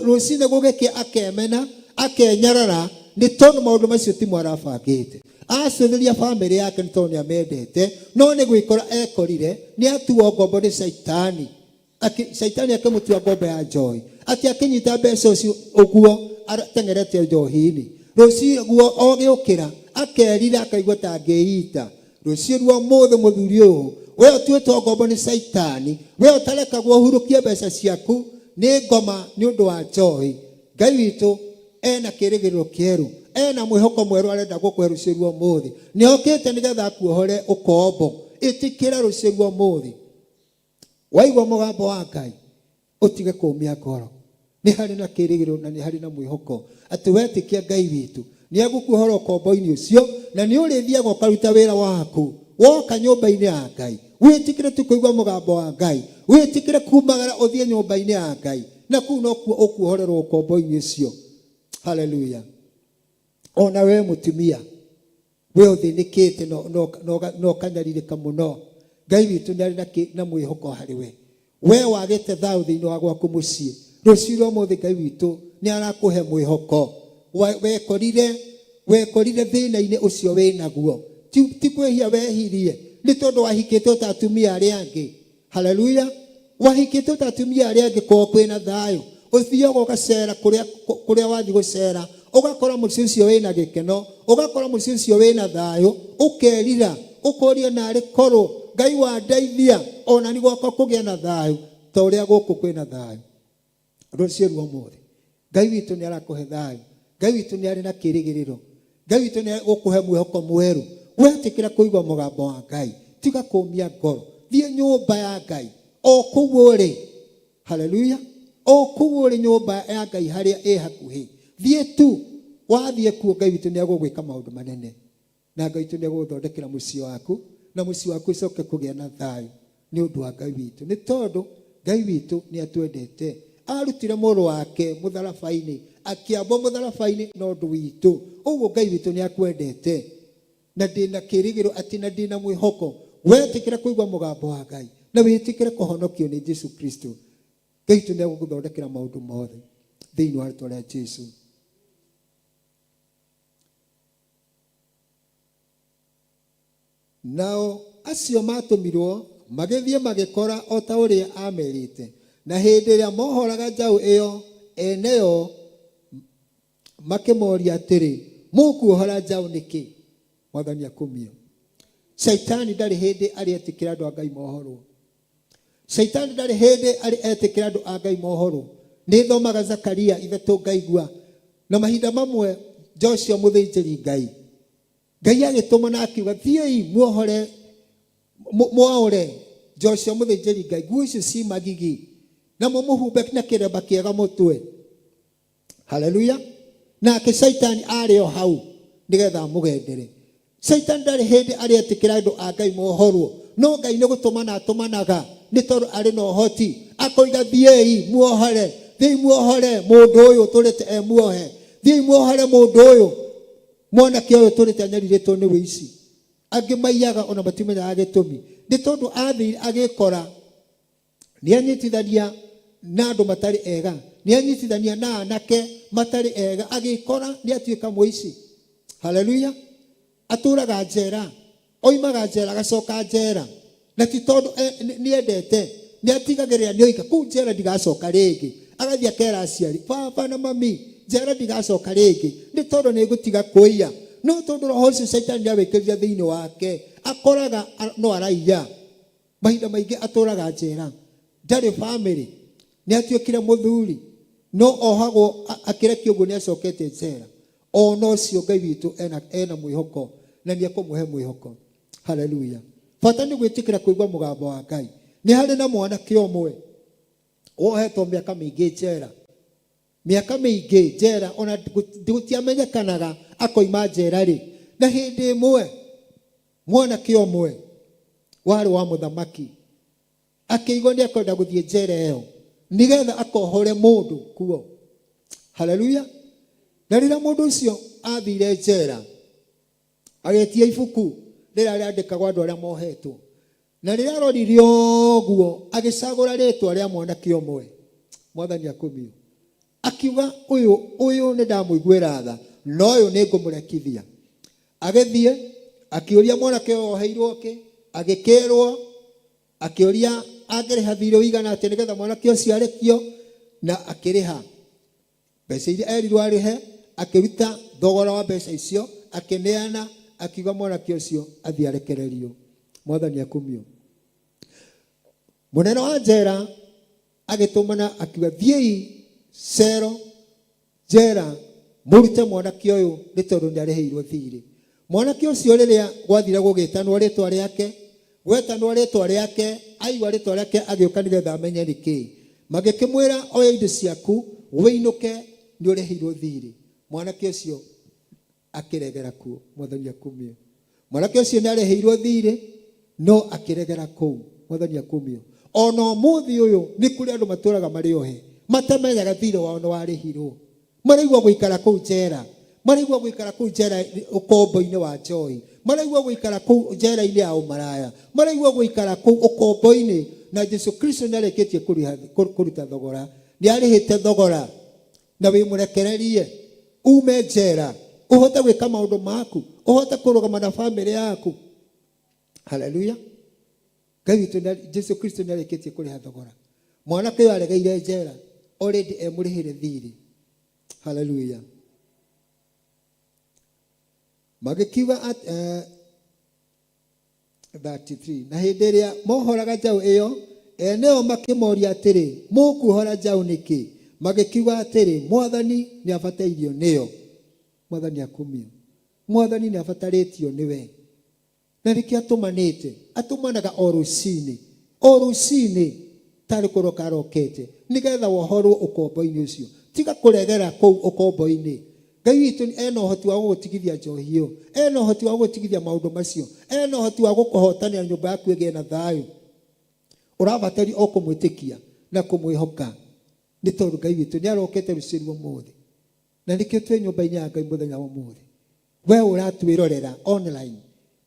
rũcinĩ gũgĩkĩa akemena, akenyarara nĩ tondũ maũndũ macio timo arabangĩte. Acũthĩria bamĩrĩ yake nĩ tondũ nĩ amendete, no nĩ gwĩkora ekorire nĩ atuo ngombo nĩ Caitani. Caitani akĩmũtua ngombo ya njohi, atĩ akĩnyita mbeca ũcio ũguo ateng'erete njohi-inĩ. Rũciũ guo ogĩũkĩra akerira akaigua ta angĩita. Rũciũ rwa ũmũthĩ mũthuri ũyũ, we ũtuĩtwo ngombo nĩ Caitani, we ũtarekagwo ũhurũkie mbeca ciaku nĩ ngoma nĩ ũndũ wa njohi. Ngai witũ ena kĩrĩgĩrĩro kĩerũ, ena mwĩhoko mwerũ arenda gũkũhe rũciũ rwa ũmũthĩ. Nĩ okĩte nĩgetha akuohore ũkombo. Ĩtĩkĩra rũciũ rwa ũmũthĩ. Waigua mũgambo wa Ngai, ũtige kũũmia ngoro. Nĩ harĩ na kĩĩrĩgĩrĩro na nĩ harĩ na mwĩhoko atĩ wetĩkia Ngai witũ, nĩ egũkuohora ũkombo-inĩ ũcio na nĩ ũrĩthiaga ũkaruta wĩra waku. Woka nyũmba-inĩ ya Ngai, wĩtĩkĩre tu kũigua mũgambo wa Ngai, wĩtĩkĩre kumagara ũthiĩ nyũmba-inĩ ya Ngai, na kũu nokuo ũkuohorerwo ũkombo-inĩ ũcio. Haleluya! Ona we mũtumia, we ũthĩnĩkĩte na ũkanyarirĩka mũno, Ngai witũ nĩ arĩ na mwĩhoko harĩ we. We wagĩte thayũ thĩinĩ wa gwaku mũciĩ, rũciũ rwa ũmũthĩ Ngai witũ nĩ arakũhe mwĩhoko. Wekorire thĩna-inĩ ũcio wĩ naguo, ti kwĩhia wehirie, nĩ tondũ wahikĩte o ta atumia arĩa angĩ. Haleluya! Wahikĩte ta atumia arĩa angĩ kwao kwĩna thayũ, ũthiaga ũgacera kũrĩa wathiĩ gũcera, ũgakora mũciĩ ũcio wĩna gĩkeno, ũgakora mũciĩ ũcio wĩna thayũ, ũkerira, ũkoria narĩ korwo Ngai wandeithia ona nĩ gwakwa kũgĩa na thayũ ta ũrĩa gũkũ kwĩna thayũ. Rũciũ rwa ũmũthĩ Ngai witũ nĩ arakũhe thayũ, Ngai witũ nĩ arĩ na kĩrĩgĩrĩro, Ngai witũ nĩ egũkũhe mwĩhoko mwerũ. Wetĩkĩra kũigua mũgambo wa Ngai, tiga kũũmia ngoro, thiĩ nyũmba ya Ngai o kũu ũrĩ. Haleluya! O kũu ũrĩ nyũmba ya Ngai harĩa ĩ hakuhĩ, thiĩ tu. Wathiĩ kuo Ngai witũ nĩ egũgwĩka maũndũ manene. Na Ngai witũ nĩ egũgũthondekera mũciĩ waku, na mũciĩ waku ũcoke kũgĩa na thayũ nĩ ũndũ wa Ngai witũ. Nĩ tondũ Ngai witũ nĩ atwendete. Arutire mũrũ wake mũtharaba-inĩ, akĩambwo mũtharaba-inĩ na ũndũ witũ. Ũguo Ngai witũ nĩ akwendete. Na ndĩna kĩrĩgĩrĩro atĩ na ndĩna mwĩhoko, wetĩkĩra kũigua mũgambo wa Ngai, na wĩtĩkĩre kũhonokio nĩ Jesu Kristo, Ngai witũ nĩ egũgũthondekera maũndũ mothe thĩinĩ wa rĩtwa rĩa Jesu. Nao acio maatũmirũo magĩthiĩ magĩkora o ta ũrĩa aamerĩte. Na hĩndĩ ĩrĩa mohoraga njaũ ĩo, ene yo makĩmoria atĩrĩ, Mũkuohora njaũ nĩkĩ? Mwathani akumio. Shaitani ndarĩ hĩndĩ arĩ etĩkĩra andũ a Ngai mohorwo. Shaitani ndarĩ hĩndĩ arĩ etĩkĩra andũ a Ngai mohorwo. Nĩ thomaga Zakaria ithatũ ngaigua na mahinda mamwe Joshua mũthĩnjĩri Ngai, Ngai agĩtũma na akiuga thiĩi muohore mwaũre Joshua mũthĩnjĩri Ngai nguo icio ci magigi na mũmũhumbe na kĩremba kĩega mũtwe. Haleluya. Nake Shaitani arĩ o hau nĩgetha amũgendere. Shaitani ndarĩ hĩndĩ arĩ etĩkĩra andũ a Ngai mohorwo, no Ngai nĩ gũtũmana atũmanaga nĩ tondũ arĩ na ũhoti. Akoiga thiĩi muohore, thiĩi muohore mũndũ ũyũ ũtũrĩte e muohe, thiĩi muohore mũndũ ũyũ mwanake ũyũ ũtũrĩte anyarirĩtwo nĩ wĩici. Angĩ maiyaga ona matimenyaga gĩtũmi, nĩ tondũ athire agĩkora nĩ anyitithania na andũ matarĩ ega, nĩ anyitithania na anake matarĩ ega, agĩkora nĩ atuĩka mũici. Haleluya. Atũraga njera, oimaga njera agacoka njera, na ti tondũ nĩ endete, nĩ atigagĩrĩra nĩ oiga kũu njera ndigacoka rĩngĩ. Agathiĩ akera aciari, baba na mami, njera ndigacoka rĩngĩ, nĩ tondũ nĩ ngũtiga kũiya. No tondũ roho ũcio Shaitani nĩ awĩkĩrire thĩinĩ wake, akoraga no araiya. Mahinda maingĩ atũraga njera, ndarĩ famĩlĩ, nĩ atuĩkire mũthuri, no ohagwo akĩrekio ũguo nĩ acokete njera. Ona ũcio Ngai witũ ena mwĩhoko na nĩ ekũmũhe mwĩhoko. Haleluya. Bata nĩ gwĩtĩkĩra kũigua mũgambo wa Ngai. Nĩ harĩ na mwanake ũmwe wohetwo mĩaka mĩingĩ njera, mĩaka mĩingĩ njera, ona gũtiamenyekanaga akoima njera rĩ. Na hĩndĩ ĩmwe mwanake ũmwe warĩ wa mũthamaki akĩigua nĩ ekwenda gũthiĩ njera ĩyo nĩgetha akohore mũndũ kuo. Haleluya. Na rĩrĩa mũndũ ũcio athire njera agĩtia ibuku rĩrĩa rĩandĩkagwo andũ arĩa mohetwo na rĩrĩa arorire ũguo agĩcagũra rĩtwa rĩa mwanake ũmwe mwathani akumio akiuga ũyũ ũyũ nĩ ndamũiguĩra tha na ũyũ nĩ ngũmũrekithia agĩthiĩ akĩũria mwanake ũyũ oheirwo kĩ agĩkĩrwo akĩũria angĩrĩha thirĩ ũigana atĩa nĩgetha mwanake ũcio arekio na akĩrĩha mbeca iria erirwo arĩhe akĩruta thogora wa mbeca icio akĩneana akiuga mwanake ũcio athiĩ arekererio mwathani akumio mũnene wa njera agĩtũmana akiuga thiĩi cero njera mũrute mwanake ũyũ nĩ tondũ nĩ arĩhĩirwo thirĩ mwanake ũcio rĩrĩa gwathire gũgĩtanwo rĩtwa rĩake gwetanwo rĩtwa rĩake aigua rĩtwa rĩake agĩũka nĩgetha amenye nĩ kĩĩ magĩkĩmwĩra oya indo ciaku wĩinũke nĩ ũrĩhĩirwo thirĩ mwanake ũcio akĩregera kuo mwathani akumio mwanake ũcio nĩ arĩhĩirwo thirĩ no akĩregera kũu mwathani akumio ona ũmũthĩ ũyũ nĩ kũrĩ andũ matũraga marĩ ohe matamenyaga thirĩ wao nĩ warĩhirwo maraigua gũikara kũu njera maraigua gũikara kũu njera ũkombo-inĩ wa njohi maraigua gũikara kũu njera-inĩ ya ũmaraya maraigua gũikara kũu ũkombo-inĩ na Jesu Kristo nĩ arĩkĩtie kũruta thogora nĩ arĩhĩte thogora na wĩmũrekererie ume njera ũhote gwĩka maũndũ maku ũhote kũrũgama na bamĩrĩ yaku haleluya ngai witũ Jesu Kristo nĩ arĩkĩtie kũrĩha thogora mwanake ũyũ aregeire njera already emũrĩhĩre thirĩ haleluya magĩkiuga 33 na hĩndĩ ĩrĩa mohoraga njaũ ĩyo eneo makĩmoria atĩrĩ mũkuohora njaũ nĩkĩ magĩkiuga atĩrĩ mwathani nĩ abatairio nĩyo mwathani akumio mwathani nĩ abatarĩtio nĩwe na nĩkĩo atũmanĩte atũmanaga o rũcinĩ o rũcinĩ tarĩ kũroka arokete nĩgetha wohorwo ũkombo-inĩ ũcio tiga kũregera kũu ũkombo-inĩ ngai witũ ena ũhoti wa gũgũtigithia njohi ĩyo ena ũhoti wa gũgũtigithia maũndũ macio ena ũhoti wa gũkũhotanĩra nyũmba yaku ĩgĩe na thayũ ũrabatari o kũmwĩtĩkia na kũmwĩhoka nĩ tondũ ngai witũ nĩ arokete rũciũ rwa ũmũthĩ na nĩkĩo twĩ nyũmba-inĩ ya ngai mũthenya wa ũmũthĩ we ũratwĩrorera online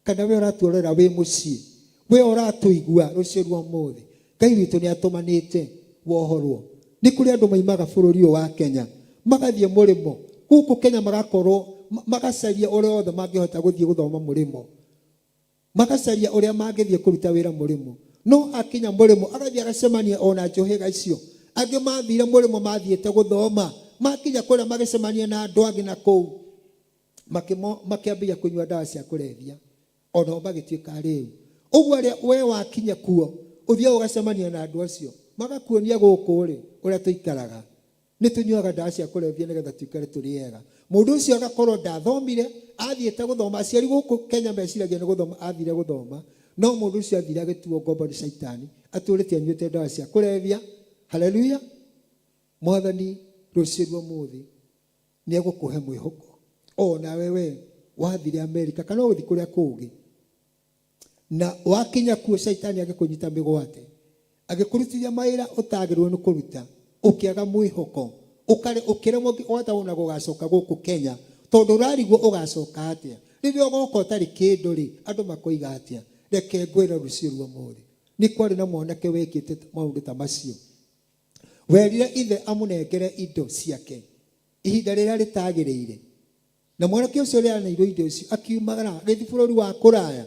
kana we ũratwĩrorera wĩ mũciĩ we ũratũigua rũciũ rwa ũmũthĩ ngai witũ nĩ atũmanĩte wohorwo nĩ kũrĩ andũ maimaga bũrũri ũyũ wa Kenya magathiĩ mũrĩmo gũkũ Kenya magakorwo magacaria ũrĩa othe mangĩhota gũthiĩ gũthoma mũrĩmo magacaria ũrĩa mangĩthiĩ kũruta wĩra mũrĩmo no akinya mũrĩmo agathiĩ agacemania ona njũhĩga icio angĩ mathire mũrĩmo mathiĩte gũthoma makinya kũrĩa magĩcemania na andũ angĩ na kũu makĩambia kũnyua ndawa cia kũrebia onao magĩtuĩka arĩu ũguo arĩa we wakinya kuo ũthiaga ũgacemania na andũ acio magakuonia gũkũ rĩ ũrĩa tũikaraga nĩ tũnyuaga ndawa cia kũrebia nĩgetha tũikare tũrĩ ega mũndũ ũcio agakorwo ndathomire athiĩte gũthoma aciari gũkũ Kenya meciragia nĩ gũthoma athire gũthoma no mũndũ ũcio athire agĩtuo ngombo nĩ caitani atũrĩte anyuĩte ndawa cia kũrebia haleluya mwathani rũciũ rwa ũmũthĩ nĩ egũkũhe mwĩhoko o nawe we wathire Amerika kana ũgũthiĩ kũrĩa kũngĩ na wakinya kuo caitani agĩkũnyita mĩgwate agĩkũrutithia mawĩra ũtagĩrĩirwo nĩ kũruta ũkĩaga mwĩhoko ũkĩremwo wata ona gũgacoka gũkũ Kenya tondũ ũrarigwo ũgacoka atĩa rĩrĩa ũgoka ũtarĩ kĩndũ rĩ andũ makoiga atĩa reke ngwĩre rũciũ rwa ũmũthĩ nĩ kwarĩ na mwanake wekĩte maũndũ ta macio werire ithe amũnengere indo ciake ihinda rĩrĩa rĩtagĩrĩire na mwanake ũcio ũrĩa aneirwo indo icio akiumagara agĩthiĩ bũrũri wa kũraya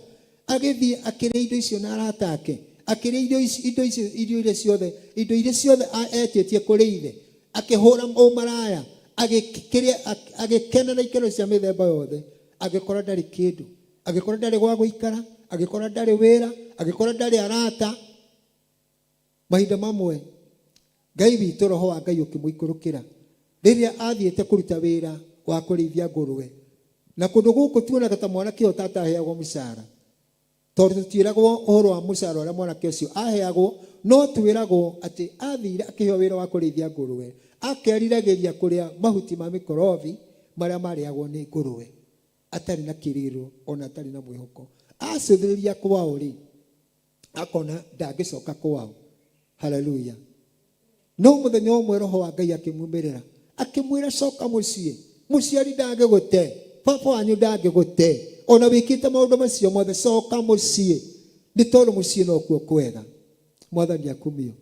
agĩthiĩ akĩrĩa indo icio na arata ake akĩrĩa irio icio indo icio irio iria ciothe indo iria ciothe etĩtie kũrĩ ithe akĩhũra ũmaraya agĩkĩrĩa agĩkena na ikeno cia mĩthemba yothe agĩkora ndarĩ kĩndũ agĩkora ndarĩ gwa gũikara agĩkora ndarĩ wĩra agĩkora ndarĩ arata mahinda mamwe ngai witũ roho wa ngai ũkĩmũikũrũkĩra rĩrĩa athiĩte kũruta wĩra wa kũrĩithia ngũrwe na kũndũ gũkũ tuonaga ta mwanake ũyũ tataheagwo mũcara tondũ tũtiĩragwo ũhoro wa mũcara ũrĩa mwanake ũcio aheagwo no twĩragwo atĩ athire akĩheo wĩra wa kũrĩithia ngũrwe akeriragĩria kũrĩa mahuti ma mĩkorobi marĩa marĩagwo nĩ ngũrwe atarĩ na kĩrĩro ona atarĩ na mwĩhoko acũthĩrĩria kwao rĩ akona ndangĩcoka kwao haleluya no mũthenya ũmwe roho wa ngai akĩmumĩrĩra akĩmwĩra coka mũciĩ mũciari ndangĩgũte Baba wanyu ndangĩgũte ona wĩkĩte maũndũ macio mothe. Coka mũciĩ, nĩ tondũ mũciĩ nokuo kwega. Mwathani akumio.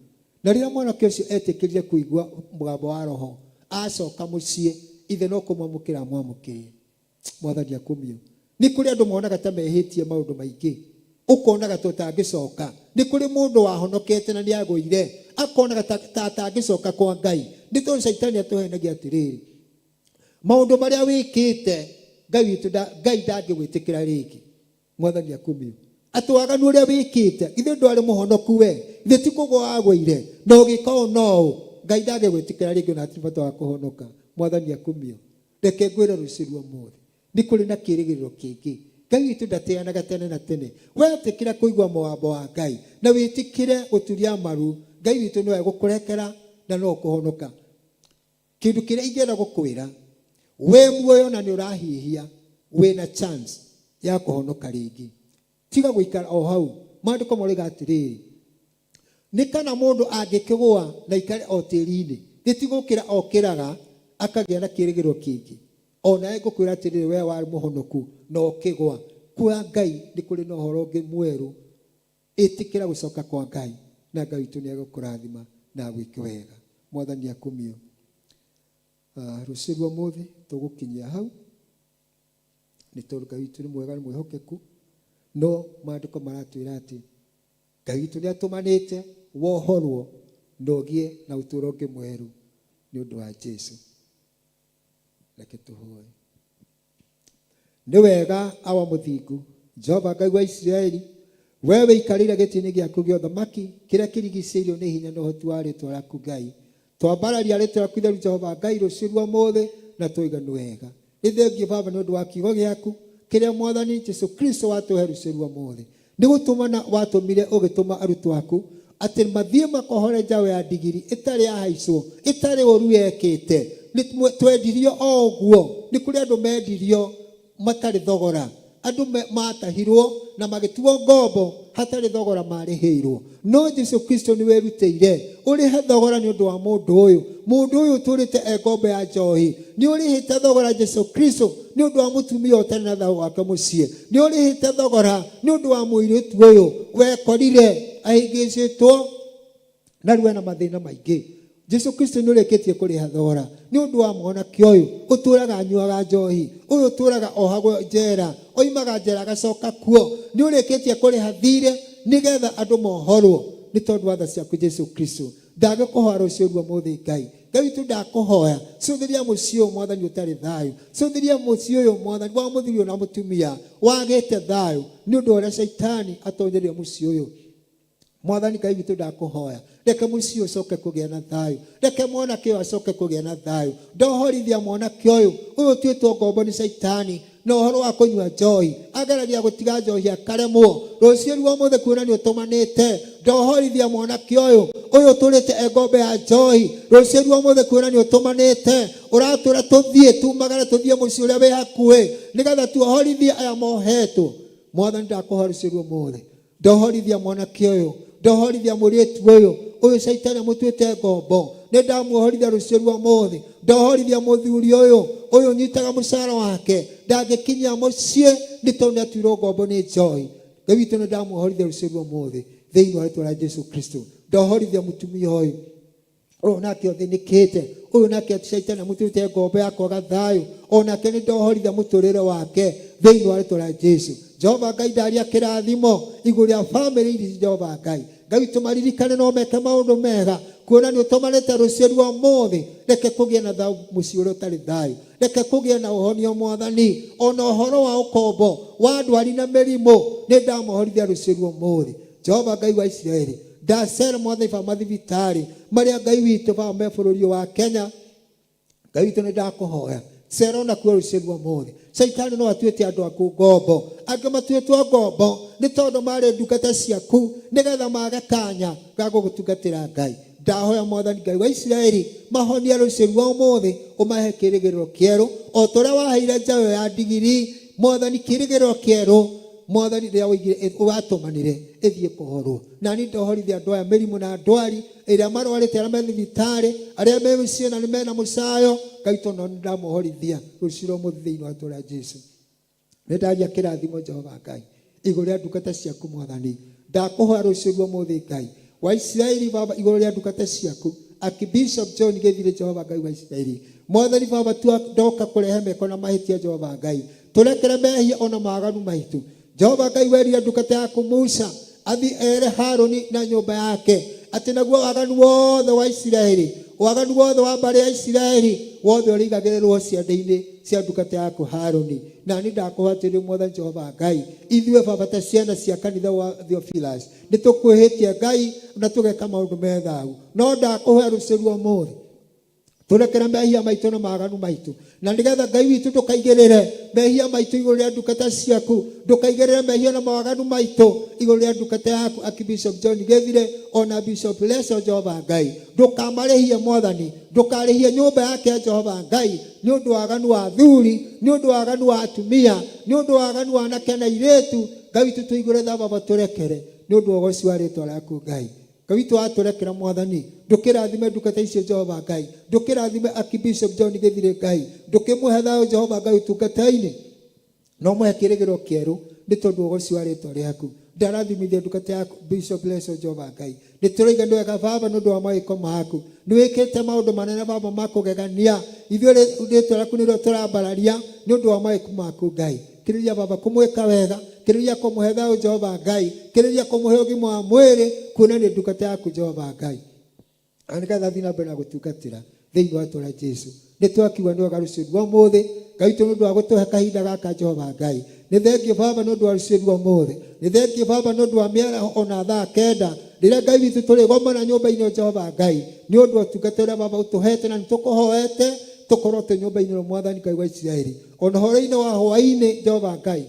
Na rĩrĩa mwanake ũcio etĩkĩrire kũigua mũgambo wa roho, acoka mũciĩ, ithe no kũmwamũkĩra amwamũkĩrire. Mwathani akumio. Nĩ kũrĩ andũ monaga ta mehĩtie maũndũ maingĩ, ũkonaga ta ũtangĩcoka. Nĩ kũrĩ mũndũ wahonokete na nĩ agũire, akonaga ta atangĩcoka kwa Ngai. Nĩ tondũ caitani atũhenagia atĩrĩrĩ, maũndũ marĩa wĩkĩte Ngai witũ Ngai ndangĩgwĩtĩkĩra rĩngĩ. Mwathani akumio. Atĩ waganu ũrĩa wĩkĩte, githĩ ndwarĩ mũhonoku we? Githĩ ti kũgũa wagũire na ũgĩka ũũ na ũũ? Ngai ndangĩgwĩtĩkĩra rĩngĩ, ona hatirĩ bata wa kũhonoka. Mwathani akumio. Reke ngwĩre rũciũ rwa ũmũthĩ, nĩ kũrĩ na kĩĩrĩgĩrĩro kĩngĩ. Ngai witũ ndateanaga tene na tene. Wetĩkĩra kũigua mũgambo wa Ngai na wĩtĩkĩre gũturia maru, Ngai witũ no egũkũrekera na no ũkũhonoka. Kĩndũ kĩrĩa ingĩenda gũkwĩra, wĩ muoyo na nĩ ũrahihia, wĩna chance ya kũhonoka rĩngĩ. Tiga gũikara o hau. Maandĩko maroiga atĩrĩrĩ, nĩ kana mũndũ angĩkĩgũa na aikare o tĩri-inĩ, githĩ ti gũkĩra okĩraga akagĩa na kĩĩrĩgĩrĩro kĩngĩ? O nawe ngũkwĩra atĩrĩrĩ, wee warĩ mũhonoku na ũkĩgũa, kwa Ngai nĩ kũrĩ na ũhoro ũngĩ mwerũ. Ĩtĩkĩra gũcoka kwa Ngai, na Ngai witũ nĩ egũkũrathima na agwĩke wega. Mwathani akumio. Rũciũ rwa ũmũthĩ tũgũkinyia hau, nĩ tondũ Ngai witũ nĩ mwega, nĩ mwĩhokeku. No maandĩko maratwĩra atĩ Ngai witũ nĩ atũmanĩte wohorwo na ũgĩe na ũtũũro ũngĩ mwerũ nĩ ũndũ wa Jesu. Reke tũhoe. Nĩ wega, Awa mũthingu, Jehova Ngai wa Isiraeli, wee wĩikarĩire gĩtĩ-inĩ gĩaku gĩa ũthamaki kĩrĩa kĩrigicĩirio nĩ hinya na ũhoti wa rĩĩtwa rĩaku Ngai. Twambararia rĩĩtwa rĩaku itheru Jehova Ngai rũciũ rwa ũmũthĩ na twoiga nĩ wega. Nĩ thengiũ Baba nĩ ũndũ wa kiugo gĩaku kĩrĩa Mwathani Jesu Kristo watũhe rũciũ rwa ũmũthĩ. Nĩ gũtũmana watũmire ũgĩtũma arutwo aku atĩ mathiĩ makohore njaũ ya ndigiri ĩtarĩ yahaicwo, ĩtarĩ ũũru yekĩte. Nĩ twendirio o ũguo. Nĩ kũrĩ andũ mendirio matarĩ thogora. Andũ maatahirwo na magĩtuo ngombo hatarĩ thogora marĩhĩirwo. No Jesu Kristo nĩ werutĩire ũrĩhe thogora nĩ ũndũ wa mũndũ ũyũ. Mũndũ ũyũ ũtũrĩte e ngombo ya njohi. Nĩ ũrĩhĩte thogora Jesu Kristo nĩ ũndũ wa mũtumia ũtarĩ na thayũ gwake mũciĩ. Nĩ ũrĩhĩte thogora nĩ ũndũ wa mũirĩtu ũyũ wekorire ahĩngĩcĩtwo na rĩu ena mathĩna maingĩ. Jesu Kristo nĩ ũrĩkĩtie kũrĩha thogora nĩ ũndũ wa mwanake ũyũ ũtũraga anyuaga njohi, ũyũ ũtũraga ohagwo njera, oimaga njera agacoka kuo. Nĩ ũrĩkĩtie kũrĩha thirĩ nĩgetha andũ mohorwo nĩ tondũ wa tha ciaku Jesu Kristo. Ndagĩkũhoya rũciũ rwa ũmũthĩ Ngai. Ngai witũ ndakũhoya, cũthĩria mũciĩ ũyũ Mwathani ũtarĩ thayũ. Cũthĩria mũciĩ ũyũ Mwathani wa mũthuri ũyũ na mũtumia wagĩte thayũ nĩ ũndũ wa ũrĩa caitani atonyereire mũciĩ ũyũ. Mwathani Ngai witũ ndakũhoya, reke mũciĩ ũcoke kũgĩa na thayũ, reke mwanake ũyũ acoke kũgĩa na thayũ. Ndohorithia mwanake ũyũ, ũyũ ũtuĩtwo ngombo nĩ caitani na ũhoro wa kũnyua njohi, ageragia gũtiga njohi akaremwo. Rũciũ rwa ũmũthĩ kuona nĩ ũtũmanĩte, ndohorithia mwanake ũyũ, ũyũ ũtũrĩte e ngombo ya njohi. Rũciũ rwa ũmũthĩ kuona nĩ ũtũmanĩte, ũratwĩra tũthiĩ tumagare tũthiĩ mũciĩ ũrĩa wĩ hakuhĩ nĩgetha tuohorithie aya mohetwo. Mwathani ndakũhoya rũciũ rwa ũmũthĩ, ndohorithia mwanake ũyũ, ndohorithia mũirĩtu ũyũ, ũyũ caitani amũtuĩte ngombo, nĩ ndamuohorithia rũciũ rwa ũmũthĩ. Ndohorithia mũthuri ũyũ, ũyũ ũnyitaga mũcara wake ndangĩkinyia mũciĩ nĩ tondũ nĩ atuirwo ngombo nĩ njohi. Ngai witũ nĩ ndamuohorithia rũciũ rwa ũmũthĩ thĩinĩ wa rĩtwa rĩa Jesu Kristo. Ndohorithia mũtumia ũyũ, ũyũ nake ũthĩnĩkĩte, ũyũ nake caitani amũtuĩte ngombo ya kwaga thayũ, o nake nĩ ndohorithia mũtũrĩre wake thĩinĩ wa rĩtwa rĩa Jesu. Jehova Ngai ndaria kĩrathimo igũrũ rĩa bamĩrĩ ici. Jehova Ngai, Ngai witũ maririkane no meke maũndũ mega kuona nĩ ũtũmanĩte rũciũ rwa ũmũthĩ. Reke kũgĩe na thayũ mũciĩ ũrĩa ũtarĩ thayũ, reke kũgĩe na ũhonio Mwathani, ona ũhoro wa ũkombo wa ndwari na mĩrimũ nĩ ndamohorithia rũciũ rwa ũmũthĩ. Jehova Ngai wa Isiraeli, ndacera Mwathani baba mathibitarĩ marĩa Ngai witũ baba me bũrũri ũyũ wa Kenya. Ngai witũ nĩ ndakũhoya, cera ona kuo rũciũ rwa ũmũthĩ. Caitani no atuĩte andũ aku ngombo, angĩ matuĩtwo ngombo nĩ tondũ marĩ ndungata ciaku nĩgetha mage kanya ga gũgũtungatĩra Ngai. Ndahoya Mwathani Ngai wa Isiraeli, mahonie rũciũ rwa ũmũthĩ, ũmahe kĩĩrĩgĩrĩro kĩerũ o ta ũrĩa waheire njaũ ĩyo ya ndigiri. Mwathani, kĩĩrĩgĩrĩro kĩerũ. Mwathani rĩrĩa woigire watũmanire ĩthiĩ kũhorwo. Na niĩ ndohorithia andũ aya mĩrimũ na ndwari ĩrĩa marwarĩte, arĩa me thibitarĩ, arĩa me mĩciĩ na nĩ mena mũcayo. Ngai tondũ nĩ ndamohorithia rũciũ rwa ũmũthĩ thĩinĩ wa rĩĩtwa rĩa Jesu. Nĩ ndaria kĩrathimo Jehova Ngai igũrũ rĩa ndungata ciaku Mwathani. Ndakũhoya rũciũ rwa ũmũthĩ Ngai wa Isiraeli Baba igũrũ rĩa ndungata ciaku Archbishop John Gĩthirĩ Jehova Ngai wa Isiraeli. Mwathani Baba tua ndoka kũrehe meko na mahĩtia Jehova Ngai. Tũrekere mehia ona maaganu maitũ. Jehova Ngai werire ndungata yaku Musa athi ere Haruni na nyũmba yake atĩ naguo waganu wothe wa Isiraeli, waganu wothe wa mbarĩ ya Isiraeli wothe ũrĩigagĩrĩrwo ciande-inĩ cia ndungata yaku Haruni. Na niĩ ndakũhoya atĩrĩ Mwathani Jehova Ngai, ithuĩ Baba ta ciana cia kanitha wa Theophilus nĩ tũkwĩhĩtie Ngai na tũgeka maũndũ me thahu, no ndakũhoya rũciũ rwa ũmũthĩ tũrekere mehia maitũ na maaganu maitũ, na nĩgetha Ngai witũ ndũkaigĩrĩre mehia maitũ igũrũ rĩa ndungata ciaku, ndũkaigĩrĩre mehia na mawaganu maitũ igũrũ rĩa ndungata yaku Archbishop John Gĩthire ona Bishop Leso Jehova Ngai. Ndũkamarĩhie Mwathani, ndũkarĩhie nyũmba yake Jehova Ngai nĩ ũndũ waganu wa athuri, nĩ ũndũ waganu wa atumia, nĩ ũndũ waganu wa anake na airĩtu. Ngai witũ tũigũre tha Baba, tũrekere nĩ ũndũ wa ũgoci wa rĩtwa rĩaku Ngai. Ngai witũ watũrekera Mwathani, ndũkĩrathime ndungata icio Jehova Ngai, ndũkĩrathime Archbishop John Gĩthirĩ Ngai, ndũkĩmũhe thayũ Jehova Ngai ũtungata-inĩ, na ũmũhe kĩrĩgĩrĩro kĩerũ nĩ tondũ wa ũgoci wa rĩtwa rĩaku. Ndarathimithia ndungata yaku Bishop Leso Jehova Ngai. Nĩ tũroiga nĩ wega Baba nĩ ũndũ wa mawĩko maku. Nĩ wĩkĩte maũndũ manene Baba ma kũgegania. Ithuĩ rĩtwa rĩaku nĩrĩo tũrambararia nĩ ũndũ wa mawĩko maku Ngai. Kĩrĩria Baba kũmwĩka wega, kĩrĩria kũmũhe thayũ Jehova Ngai, kĩrĩria kũmũhe ũgima wa mwĩrĩ kuona nĩ ndungata yaku Jehova Ngai. Na nĩgetha thiĩ na mbere na gũtungatĩra thĩinĩ wa rĩĩtwa rĩa Jesu. Nĩ twakiuga nĩ wega rũciũ rwa ũmũthĩ Ngai witũ nĩ ũndũ wa gũtũhe kahinda gaka Jehova Ngai. Nĩ thengiũ Baba nĩ ũndũ wa rũciũ rwa ũmũthĩ. Nĩ thengiũ Baba nĩ ũndũ wa mĩaraho ona thaa kenda rĩrĩa Ngai witũ tũrĩgomana nyũmba-inĩ Jehova Ngai nĩ ũndũ wa ũtungata ũrĩa Baba ũtũhete na nĩ tũkũhoete tũkorwo twĩ nyũmba-inĩ ĩno Mwathani Ngai wa Isiraeli. Ona horo-inĩ wa hwaĩ-inĩ Jehova Ngai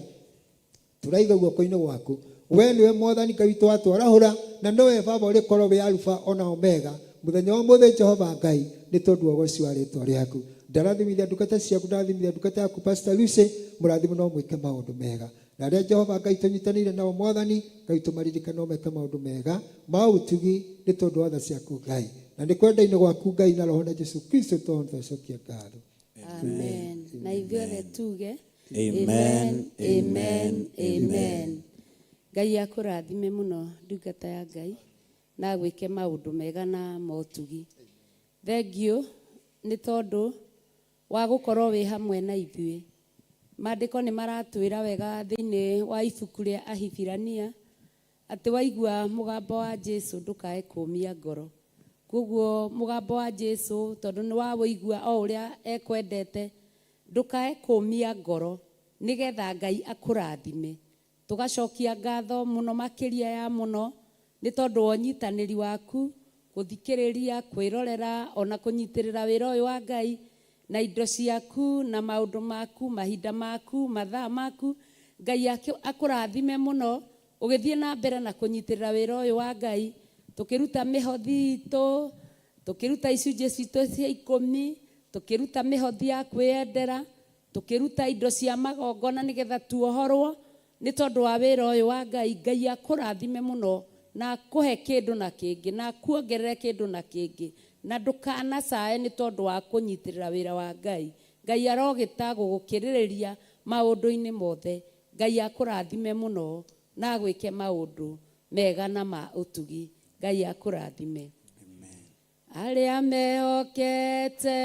tũraiga guoko-inĩ gwaku. We nĩwe Mwathani Ngai witũ watwarahũra na nowe Baba ũrĩkorwo wĩ Alufa ona Omega mũthenya wa ũmũthĩ Jehova Ngai nĩ tondũ wa ũgoci wa rĩtwa rĩaku. Ndarathimithia ndungata ciaku, ndarathimithia ndungata yaku Pastor Lucy, mũrathime no mwĩke maũndũ mega. Na arĩa Jehova Ngai tũnyitanĩire nao Mwathani Ngai tũmaririkane no meke maũndũ mega ma ũtugi nĩ tondũ wa tha ciaku Ngai. Na nĩ kwenda-inĩ gwaku Ngai na Roho na Jesu Kristo tondũ twacokia ngatho. Amen. Na ithuothe tuge Amen, amen, amen. Ngai akũrathime mũno ndungata ya Ngai na agwĩke maũndũ mega na motugi. Thengiũ nĩ tondũ wa gũkorwo wĩ hamwe na ithuĩ. Maandĩko nĩ maratwĩra wega thĩinĩ wa ibuku rĩa Ahibirania atĩ waigua mũgambo wa Jesu ndũkae kũũmia ngoro. Koguo mũgambo wa Jesu tondũ nĩ waũigua o ũrĩa ekwendete ndũkae kũũmia ngoro nĩgetha Ngai akũrathime. Tũgacokia ngatho mũno makĩria ya mũno nĩ tondũ wa ũnyitanĩri waku gũthikĩrĩria, kwĩrorera ona kũnyitĩrĩra wĩra ũyũ wa Ngai na indo ciaku na maũndũ maku, mahinda maku, mathaa maku. Ngai akũrathime mũno ũgĩthiĩ na mbere na kũnyitĩrĩra wĩra ũyũ wa Ngai, tũkĩruta mĩhothi itũ, tũkĩruta icunjĩ citũ cia ikũmi, tũkĩruta mĩhothi ya kwĩyendera, tũkĩruta indo cia magongona nĩgetha tuohorwo nĩ tondũ wa wĩra ũyũ wa Ngai. Ngai akũrathime mũno na akũhe kĩndũ na kĩngĩ na akuongerere kĩndũ na kĩngĩ na ndũkanacae nĩ tondũ wa kũnyitĩrĩra wĩra wa Ngai. Ngai arogĩta gũgũkĩrĩrĩria maũndũ-inĩ mothe. Ngai akũrathime mũno na agwĩke maũndũ mega na ma ũtugi. Ngai akũrathime. Arĩa mehokete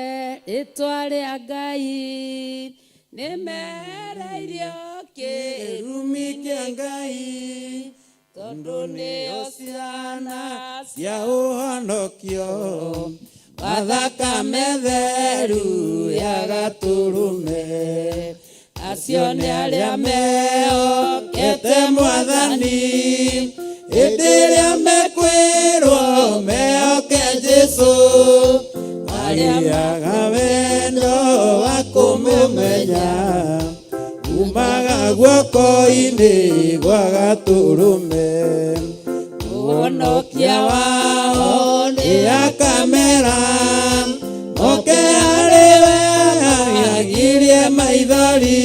rĩtwa rĩa Ngai nĩ mehereirio kĩrumi kĩa Ngai tondũ nĩo ciana cia ũhonokio wa thakame theru ya gatũrũme. Acio nĩ arĩa mehokete Mwathani hĩndĩ ĩrĩa mekwĩrwo mehoke Jesu marĩaga wendo wa kũmũmenya umaga guoko-inĩ gwa gatũrũme. Mũhonokia wao nĩ akamera moke harĩ we agirie maithori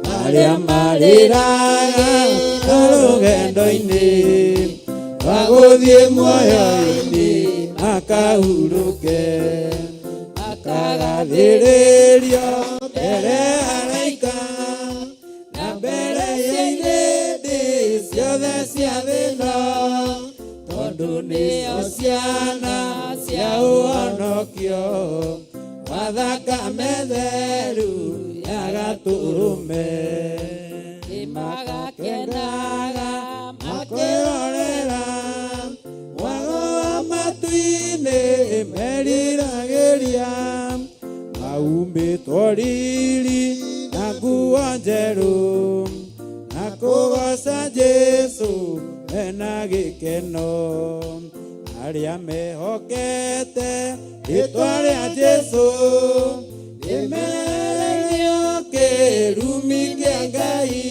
marĩa marĩraga rũgendo-inĩ rwa gũthiĩ muoyo-inĩ makahurũke makagathĩrĩrio mbere ya araika na mbere ya irĩndĩ ciothe cia thĩna tondũ nĩo ciana cia ũhonokio wa thakame theru ya gatũrũme Nĩmagakenaga makĩrorera mwago wa matu-inĩ meriragĩria maumbĩtwo riri na nguo njerũ na kũgoca Jesũ mena gĩkeno arĩa mehokete rĩtwa rĩa Jesũ nĩmererio kĩrumi kĩa Ngai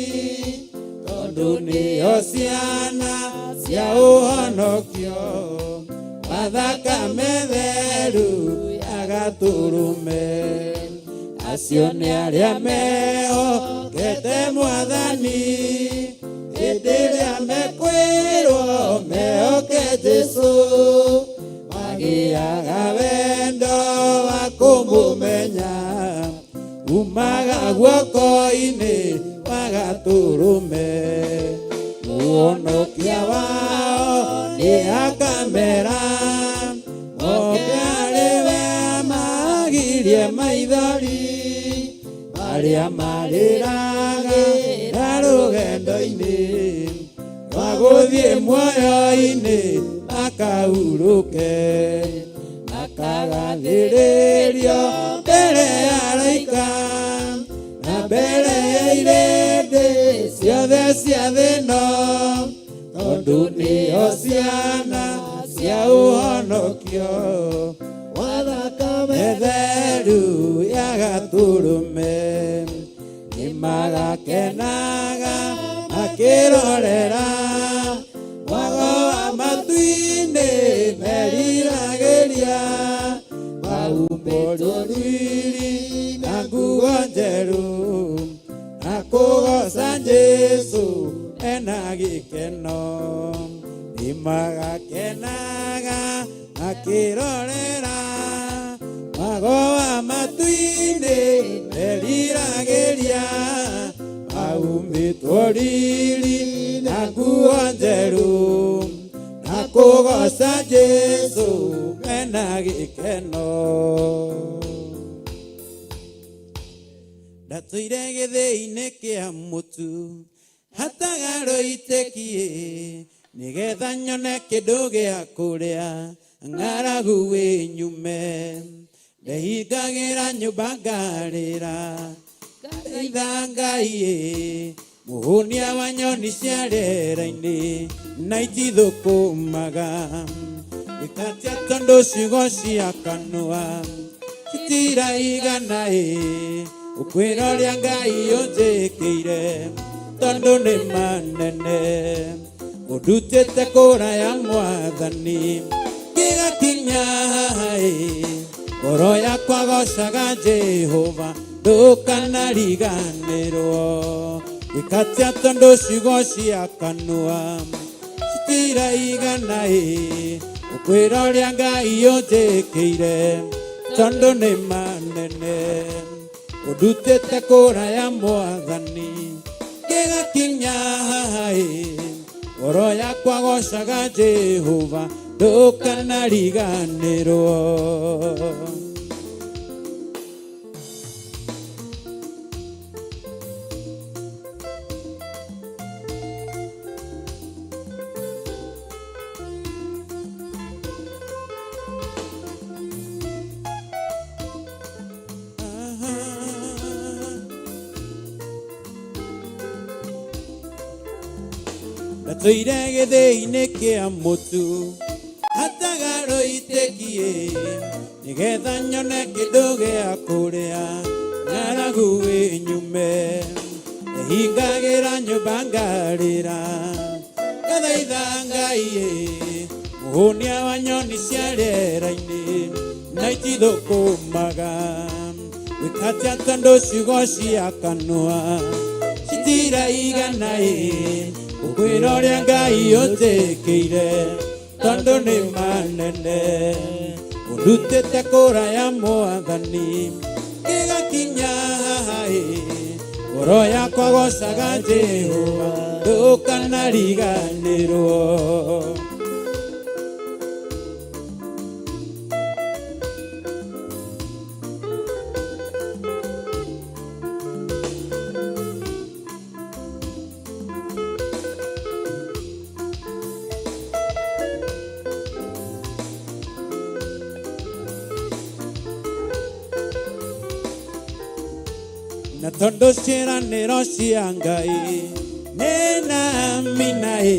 tondũ nĩo ciana cia ũhonokio wa thakame theru ya gatũrũme acio nĩ arĩa mehokete mwathani hĩndĩ ĩrĩa mekwĩrwo mehoke Jesũ magĩaga wendo wa kũmũmenya umaga guoko-inĩ wa gatũrũme mũhonokia wao nĩ akamera oke arĩ we magirie maithori arĩa marĩraga na rũgendo-inĩ rwa gũthiĩ muoyo-inĩ makahurũke makagathĩrĩrio mbere ya araika na mbere ya irĩndĩ ciothe cia thĩno tondũ nĩo ciana cia ũhonokio wa thakame theru ya gatũrũme nĩmagakenaga makĩrorera mwago wa matu-inĩ meriragĩria maumbĩtwo riri na nguo njerũ na kũgoca Jesũ ena gĩkeno nĩmagakenaga makĩrorera mwago wa matu-inĩ meriragĩria maumbĩtwo riri na nguo njerũ na kũgoca Jesũ mena gĩkeno ndatũire gĩthĩi-inĩ kĩa mũtu hataga rũitĩkiĩ nĩgetha nyone kĩndũ gĩa kũrĩa ng'aragu wĩnyume ndehingagĩra nyũmba ngarĩra thaitha Ngai ĩ mũhũnia wa nyoni cia rĩera-inĩ na itithũkũmaga ĩkatia tondũ ciugo cia kanua citiraigana ĩ ũkwĩra ũrĩa Ngai ũnjĩkĩire tondũ nĩ manene ũndutĩte kũraya mwathani gĩgakinya haha ĩ ngoro yakwa gocaga Jehova ndũkanariganĩrwo gwĩkatia tondũ ciugo cia kanua citiraigana ĩ ũkwĩra ũrĩa Ngai ũnjĩkĩire tondũ nĩ manene ũndutĩte kũraya mwathani gĩgakinya haha ĩ ngoro yakwa gocaga Jehova ndũkanariganĩrwo. Ndatũire gĩthĩi-inĩ kĩa mũtu hataga rũitĩkiĩ nĩgetha nyone kĩndũ gĩa kũrĩa ng'aragu ĩnyume ehingagĩra nyũmba ngarĩra ngathaitha Ngai ĩ mũhũnia wa nyoni cia rĩera-inĩ na itithũkũmaga gwĩkatia tondũ ciugo cia kanua citiraigana ĩ. Ũkwĩra ũrĩa Ngai ũnjĩkĩire tondũ nĩ manene. Ũndutĩte kũraya Mwathani ngĩgakinya haha ĩ. Ngoro yakwa gocaga Jehova ndũkanariganĩrwo. Na tondũ ciĩranĩro cia Ngai nĩ nami na ĩ,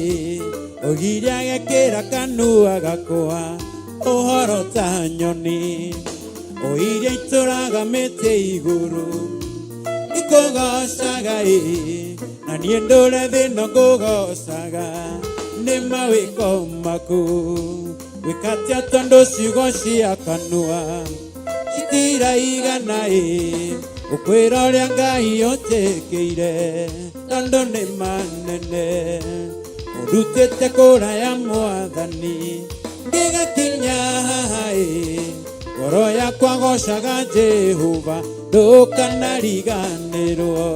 ũgiria gekĩra kanua gakwa ũhoro ta nyoni, o iria itũraga mĩtĩ igũrũ ikũgocaga ĩ, na niĩ ndũre thĩno ngũgocaga nĩ mawĩko maku. Gwĩka atĩa tondũ ciugo cia kanua citiraigana ĩ, ũkwĩra ũrĩa Ngai ũnjĩkĩire tondũ nĩ manene. Ũndutĩte kũraya Mwathani ngĩgakinya haha ĩ, ngoro yakwa gocaga Jehova ndũkanariganĩrwo.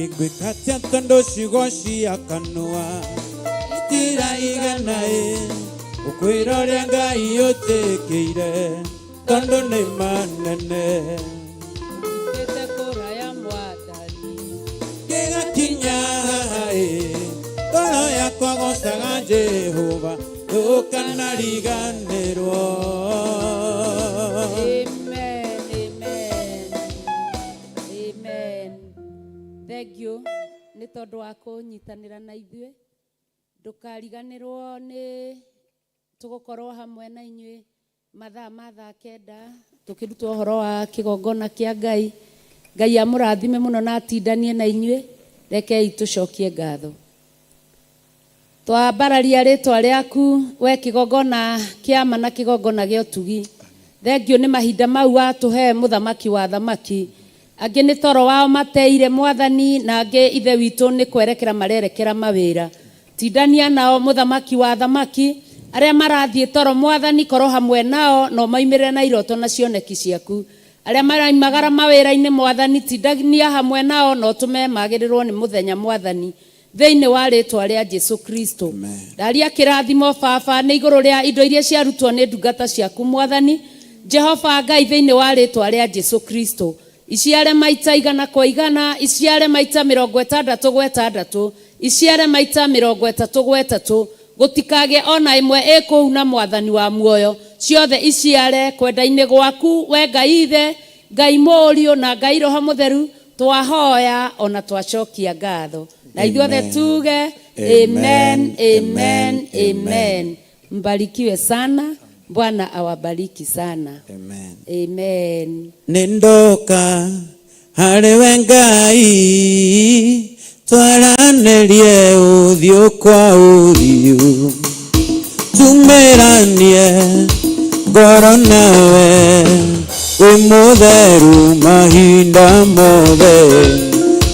Ingwĩka atĩa tondũ ciugo cia kanua itiraigana ĩ, ũkwĩra ũrĩa Ngai ũnjĩkĩire tondũ nĩ manene. Ndutĩte kũraya Mwathani Ngĩgakinya haha ĩ, ngoro yakwa gocaga Jehova ndũkanariganĩrwo. Amen, amen, amen. Thank you nĩ tondũ wa kũnyitanĩra na ithuĩ. Ndũkariganĩrwo nĩ tũgũkorwo hamwe na inyuĩ mathaa ma thaa kenda tũkĩrutwo ũhoro wa kĩgongona kĩa Ngai. Ngai amũrathime mũno na atindanie na inyuĩ. Rekei tũcokie ngatho. Twambararia rĩtwa rĩaku we kĩgongona kĩa ma na kĩgongona gĩa ũtugi. Thengiũ nĩ mahinda mau watũhe mũthamaki wa thamaki. Angĩ nĩ toro wao mateire Mwathani, na angĩ Ithe witũ nĩ kwerekera marerekera mawĩra. Tindania nao mũthamaki wa thamaki, arĩa marathiĩ toro Mwathani korwo hamwe nao na ũmaumĩrĩre na iroto na cioneki ciaku. Arĩa maraimagara mawĩra-inĩ Mwathani, tindania hamwe nao na ũtũme magĩrĩrwo nĩ mũthenya Mwathani, thĩinĩ wa rĩtwa rĩa Jesu Kristo. Ndaria kĩrathimo Baba nĩ igũrũ rĩa indo iria ciarutwo nĩ ndungata ciaku Mwathani Jehova Ngai, thĩinĩ wa rĩtwa rĩa Jesu Kristo. Iciare maita igana kwa igana, iciare maita 60 gwa 6, iciare maita 30 gwa 3, gũtikagĩe ona ĩmwe ĩkũuna Mwathani wa muoyo. Ciothe iciare kwenda-inĩ gwaku we Ngai Ithe, Ngai Mũriũ na Ngai Roho Mũtheru, twahoya ona twacokia ngatho. Na ithuothe tuge amen, amen, amen. Mbarikiwe sana, Bwana awabariki sana. Amen. Amen. Nĩ ndoka harĩ we Ngai, twaranĩrie ũthiũ kwa ũthiũ, tumĩranie ngoro nawe, wĩ mũtheru mahinda mothe.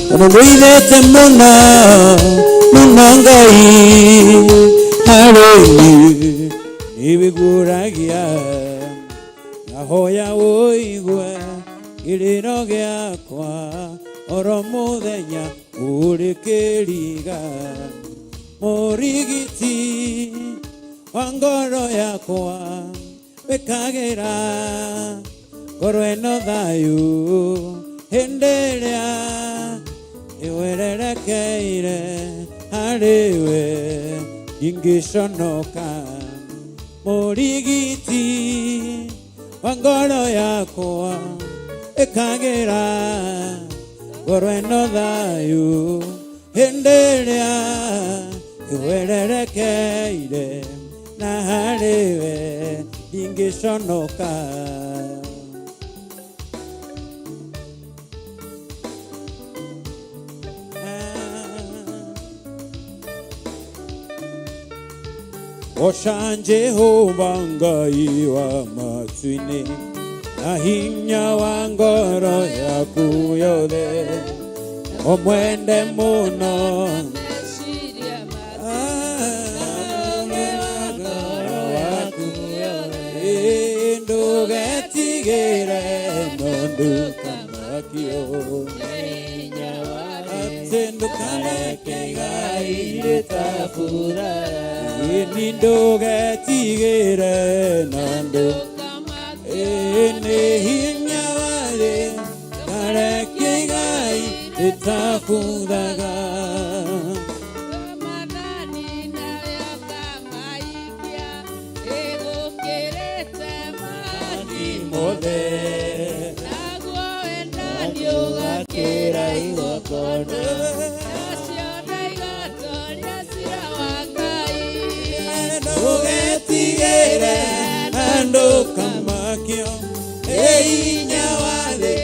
Tondũ ngũithĩte mũno mũno Ngai, harĩ niĩ nĩwĩguũragia, ngahoya ũigue kĩrĩro gĩakwa oro mũthenya ũrĩ kĩriga. Mũrigiti wa ngoro yakwa wĩkagĩra ngoro ĩno thayũ hĩndĩ ĩrĩa ĩwererekeire harĩ we ndingĩconoka. Mũrigiti wa ngoro yakwa ĩkagĩra ngoro ĩno thayũ hĩndĩ ĩrĩa ĩwererekeire na harĩ we ndingĩconoka. Goca Jehova Ngai wa matu-inĩ na hinya wa ngoro yaku yothe ũmwende mũno ndũgetigĩre ndũkamakio atĩ ndũkareke igai rĩtaburaga nĩ ndũgetigĩre na nĩ hinya wa thĩ kareke igai rĩtabuthaga. Mothe ũgakĩra igongona ndũgetigĩre na ndũkamakio nĩ hinya wa thĩ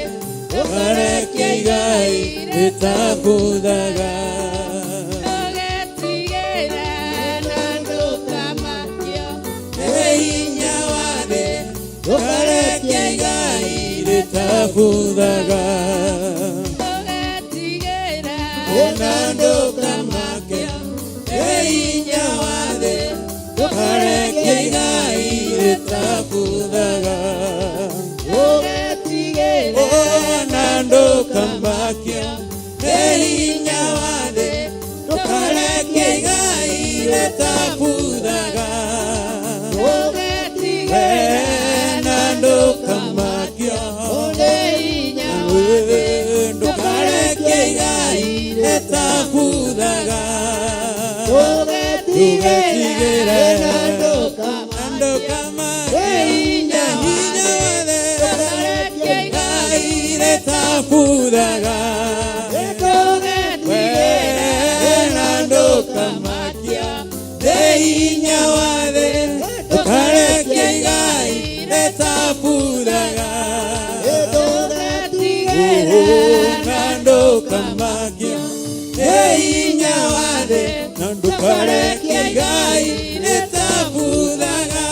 ndũkareke igai rĩtabuthaga. Nĩ hinya wa thĩ ndũkareke igai rĩtabuthaga. Na ndũkamakio nĩ hinya wa thĩ ndũkareke igai rĩtabuthaga. Na ndũkamakio nĩ hinya wa thĩ ndũkareke igai rĩtabuthaga. Na ndũkamakio ndũkareke igai rĩtabuthaga. Ndũgetigĩre na ndũkamakio hinya wa thĩ igai rĩtabuthaga. Na ndũkamakio nĩ hinya wa thĩ ndũkareke igai rĩtabuthaga. Na ndũkamakio nĩ hinya wa thĩ na ndũkareke igai rĩtabuthaga.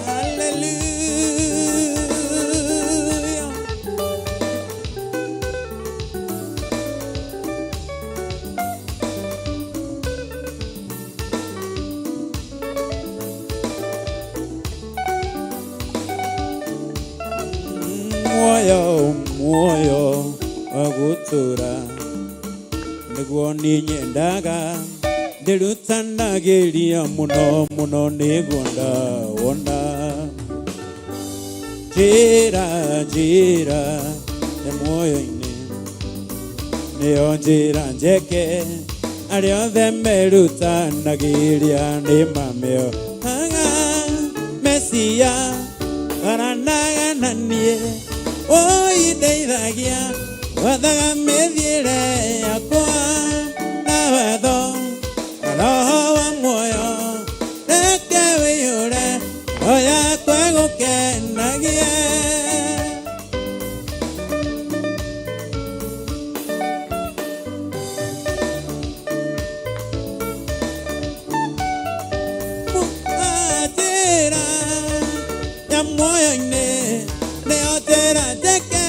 Hallelujah. Muoyo muoyo wa gũtũũra nĩguo niĩ nyendaga ndĩrutanagĩria mũno mũno nĩguo ndawona njĩra njĩra ya muoyo-inĩ nĩyo njĩra njeke arĩa othe merutanagĩria nĩ mamĩonaga Mesia aranaga na niĩ ũindeithagia wathaga mĩthiĩre yakwa na watho na roho wa muoyo reke wĩiyũre roho yakwa ĩgũkenagie. Njĩra ya muoyo-inĩ nĩyo njĩra njeke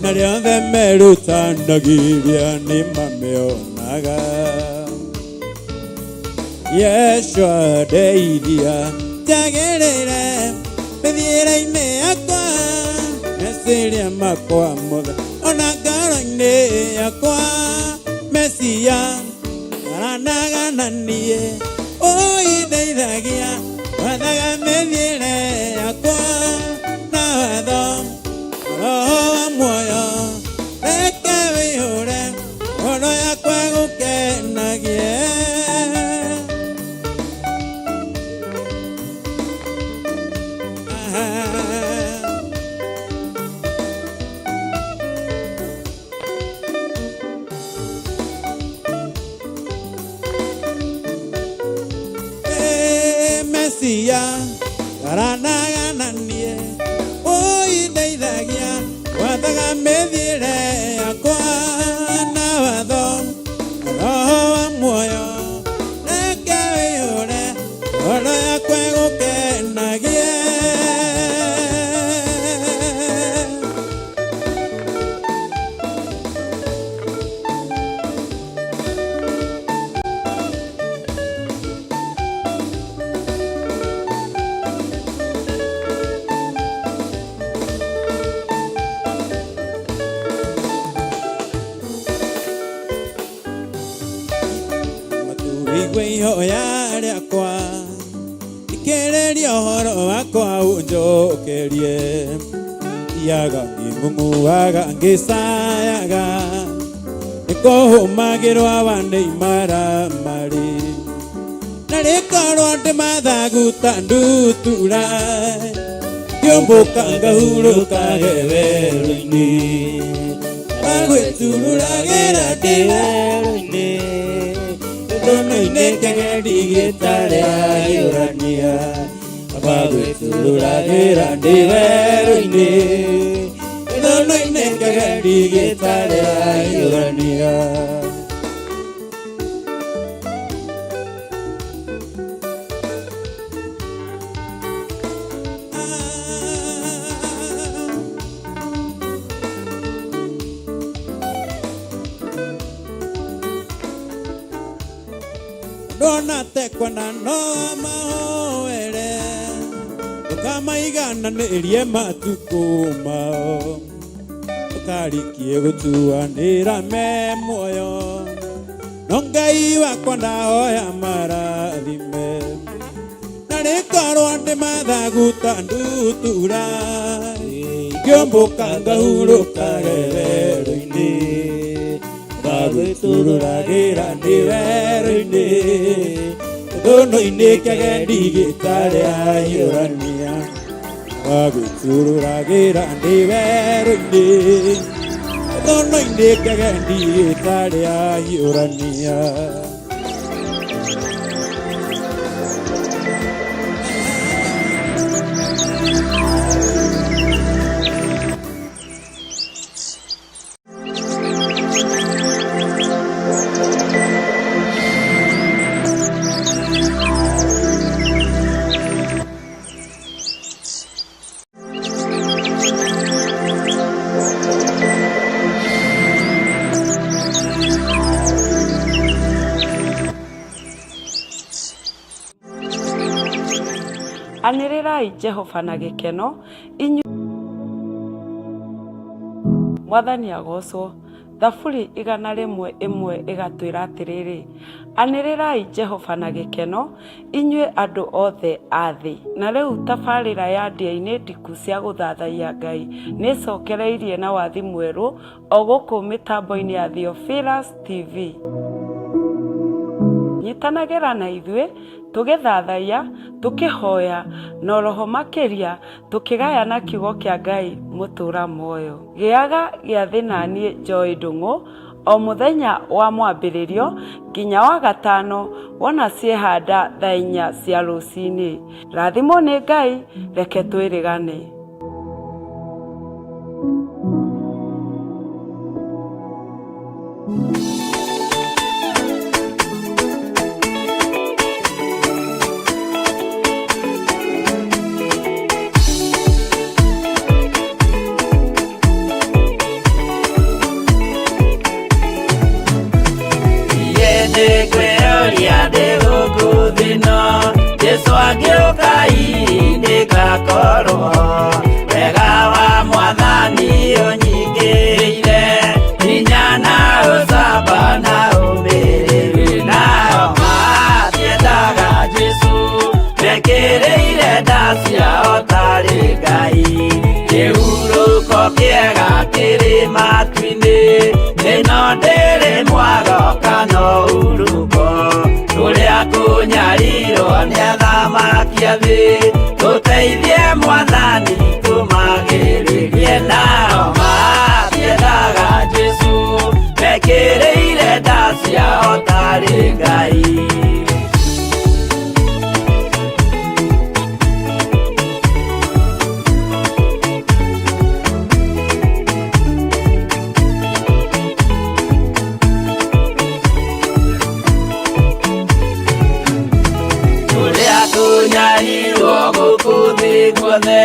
na rĩothe merutanagĩria nĩ mamĩonaga. Yeshua ndeithia njagĩrĩre mĩthiĩre-inĩ yakwa meciria makwa mothe ona ngoro-inĩ yakwa Mesia aranaga na niĩ ũindeithagia wathaga mĩthiĩre yakwa na watho roho wa muoyo reke wĩihũre ngoro yakwa ĩgũkenagie. Mesia aranaga na niĩ ũindeithagia wathaga mĩthiĩre yakwa na watho Ũigue ihoya rĩakwa, thikĩrĩria ũhoro wakwa ũnjokerie. Thiaga ngĩng'ung'uaga ngĩcayaga, nĩkũhũmagĩrwo awa nĩ imaramari. Na rĩkorwo ndĩ mathagu ta ndutura, ngĩũmbũka ngahurũkage werũ-inĩ. Magwĩtururagĩra ndĩ werũ-inĩ, gĩthono-inĩ kĩgendi gĩtarĩahiũrania. Magwĩtururagĩra ndĩ werũ-inĩ, gĩthono-inĩ kĩgendi gĩtarĩahiũrania. Ndona tekwenda no mahoere, ndũkamaigananĩrie matukũ mao, ndũkarikie gũtuanĩra me muoyo, no Ngai wakwa ndahoya marathime. Na rĩkorwo ndĩ mathagu ta ndutura, ngĩũmbũka ngahurũkage werũ-inĩ. Magwĩtururagĩra ndĩ werũ-inĩ, gĩthono-inĩ kĩgendi gĩtarĩahiũrania. Magwĩtururagĩra ndĩ werũ-inĩ, gĩthono-inĩ kĩgendi gĩtarĩahiũrania. Anĩrĩrai Jehova na gĩkeno, inyuĩ Mwathani agocwo. Thaburi 101 ĩgatwĩra atĩrĩrĩ, anĩrĩrai Jehova na gĩkeno, inyuĩ andũ othe a thĩ. Na rĩu tabarĩra ya ndĩa-inĩ ndiku cia gũthathaiya Ngai nĩĩcokereirie na wathi mwerũ o gũkũ mĩtambo-inĩ ya Theophilus TV. Nyitanagĩra na ithuĩ tũgĩthathaiya, tũkĩhoya, na oroho makĩria tũkĩgayana kiugo kĩa Ngai mũtũra muoyo. Gĩaga gĩathĩ na niĩ Joy Ndung'u o mũthenya wa mwambĩrĩrio nginya wa gatano wona ciehanda thaa 4 cia rũcinĩ. Rathimwo nĩ Ngai, reke twĩrĩgane. Jesu angĩũka ndĩgakorwo wega wa Mwathani ũnyingĩrĩire, hinya na ũcamba na ũmĩrĩru. Nao matiendaga Jesu mekĩrĩire nda ciao tarĩ Ngai. Kĩhurũko kĩega kĩrĩ matu-inĩ, ĩno ndĩrĩ mwago kana ũhurũko. Kũrĩa kũnyarirwo nĩ athamaki a thĩ, tũteithie Mwathani tũmagĩrĩrie. Nao matiendaga Jesu mekĩrĩire nda ciao tarĩ Ngai. Kũrĩa kũnyarirwo gũkũ thĩ guothe,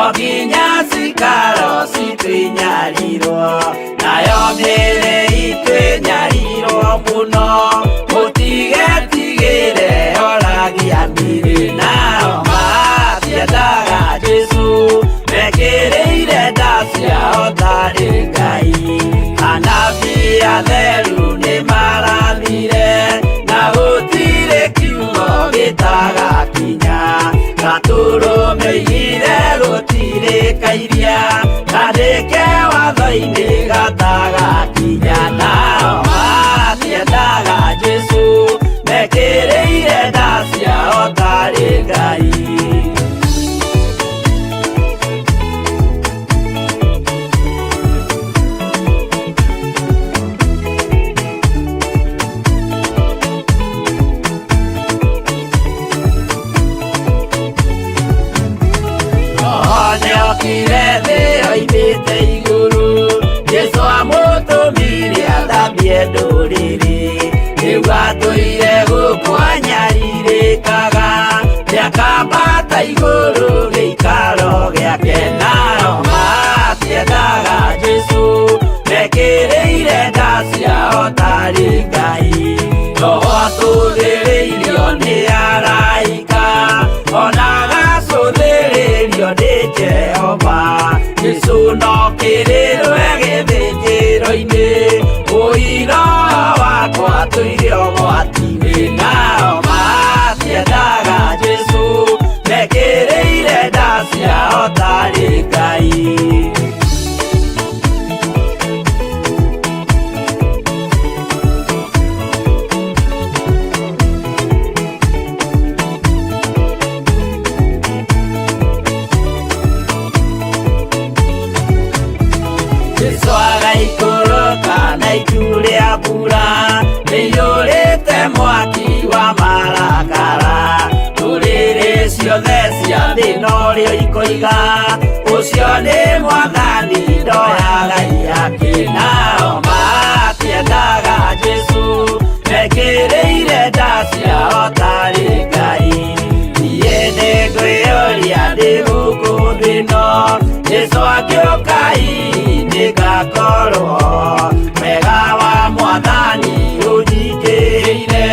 o nginya cikaro citũ inyarirwo, nayo mĩĩrĩ itũ ĩnyarirwo mũno. Mũtige iria kandĩke watho-inĩ gatagakinya nao matiendaga Jesũ mekĩrĩire nda ciao tarĩ Ngai. Nĩokire thĩ oimĩte igũrũ Jesũ amũtũmire athambie ndũrĩrĩ rĩu atũire gũkũ anyarirĩkaga nĩakambata igũrũ gĩikaro gĩake nao matiendaga Jesũ mekĩrĩire nda ciao tarĩ Ngai. Roho atũthĩrĩirio nĩ araika ona agacũthĩrĩrio nĩ Jehova Jesũ no kĩrĩrwe gĩthĩnjĩro-inĩ ũira wakwa tũire ũgwati-inĩ nao matiendaga Jesũ mekĩrĩire nda ciao tarĩ Ngai. Jesũ agaikũrũka na itu rĩa mbura rĩiyũrĩte mwaki wa marakara ndũrĩrĩ ciothe cia thĩ norĩo ikoiga ũcio nĩ mwathani ndoyaga ihaki nao matiendaga Jesũ mekĩrĩire nda ciao tarĩ Ngai. Niĩ nĩngwĩyũria ndĩ gũkũ thĩ ĩno Jesũ akĩũka hihi nĩngakorwo wega wa mwathani ũnjingĩrĩire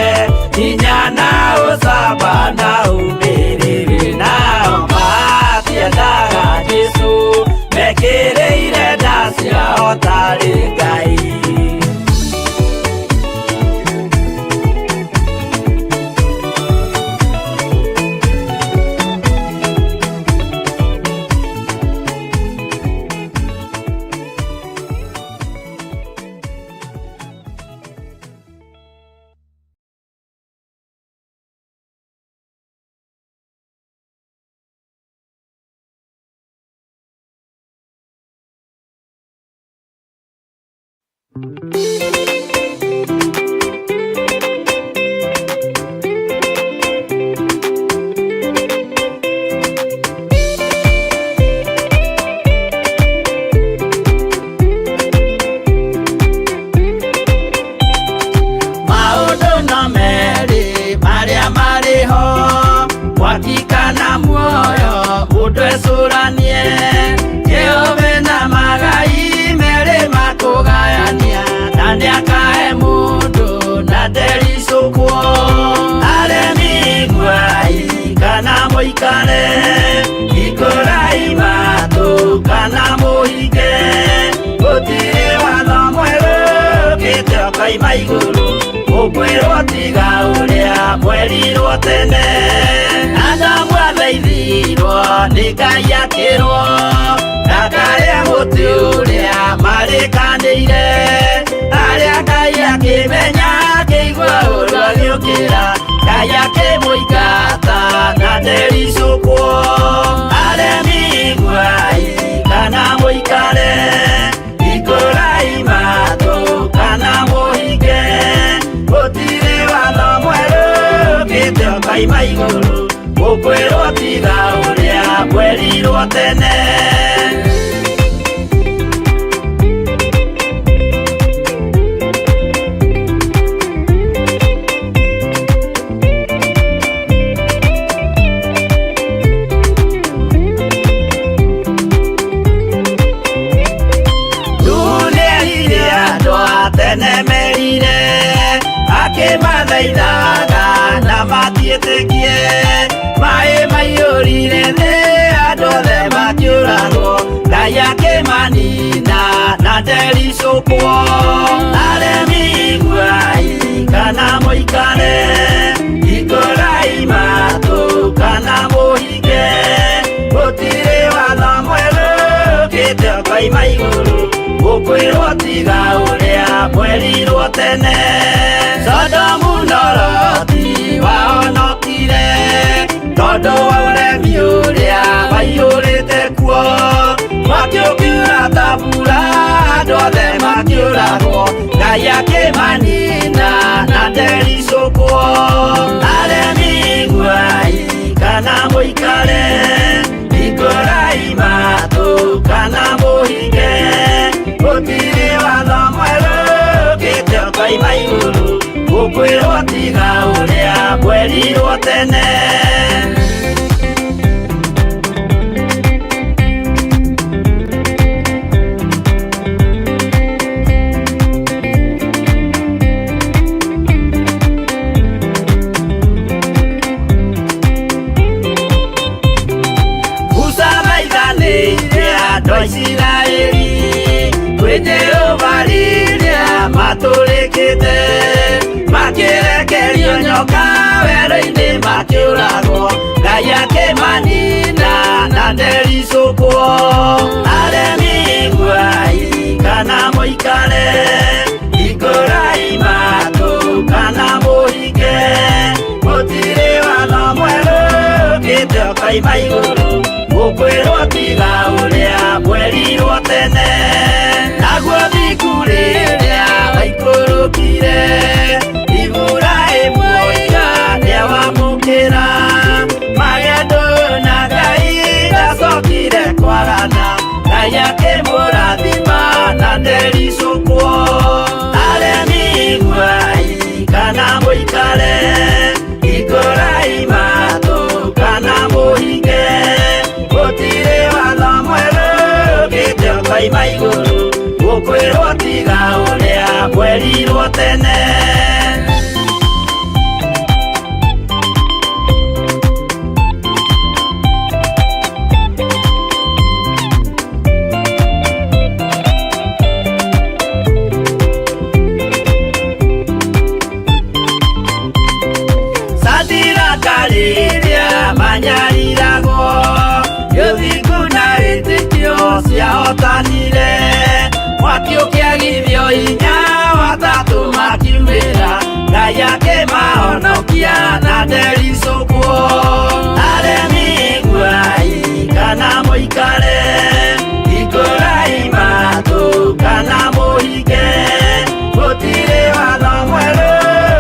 hinya na ũcamba na ũmĩrĩru nao matiendaga Jesũ mekĩrĩire nda ciao tarĩ Ngai. Maũndũ no merĩ marĩa marĩ ho mwaki kana muoyo mũndũ ecũranie Jehova na magai merĩ makũgayania na nĩakahe mũndũ na ndericũkwo aremi iguai kana mũikare ikũrai matũ kana mũhinge gũtirĩ watho mwerũ ũkĩte ũkoima igũrũ ũkwĩrwo tiga ũrĩa mwerirwo tene Adamu athaithirwo nĩ Ngai akĩrwo ndakarĩe mũtĩ ũrĩa marĩkanĩire arĩa Ngai akĩmenya akĩigua ũru agĩũkĩra Ngai akĩmũingata na ndericũkwo aremi iguai kana mũikare ikũrai matũ kana mũhinge gũtirĩ watho mwerũ ũkĩte ũkoima igũrũ ũkwĩrwo tiga ũrĩa mwerirwo tene. Nĩerire andũ a tene merire akĩmathaithaga na matiĩtĩkie maĩ maiyũrire thĩ andũ othe makĩũragwo Ngai akĩmanina na ndericũkwo aremi iguai kana mũikare ikũrai matũ kana mũhinge gũtirĩ watho mwerũ Igũrũ gũkwĩrwo tiga ũrĩa mwerirwo tene. Sodomu na Loti wahonokire tondũ wa ũremi ũrĩa waiyũrĩte kuo. Mwaki ũkiura ta mbura, andũ othe makĩũragwo, Ngai akĩmanina na ndericũkwo. Aremi iguai kana mũikare, hingũrai matũ kana mũhinge, gũtirĩ watho mwerũ ũkĩte ũkoima igũrũ gũkwĩrwo tiga ũrĩa mwerirwo tene. Musa maithanĩire andũ a Isiraeli kwĩ Jehova rĩrĩa matũrĩkĩte, makĩrekerio nyoka werũ-inĩ makĩũragwo, Ngai akĩmanina na ndericũkwo. Aremi iguai kana mũikare, hingũrai matũ kana mũhinge, gũtirĩ watho mwerũ ũkĩte ũkoima igũrũ gũkwĩrwo tiga ũrĩa mwerirwo tene. Naguo thiku rĩrĩa waikũrũkire, Iburahĩmu oiga nĩawamũkĩra, magendo na Ngai ndacokire kwagana, Ngai akĩmũrathima na ndericũkwo. Aremi iguai kana mũikare, hingũrai matũ kana mũhinge, gũtirĩ watho mwerũ ũkĩte ũkoima igũrũ gũkwĩrwo tiga ũrĩa mwerirwo tene. Sadiraka rĩrĩa manyariragwo, gĩthingu na wĩtĩkio ciahotanire, mwaki ũkĩagithio hinya watatũ makiumĩra, Ngai akĩmahonokia na ndericũkwo. Aremi iguai kana mũikare, hingũrai matũ kana mũhinge, gũtirĩ watho mwerũ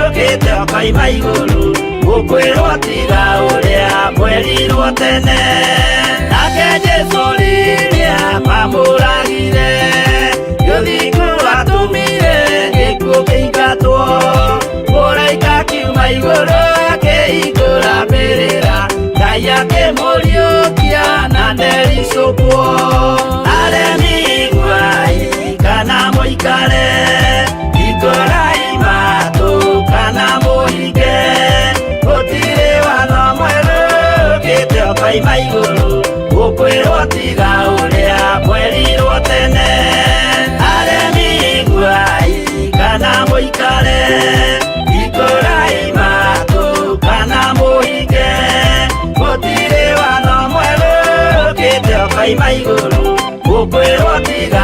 ũkĩte ũkoima igũrũ gũkwĩrwo tiga ũrĩa mwerirwo tene. Nake Jesũ rĩrĩa mamũragire, gĩthingu atũmire gĩkuũ kĩingatwo, mũraika akiuma igũrũ akĩhingũra mbĩrĩra, Ngai akĩmũriũkia na ndericũkwo. Aremi iguai kana mũikare, hingũrai matũ kana mũhinge, gũtirĩ watho mwerũ ũkĩte ũkoima igũrũ gũkwĩrwo tiga ũrĩa mwerirwo tene. Aremi iguai kana mũikare, hingũrai matũ kana mũhinge, gũtirĩ watho mwerũ ũkĩte ũkoima igũrũ gũkwĩrwo tiga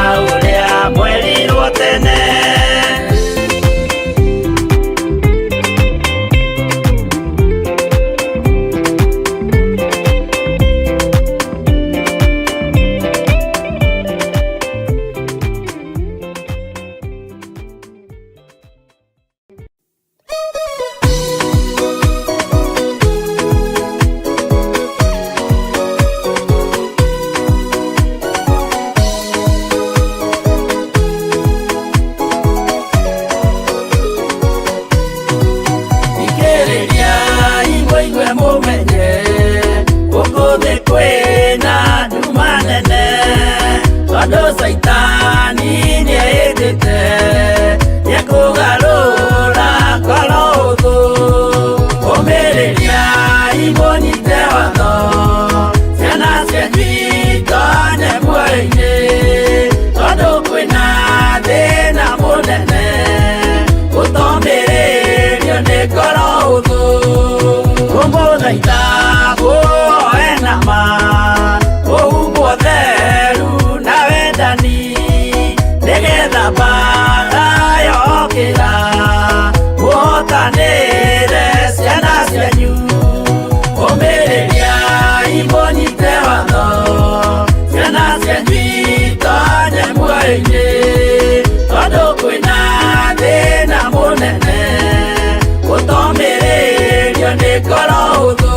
Nĩgetha mbara yokĩra mũhotanĩre ciana cianyu. Ũmĩrĩriai mũnyite watho, ciana cianyu itonye muoyo-inĩ, tondũ kwĩna thĩna mũnene gũtomĩrĩrio nĩ ngoro hũthũ.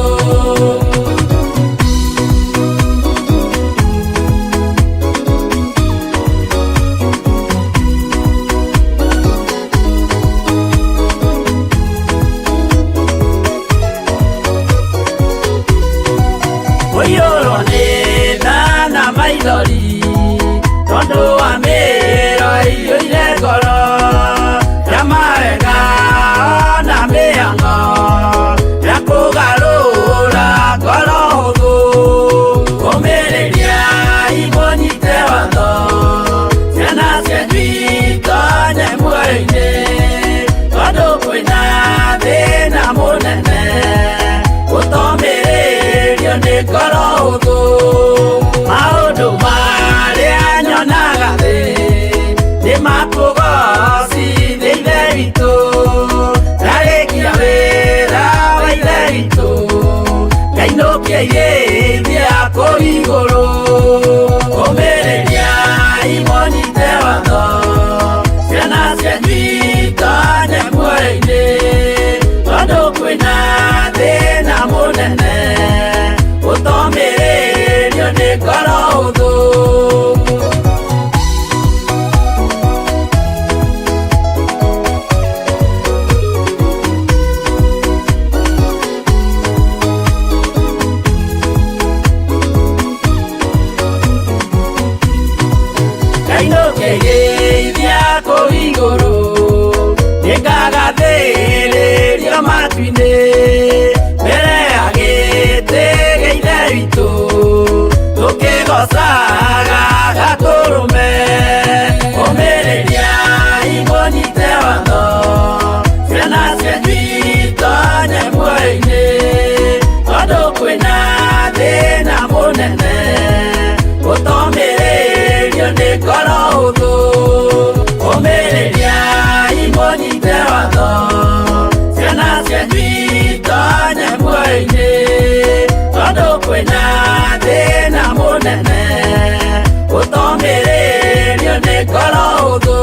Ũiyũrwo nĩ tha na maithori tondũ wa mĩĩro ĩiyũire ngoro ya mawega na mĩhang'o ya kũgarũra ngoro hũthũ. Ũmĩrĩriai mũnyite watho, ciana cianyu itonye muoyo-inĩ, tondũ kwĩna thĩna mũnene gũtomĩrĩrio nĩ ngoro hũthũ. Maũndũ marĩa nyonaga thĩ nĩ makũgocithia Ithe witũ, ndarĩkia wĩra wa Ithe witũ ngainũkia irĩithia kũu igũrũ. Ũmĩrĩriai mũnyite watho, ciana cianyu itonye muoyo-inĩ, tondũ kwĩna thĩna mũnene gũtomĩrĩrio nĩ ngoro hũthũ. Ngainũkĩrĩithia kũu igũrũ, nĩngagathĩrĩrio matu-inĩ, mbere ya gĩtĩ gĩa Ithe witũ, tũkĩgoocaga Gatũrũme. Ũmĩrĩriai mũnyite watho, ciana cianyu itonye muoyo-inĩ, tondũ kwĩna thĩna mũnene gũtomĩrĩrio nĩ ngoro hũthũ. Ũmĩrĩriai mũnyite watho, ciana cianyu itonye muoyo-inĩ, tondũ kwĩna thĩna mũnene gũtomĩrĩrio nĩ ngoro hũthũ.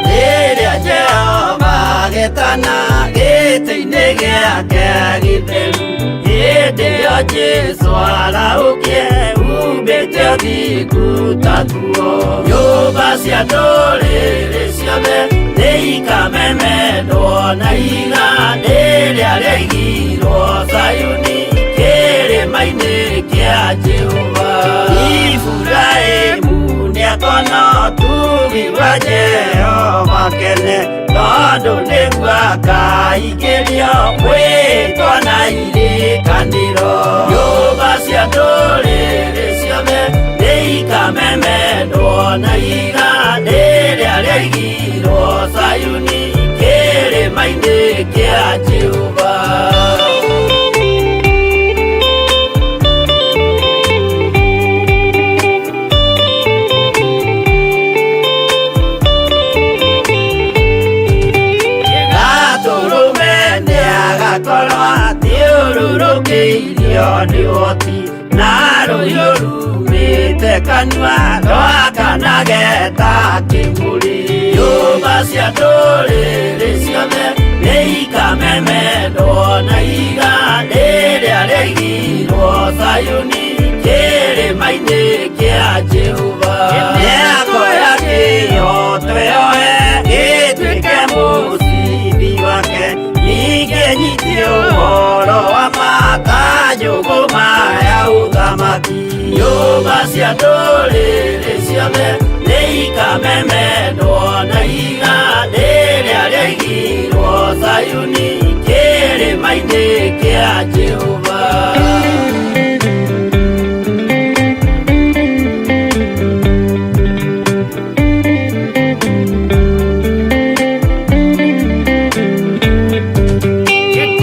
Rĩrĩa Jehova agetana gĩtĩ-inĩ gĩake gĩtheru, hĩndĩ ĩyo Jesũ arahũkie umbĩte ũthingu ta nguo. Nyũmba cia ndũrĩrĩ ciothe nĩikamemendwo na ihiga rĩrĩa rĩaigirwo Zayuni kĩrĩma-inĩ kĩa Jehova. Iburahĩmu nĩakona ũtugi wa Jehova kene, tondũ nĩguo akaingĩrio mwĩtwa na irĩkanĩro. Nyũmba cia ndũrĩrĩ ciothe nĩikamemendwo na ihiga rĩrĩa rĩaigirwo Zayuni kĩrĩma-inĩ kĩa Jehova. Gatũrũme nĩagakorwo athiũrũrũkĩirio nĩ ũhoti, na rũhiũ rumĩte kanua rwakanage ta kĩmũrĩ. Nyũmba cia ndũrĩrĩ ciothe nĩikamemendwo na ihiga rĩrĩa rĩaigirwo Zayuni kĩrĩma-inĩ kĩa Jehova. Nĩakoya kĩhooto yoe gĩtuĩke mũcibi wake, ningĩ nyitie ũhoro wa ma ta njũgũma ya ũthamaki. Ũthamaki. Nyũmba cia ndũrĩrĩ ciothe nĩ ikamemendwo na ihiga rĩrĩa rĩaigirwo Zayuni kĩrĩma-inĩ kĩa Jehova.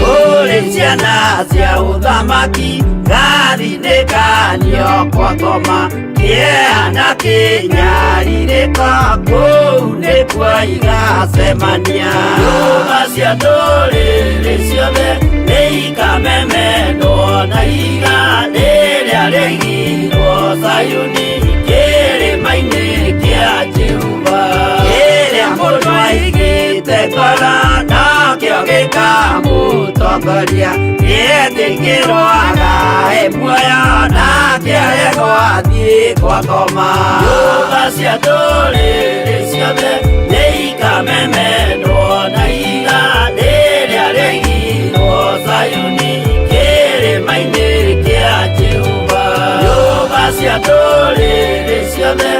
Kũrĩ ciana cia ũthamaki gathinĩkanio kwa ngoma kĩeha na kĩnyarirĩko kũu nĩkuo igacemania. Nyũmba cia ndũrĩrĩ ciothe nĩ ikamemendwo na ihiga rĩrĩa rĩaigirwo Zayuni kĩrĩma-inĩ kĩa Jehova. Kĩrĩa mũndũ aigĩte ngoro nokĩo gĩkamũtongoria, gĩetĩkĩrwo agae muoyo na kĩaregwo athiĩ kwa ngoma. Nyũmba cia ndũrĩrĩ ciothe nĩ ikamemendwo na ihiga rĩrĩa rĩaigirwo Zayuni kĩrĩma-inĩ kĩa Jehova. Nyũmba cia ndũrĩrĩ ciothe